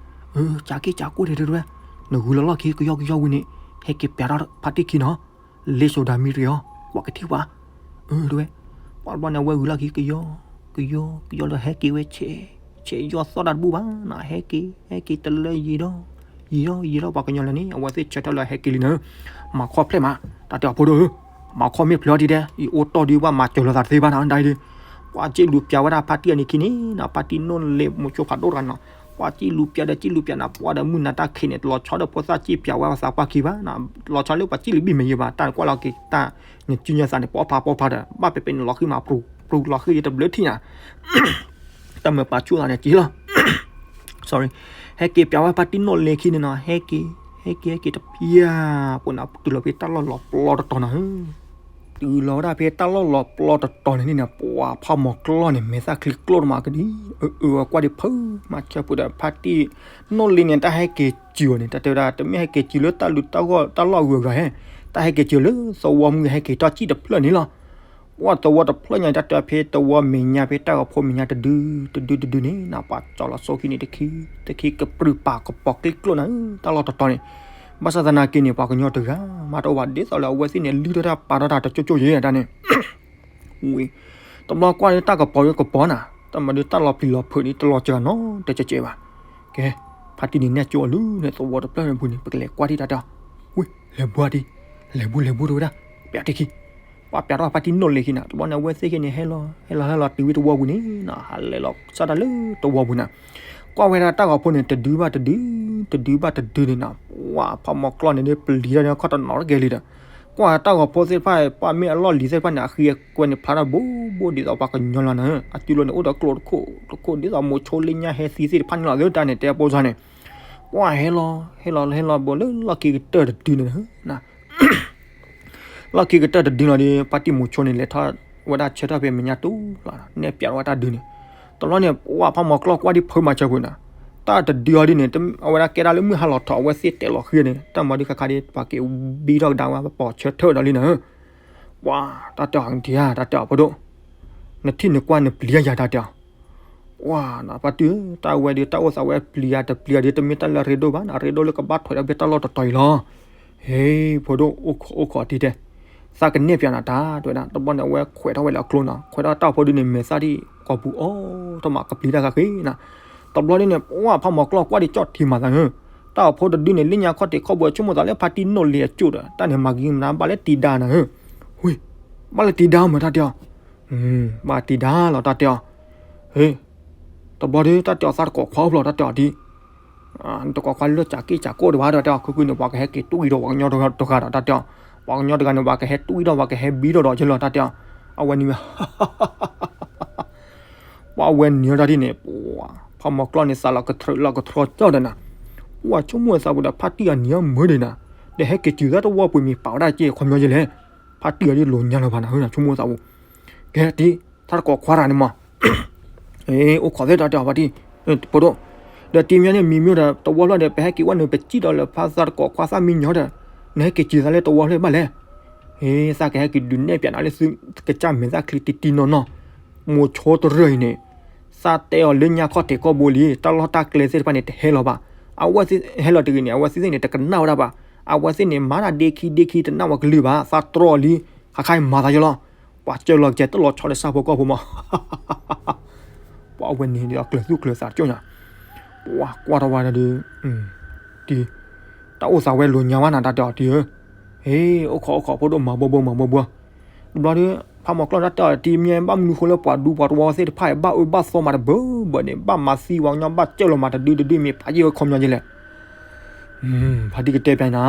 အၢ ကးက့ၢ်ကးကိၢ်တဲတဝဲ, နဂုၤလီၤလီၢ်ခံကယီကယီဝံၤန့ၣ် ဟဲက့ၤပျးထီၣ်ဖါတံၢ်ခံနီၤ လ့ၣ်စိဒၤမံရံၤအီၤ ကွၢ်ကထံၣ်ဘၣ်, အၢ တဝဲ, ပှၤတဘျီန့ၣ် အဝဲဂုၤလီၢ်ခံကယီ ကယီ ကယီလၢဟဲက့ၤဝဲဆဲး ဆဲးယီၤသီတၢ်တဘူၣ်ဘၣ်နၤ, ဟဲက့ၤ ဟဲက့ၤတလၢယံၤဒီး ယံၤဒီးယံၤဒီးပှၤကညီလၢန့ၣ် အဝဲသ့ၣ်ဆၢထၢၣ်လၢဟဲက့ၤလံနၤ, မၤခီဖျိမး တၢ်တဲအီၤဖိဒိၣ်ဧၢ, မၤခီမ့ၢ်ဖျိးဒ်တဲ ယအိၣ်တီၢ်ဒုးဘၣ်မၤစၢၤလိာ်သးတသ့ဘၣ်နၤ ဒ်အံၤဒီး, ပှၤစံၣ်လူၤပျးဝဲဒၣ်ဖါတံၢ်အနံၤခံန့ၣ်နၤ, ဖါတံၢ်နိၣ်လ့မိၤဆိဖးဒိၣ်တဂၤန့ၣ်နၤ, ပှၤစံၣ်လူၤပျးဒီးစံၣ်လူၤပျးနၤ ပှၤဒီးမုၢ်နၤတၢ်ခံးန့ၣ် တလီၤဆီဒီးဖိသၣ်စံၣ်ပျးဝဲအသးပှၢ်ခံဘၣ်နၤ, လီၤဆီလၢပှၤစံၣ်လူၤဘံၣ်မဲာ်ယံၤဘၣ် တၢ်ကွၢ်လီၤက့ၤတၢ် နစုညါသးန့ၣ် ပီဖးပီဖးဒီး ဘၣ်ပဲပဲန့ၣ်လီၤဃံမး ပြူၤလီၤဃံဒီးတဘျုးထံၣ်နၤ တၢ်မၤပာ်ဆူၣ်သးန့ၣ်က့ၤလီၤ, sorry, ဟဲက့ၤပျးဝဲဖါတံၢ်နိၣ်လ့ခံန့ၣ်နၤ, ဟဲက့ၤ ဟဲက့ၤ ဟဲက့ၤတဖျၢၣ် ပှၤနၤ တုၤလီၤဖဲတၢ်လီၢ်လီၤပျီတတီၤနၤဧၢ, တုၤလီၤဝဲဒၣ်ဖဲတၢ်လီၢ်လီၤပျီတတီၤန့ၣ်န့ၣ် ပှၤဖးမီၤကျီၢ်န့ၣ် မဲာ်သၣ်ချံကျိၣ်တမးကဒံ, အၢ အၢ ကွၢ်ဒံးဖုး မၤဆၢပှဲၤဒီးဖါတံၢ်နိၣ်လ့န့ၣ် တၢ်ဟဲက့ၤစၢၤအီၤန့ၣ် တၢ်တဲဝဲဒၣ် တမ့ၢ်ဟဲက့ၤစၢၤလၢတၢ်လူၤတၢ်ဂီၢ်တၢ်လီၢ်အဂုၤအဂၤဧါ, တၢ်ဟဲက့ၤစၢၤလၢသဝီမုၢ်ဟဲက့ၤထီၣ်စံၣ်တဖျၢၣ်န့ၣ်လီၤ. ပှၤသဝီတဖျၢၣ်ညါ တၢ်တဲဖဲသဝီမဲာ်ညါ ဖဲတၢ်ဂီၤဖိမဲာ်ညါတဒု တဒုတဒုန့ၣ် နပှၤကၠီလီၤစိခံန့ၣ်တခံ တခံကပြုၢ်ပာ်ကပီၤကျံကျိၣ်နၤဧၢ တၢ်လီၢ်တတီၤန့ၣ်, ဘၣ်ဆၣ်သနာ်က့န့ၣ် ပှၤကညီတဂၤမးတအိၣ်ဘၣ် ဒ်သိးလၢအဝဲသ့ၣ်န့ၣ် လုၢ်ထီၣ်တၢ်ပာ်ထီၣ်တၢ်တကၠိကၠိယဲၢ်တၢ်န့ၣ် ဝံၤ တဘျီကွၢ်လၢတၢ်ကပီၤလၢကပီၤနၤ, တၢ်မၤဒုးတၢ်လီၤပျံၤလီၤဖုးန့ၣ် တလီၤစှၤနီတကဲးကဲးဘၣ်. ကဲ, ဖါတံၢ်န့ၣ် နဲၣ်ကၠိအီၤလၢန့ၣ် သဝီတဖျၢၣ်န့ၣ်ပူၤန့ၣ် ပကလဲၤကွၢ်ထံၣ်တၢ်တဲအီၤ, ဝံၤ လဲၤဘှါတံၢ်, လဲၤဘှါ လဲၤဘှါတဝဲဒၣ်, ပျးတံၢ်ခံ, ပှၤပျးထီၣ်ဖါတံၢ်နိၣ်လ့ခံနၤ, တဘျီန့ၣ် အဝဲသ့ၣ်ခံန့ၣ် ဟဲလီၤ ဟဲလီၤ ဟဲလီၤတုၤဝံၤတဝီပူၤန့ၣ်နၤ, ဟးလဲၤလီၤစၢ်တၢ်လၢတဝီပူၤနၤ, ကွၢ်ဝဲဒၣ်တၢ်ဂီၤဖိန့ၣ် တဒုဘၣ်တဒု, တဒုဘၣ်တဒုန့ၣ်နၤ, ပှၤဖးမီၤကျီၢ်န့ၣ် ပျံၤထီၣ်န့ၣ်ခီၣ်တနီၤတကဲလံဒီး ကွၢ်တၢ်ဂီၤဖိသ့ၣ်တဖၣ် ပှၤမ့ၢ်အလီၢ်လံၤသ့ၣ်တဖၣ်န့ၣ် အဃံအကွဲန့ၣ် ဖျါထီၣ်ဘိဘိဒ်သိးပှၤကညီလီၤနၤ, အစုလိၤန့ၣ် အိၣ်ဒီးကျိတခိၣ်တခိၣ် ဒ်သိးမိၤဆိလၢညါဟဲသံသ့ၣ်တဖၣ်န့ၣ်လီၤ, လၢတၢ်န့ၣ် တဲပိၢ်စ့ၢ်န့ၣ်, ကွၢ်ဟဲလီၤ ဟဲလီၤ ဟဲလီၤဘိလၢလီၢ်ခံကတၢၢ်တဒုန့ၣ်နၤ, လီၢ်ခံကတၢၢ်တဒုလီၤဒီး ဖါတံၢ်မိၤဆိန့ၣ် လဲၤထီၣ်ဝဲဒၣ်ဆၢထၢၣ်ဖဲမဲာ်ညါတူၢ်လီၤ, နဲၣ်ပျးထီၣ်ဝဲတၢ်ဒုန့ၣ်, တဘျီန့ၣ် ပှၤဖးမီၤကျီၢ်ကွၢ်ဒံးဖုးမၤစၢၤပှဲၤနၤ, တၢ်တဒုအီၤဒ်န့ၣ် အဝဲဒၣ်ကဲဒၣ်လၢမုၢ်ဟါလီၤထီၣ် အဝဲသ့ၣ်တဲလီၤဃံန့ၣ် တၢ်မၤဒုးခါခါဒ် ပှၤက့ၤဘံထီၣ်ကဒါဝဲ ပပိာ်ဆၢထၢၣ်ဒီးလံနၤ, ပှၤတၢ်တဲအီၤဒံးဧါ တၢ်တဲအီၤဖိဒိၣ်, နထံၣ်နကွၢ်နပျံၤယၤတၢ်တဲအီၤ, ပှၤနၤ ဖါတံၢ်ဧၢ တၢ်ဝဲဒုးတၢ်အိၣ်သးဝဲပျံၤယၤတပျံၤယၤဒုး တမ့ၢ်တၢ်လၢအရ့ဒိၣ်ဘၣ်နၤ, အရ့ဒိၣ်လၢကဘၣ်ထွဲးဒီးဖဲတၢ်လီၢ်တတီၤအံၤလီၤ. ဟ့ ဖိဒိၣ် အိၣ်ခိးအိၣ်ခိးတံၢ်တဲ, သးကနဲၣ်ပျးနၤတၢ် တဲဝဲဒၣ်, တဘျီန့ၣ် အဝဲခွဲးထီၣ်ဝဲလၢအကျိနၤ, ခွဲးထီၣ်တၢ်ဖိဒုန့ၣ် မဲာ်သၣ်ဒ်ကိာ်ပူၤအီၣ်ထီၣ်မး ကပျံၤတၢ်ဃၣ်ဃ့နၤ, တဘျီဒ်န့ၣ် ပှၤဖးမီၤကျီၢ်ကွၢ်ဒံးကၠီၣ်ထံမၤသးနၤ, တၢ်ဖိတဒုန့ၣ် လၢညါခီၣ်ထံးခီၣ်ဘိဆိကမိၣ်သးလၢဖါတံၢ်နိၣ်လ့အကၠိၣ်ဒီး တၢ်န့ၣ်မၤကံမနုၤဘၣ်လၢတံၤဒါနၤဧၢ, ဝံၤ ဘၣ်လၢတံၤဒါမးတၢ်တဲအီၤ, ဘၣ်တံၤဒါလီၤတၢ်တဲအီၤ, ဟ့ တဘျီဒုး တၢ်တဲအီၤသးတကိးခွါအိၣ်ဖျိတၢ်တဲအီၤဒ် နတကိးခွါလၢကးက့ၢ်ကးကိၢ်တဘၣ်ဒီးတဲအီၤ ခုခုန့ၣ် ပှၤကဟဲက့ၤတွံၢ်ဒီးပှၤကညီတဂၤဒီးတၢ်တဲအီၤ, ပှၤကညီတဂၤန့ၣ် ပှၤကဟဲတွံၢ်ဒီး ပှၤကဟဲဘံထီၣ်ဒီးကလီၤတၢ်တဲအီၤ, အဝဲနံၤဝဲ ပှၤအဝဲနံၤတၢ်ဒ်န့ၣ် ပှၤဖးမီၤကျီၢ်န့ၣ် သးလီၤကထြၢလီၤကထြီကၠီၣ်ဒီးနၤ, ပှၤဆိကမိၣ်သးပူၤဒီးဖါတံၢ်အနံၤအမုာ်ဒံးနၤ, ဒီးဟဲက့ၤစၢၤသးတဝီပူၤမ့ၢ်ပာ်ဝဲဒၣ်က့ၤခီပညီယဲလဲၣ်, ဖါတံၢ်အီၤဒ်လိာ်ညါလၢၤဘၣ်နၤ ဟၢနၤဆိကမိၣ်သးပူၤ, ကဲတံၢ် သးတကိးခွါတဂၤန့ၣ်မး အ့ အိၣ်ခိးသ့ၣ်တၢ်တဲအီၤဖါတံၢ်, ဖိဒိၣ်, ဒီးတံၤမ့ၢ်န့ၣ်မံၤမ့ၢ်ဒီး တဝီဖျၢၣ်ဒီး ပဟဲက့ၤဝဲနုာ် ပစံၣ်ဒီးလၢဖါသးတကိးခွါသၣ်မံညီဒီး နဟဲက့ၤစၢၤသးလၢတဝီဖျၢၣ်ဘၣ်လဲၣ်, အ့ သးကဟဲက့ၤဒုးနဲၣ်ပျးနၤလၢသုကစၢ်မဲာ်သၣ်ချံတံၢ်တံၢ်နီၢ်နီၢ်, မိၤဆိတရၢၢ်အံၤန့ၣ် သးတဲအီၤလၢညါခီၣ်ထံးခီၣ်ဘိလံ တၢ်လီၢ်တၢ်ကျဲသ့ၣ်တဖၣ်န့ၣ် တဟဲလီၤဘၣ်, အဝဲသ့ၣ်ဟဲလီၤတဂ့ၤန့ၣ် အဝဲသ့ၣ်န့ၣ် တကနၣ်ဝဲဒၣ်ဘၣ်, အဝဲသ့ၣ်န့ၣ် မၤတၢ်ဒ့ခံဒ့ခံတနၣ်ဝဲကလုၢ်ဘၣ်, သးတြီအီၤလံ, ခါခါအံၤမၤသးယဲလီၤ, ပှၤကၢလီၤကဲတလီၤဆီဒီးဆၣ်ဖိကီၢ်ဖိမး ပှၤအဝဲန့ၣ်ဒီးကျၢၤသူၣ်ကျၢၤသးကၠိၣ်ညါ, ပှၤကွၢ်ထီၣ်ဝဲဒၣ်ဒီး တံၤ, တၢ်အိၣ်သးဝဲလိာ်ညါဝဲနၤတၢ်တဲအီၤတံၤဧၢ, ဟ့ အိၣ်ခိးအိၣ်ခိးဖိဒိၣ်မၤဘိဘိမၤဘိဘိ, တဘျီဒီး ဖးမီၤကျီၢ်တၢ်တဲအီၤတံၤမ့ၢ်ဘၣ်မနုၤဃိလၢပှၤဒူပှၤတဝီသ့ၣ်တဖၣ်အံၤ ဘၣ်အၢဘၣ်သီမးတဘၢဘၢန့ၣ် ဘၣ်မၤသံပှၤကညီဘၣ်ကၢလီၤမးတဒုတဒုမ့ၢ်ဖးယံာ်ဝဲခီပညီယဲလဲၣ် ဖါတံၢ်ကတဲပျးနၤ,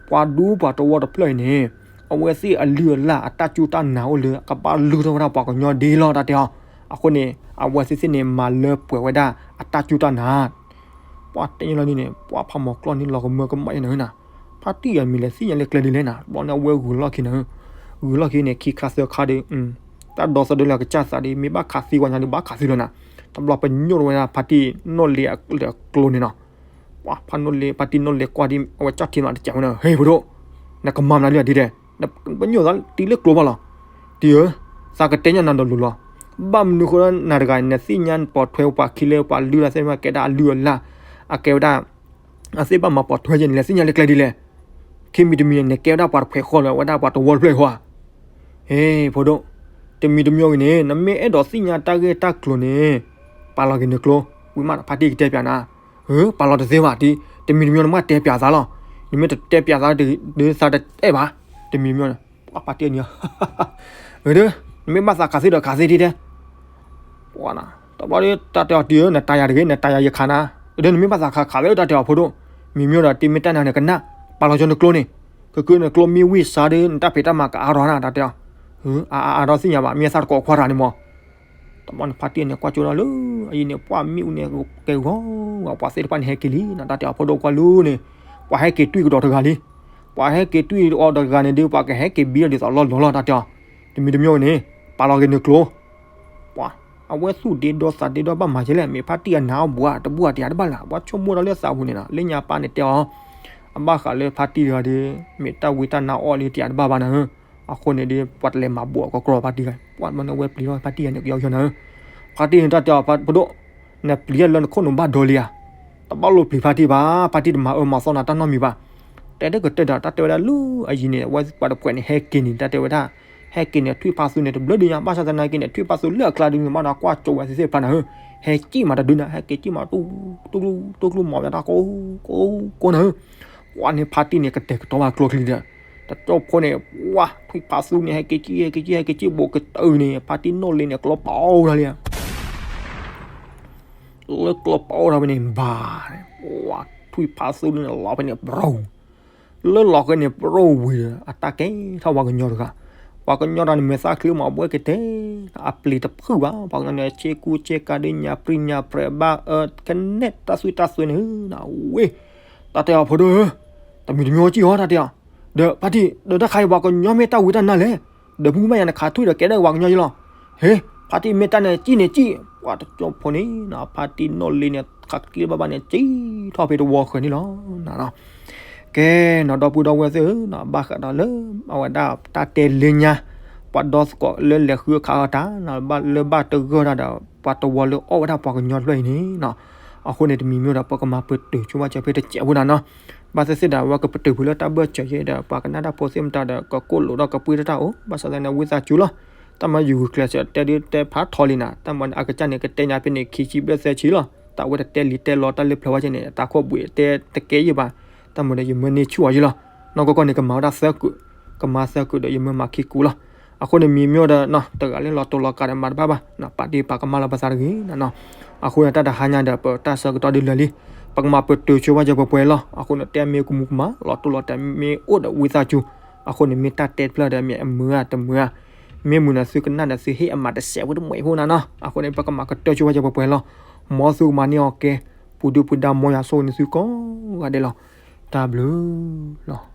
ပှၤဒူပှၤတဝီတဖျၢၣ်အံၤန့ၣ် အဝဲသ့ၣ်အလုၢ်အလၢ်အတၢ်စူၢ်တၢ်နာ်အိၣ်လၢအကဘၣ်လုၢ်ထီၣ်ဝဲဒၣ်ပှၤကညီဒ်လီၤတၢ်တဲအီၤ, အဃိန့ၣ် အဝဲသ့ၣ်သ့ၣ်န့ၣ် မၤလၢပှဲၤဝဲဒၣ်အတၢ်စူၢ်တၢ်နာ် ပှၤတဲညီလီၤန့ၣ် ပှၤဖးမီၤကျီၢ်န့ၣ် လီၤကမၢကမၣ်ယဲနၤဧၢနၤ, ဖါတံၢ်ဂၤမံၤလဲၣ်သ့ၣ်ညါလၢကျဲဒ်လဲၣ်နၤ, တဘျီန့ၣ်အဝဲဂုာ်လီၢ်ခံနၤဧၢ, ဂုာ်လီၢ်ခံန့ၣ် ခံခါသၢခါဒီး တၢ်ဒီသဒၢလၢအကစၢ်သးဒီး မ့ၢ်ဘၣ်ခးသံဝဲညါဒီး ဘၣ်ခးသံလီၤနၤ, တဘျီပညိၣ်ထီၣ်ဝဲဒၣ်ဖါတံၢ်နီၣ်လ့လၢအကျိန့ၣ်နီၤ, ပှၤဖါနီၣ်လ့ ဖါတံၢ်နီၣ်လ့ကွၢ်ဒ်အဝဲကၠီၣ်ထံမးတစဲးဝဲနၤ, ဟဲဖိဒိၣ်, နကမၤမနုၤလၢဒ်လဲၣ်, ပညိၣ်သးတံၢ်လၢကျိဘၣ်လီၤ, တံၢ်ဧၢ, သးကတဲညါနၤဒီးလိၤလီၤ, ဘၣ်မနုၤဃိနၤတဂၤ နသ့ၣ်ညါပိာ်ထွဲပှၤခံလၢပှၤလုၢ်လၢ်သ့ၣ်မး ကဲဒၣ်အလုၢ်အလၢ်, အကဲဝဲဒၣ် အသ့ၣ်ဘၣ်မၤပိာ်ထွဲယဲန့ၣ် လဲၤသ့ၣ်ညါလၢကျဲဒ်လဲၣ်, ခံမံၤတမံၤန့ၣ် နကဲဝဲဒၣ်ပှၤတဖှဲးဃီလၢၤ ဝဲဒၣ်ပှၤတဝီတဖျၢၣ်ဃီဧါ, ဟဲဖိဒိၣ်, တမံၤတမံၤဂ့ၤန့ၣ် နမ့ၢ်အဲၣ်ဒိးသ့ၣ်ညါတၢ်ဂ့ၢ်တၢ်ကျိၤန့ၣ် ပာ်လီၤက့ၤနကျိ, ဝံၤမးဖါတံၢ်ကတဲပၠးနၤ, ဧၢ ပာ်လီၤတသ့ဘၣ်, တမံၤတမံၤနမ့ၢ်တဲပၠးသးလီၤ, နမ့ၢ်တတဲပၠးသးဒီးသးတအဲၣ်ဘၣ်, တမံၤတမံၤ ပှၤဖါတံၢ်န့ၣ် ဧၢ နမ့ၢ်ဘၣ်သးခးသ့ဒီးခးသ့ဒ်တဲ, ပှၤနၤ တဘျီဒီး တၢ်တဲအီၤတံၢ်ဧၢ နတၤယၤတဂ့ၤ နတၤယၤယခးနၤ, ဒီးနမ့ၢ်ဘၣ်သးခးခးဝဲတၢ်တဲအီၤဖိဒိၣ်, မံၤမ့ၢ်ဒီးတမ့ၢ်တၢ်နၤန့ၣ်ကနၣ်, ပာ်လီၤက့ၤနကျိန့ၣ်, ကကနကျိမ့ၢ်ဝံၣ်စါဒီး နတၢ်ဖံးတၢ်မၤကအါထီၣ်နၤ တၢ်တဲအီၤ, အါအါထီၣ်သ့ၣ်ညါဘၣ် မ့ၢ်သးတကိးခွါတဂၤန့ၣ်မး တဘျီန့ၣ်ဖါတံၢ်န့ၣ် ကွၢ်ကၠိဒီးလၢ အအံၤန့ၣ် ပှၤမ့ၣ်အူန့ၣ် ကဲဂီၤဂီၤ ပှၤသ့ၣ်တဖၣ်န့ၣ်ဟဲက့ၤလံ တၢ်တဲအီၤဖိဒိၣ်ကွၢ်လူန့ၣ်, ပှၤဟဲက့ၤတွံၢ်ကဒီးတဂၤလံ, ပှၤဟဲက့ၤတွံၢ်အီၤတဂၤန့ၣ်ဒီး ပှၤကဟဲက့ၤဘံလီၤဒ်သိးလီၢ်လီၢ်လီၤ တၢ်တဲအီၤ, တမံၤတမံၤန့ၣ် ပာ်လီၤက့ၤနကျိ, ပှၤ အဝဲသူၣ်ဒ့ဒီသးဒ့ဒီဘၣ်မၤကဲလဲၣ် မ့ၢ်ဖါတံၢ်အနါအီၣ်ဘူး တဘူးတယၤတဘၣ်လၢၤ ပှၤဆိကမိၣ်တၢ်လၢသးပူၤန့ၣ်နီၤ လၢညါပၢ်န့ၣ်တဲအီၤ, အဘၣ်ဃးလၢဖါတံၢ်တဂၤဒီး မ့ၢ်တၢ်ဝံတၢ်နါအီၣ်လၢတယၤတဘၣ်ဘၣ်နၤဧၢ, အဃိန့ၣ်ဒီး ပှၤတလဲၤမၤဘူးအကီကီဖါတံၢ်တဂၤ, ပှၤမ့ၢ်န့ၣ်ဝဲပျံၤထီၣ်ဖါတံၢ်တဂၤန့ၣ် ကယီကယီနၤဧၢ, ဖါတံၢ်န့ၣ်တၢ်တဲအီၤ ဖိဒိၣ်, နပျံၤလၢနခိၣ်နူာ်ဘၣ်ဒိလံဧါ, တဘၣ်လိၣ်ပျံၤဖါတံၢ်ဘၣ်, ဖါတံၢ်တမၤအၢမၤသီနၤတၢ်နီတမံၤဘၣ်, တဲတကတၢၢ်ဒီး တၢ်တဲဝဲဒၣ်လၢအယံၤန့ၣ် အဝဲပှၤတဖှဲးန့ၣ် ဟဲက့ၤန့ၣ် တၢ်တဲဝဲဒၣ်, ဟဲက့ၤန့ၣ် ထွံၣ်ဖးသူန့ၣ် တဘျုးဒုညါ ဘၣ်ဆၣ်သနာ်က့န့ၣ် ထွံၣ်ဖးသူလၢအကျါဒုန့ၣ် ဘၣ်ဒီးကွၢ်ကၠိဝဲသ့ၣ်သ့ၣ်တဖၣ်နၤဧၢ, ဟဲက့ၤမးတဒုနၤ ဟဲက့ၤက့ၤမး တူၢ်တူၢ်တူၢ်တူၢ်မၤဝဲဒၣ်ကိးကိးကိးနၤဧၢ, ပှၤန့ၣ်ဖါတံၢ်န့ၣ် ကတဲာ်ကတီၤဘၣ်ကျိချံဒီး, တကၠိဖိန့ၣ် ပှၤထွံၣ်ဖးသူန့ၣ် ဟဲက့ၤက့ၤ ဟဲက့ၤက့ၤ ဟဲက့ၤက့ၤ ဘူးကတၢၢ်န့ၣ် ဖါတံၢ်နီၣ်လ့န့ၣ် ကျီပာ်အိၣ်ဒၣ်လံ လၢကျီပာ်အိၣ်ထီၣ်ဝဲန့ၣ် ဘၣ်န့ၣ် ပှၤထွံၣ်ဖးသူန့ၣ် လီၤဖဲန့ၣ် ပရိၢ်, လၢလီၤဃဲန့ၣ် ပရိၢ်ဝံၤဒီး အတၢ်ကဲထီၣ်ပှၤကညီတဂၤ, ပှၤကညီတဂၤန့ၣ် မဲာ်သၣ်ချံမး အဘှဲက့ၤတဲ, အပျံၤတဖုၣ်ဘၣ်, ပှၤကညီန့ၣ် ဆ့ကူဆ့ကၤဒ်ညါပြံညါပြဲးဘၣ်အၢ ကနဲၣ်တၢ်သွံၣ်တၢ်သွဲန့ၣ် နဝ့ၢ်, တၢ်တဲအီၤဖိဒိၣ်ဧၢ, တမံၤတမံၤကံၢ်အီၤ တၢ်တဲအီၤ, ဒီးဖါတံၢ် ဒီးတၢ်ခါအံၤ ပှၤကညီမ့ၢ်တၢ်ဝံတၢ်နါလဲၣ်, ဒီးမုၢ်မ့ၢ်ယၤနခးထွံၣ်ဒီးကဲဒၣ်ပှၤကညီယလီၤ, ဟ့, ဖါတံၢ်မ့ၢ်တၢ်န့ၣ်ကံၢ်န့ၣ်ကံၢ်, ပှၤတကၠိဖိန့ၣ် ဖါတံၢ်နီၣ်လ့န့ၣ် ခးက့ၤဘၣ်ဘၣ်န့ၣ် ကံၢ်ထီၣ်ဖဲတဝီဃၢၤန့ၣ်လီၤ. ကဲနီၤ ဒီပုၢ်ဒီဝဲၢ်သ့ၣ်ဧၢ, ဘၣ်ဃးဒီးလၢ အဝဲဒၣ်တၢ်တဲလၢညါ ပှၤဒီသကိးလၢလဲၤဃုအခးအီၤတၢ် လၢဘၣ်တဂၢၢ်တၢ်ဒီး ပှၤတဝီလၢအီၣ်ဝဲဒၣ်ပှၤကညီတဖျၢၣ်အံၤန့ၣ်နီၤ, အဃိန့ၣ်တမံၤမ့ၢ်ဒီး ပကမၤပတုာ်ဆိဘၣ်စၢၤဖဲတစဲးဖိနၤနီၤ, ဘၣ်သ့ၣ်သ့ၣ်ဒီး အဝဲကပတုာ်ဖုးလၢတၢ်ဘၢၣ်စၢၤယဲဒီး ပှၤကနၣ်တၢ်ဖိသ့ၣ်မတၤဒီး ကကိၣ်လိာ်ဒီးကပှ့ၤတၢ်တၢ်အိၣ် ဘၣ်ဆၣ်သနာ်က့ ဝံသးစူၤလီၤ, တၢ်မၤယုၢ်ဂုာ်ကျဲးစၢးတဲဒုးတဲဖးထီလံနၤ, တၢ်မၤန့ၣ် အကစၢ်န့ၣ် ကတဲညါဖဲန့ၣ် ခံဆံဘျဲၣ်သၢဆံလီၤ, တၢ်ဝဲတတဲလံတဲလီၤတၢ်လၢဖျၢၣ်ဝဲကဲန့ၣ် တၢ်ခိၣ်ဘှံးတဲတကဲယံာ်ဘၣ်, တၢ်မၤဒီးယမၢန့ၢ်ဆူၣ်အီၤယံာ်လီၤ, နီၢ်ကီၢ်ကီၢ်န့ၣ် ကမၤဝဲဒၣ်သၢကုာ်, ကမၤသၢကုာ်ဒီးယမၢမၤခံကုာ်လီၤ, အဃိန့ၣ်မံၤမ့ၢ်ဒီး တဂၤလၢလီၤတိၢ်လီၤကးဒီးမၤတဘၣ်ဘၣ်, ပာ်တ့ၢ်ပာ်ကမၣ်လၢပသးတဂ့ၤနၤနီၤ, အဃိန့ၣ် တၢ်တဟါညါဒီး ပတၢ်ဆၢကတီၢ်ဒ်လဲၣ်လံ, ပကမၤပတုာ်ဆိဘၣ်စၢၤပှဲၤပှဲၤလီၤ, အဃိန့ၣ် တဲမ့ၢ်ကမူကမၣ် လီၤတိၢ်လီၤတဲာ်မ့ၢ်အိၣ်ဒီးဝံသးစူၤ, အဃိန့ၣ် မ့ၢ်တၢ်တဲတဖျၢၣ်ဒီး မ့ၢ်အမုာ်ဧါတမုာ်ဧါ, မ့ၢ်မုာ်န့ၣ် သုကနၣ်ဒီးသုဟ့ၣ်အမၤတစဲးဖိတမှဲးဖိနၤနီၤ, အဃိန့ၣ် ပကမၤကတၢၢ်ဆိဘၣ်စၢၤပှဲၤပှဲၤလီၤ, မ်သုကမၤန့ၢ်အီၤကဲ, ပူၤဒုၣ်ပူၤဒါမ်ယွၤဆိၣ်ဂ့ၤန့ၢ်သုကိးဂၤဒဲးလီၤ, တၢ်ဘျုးလီၤ.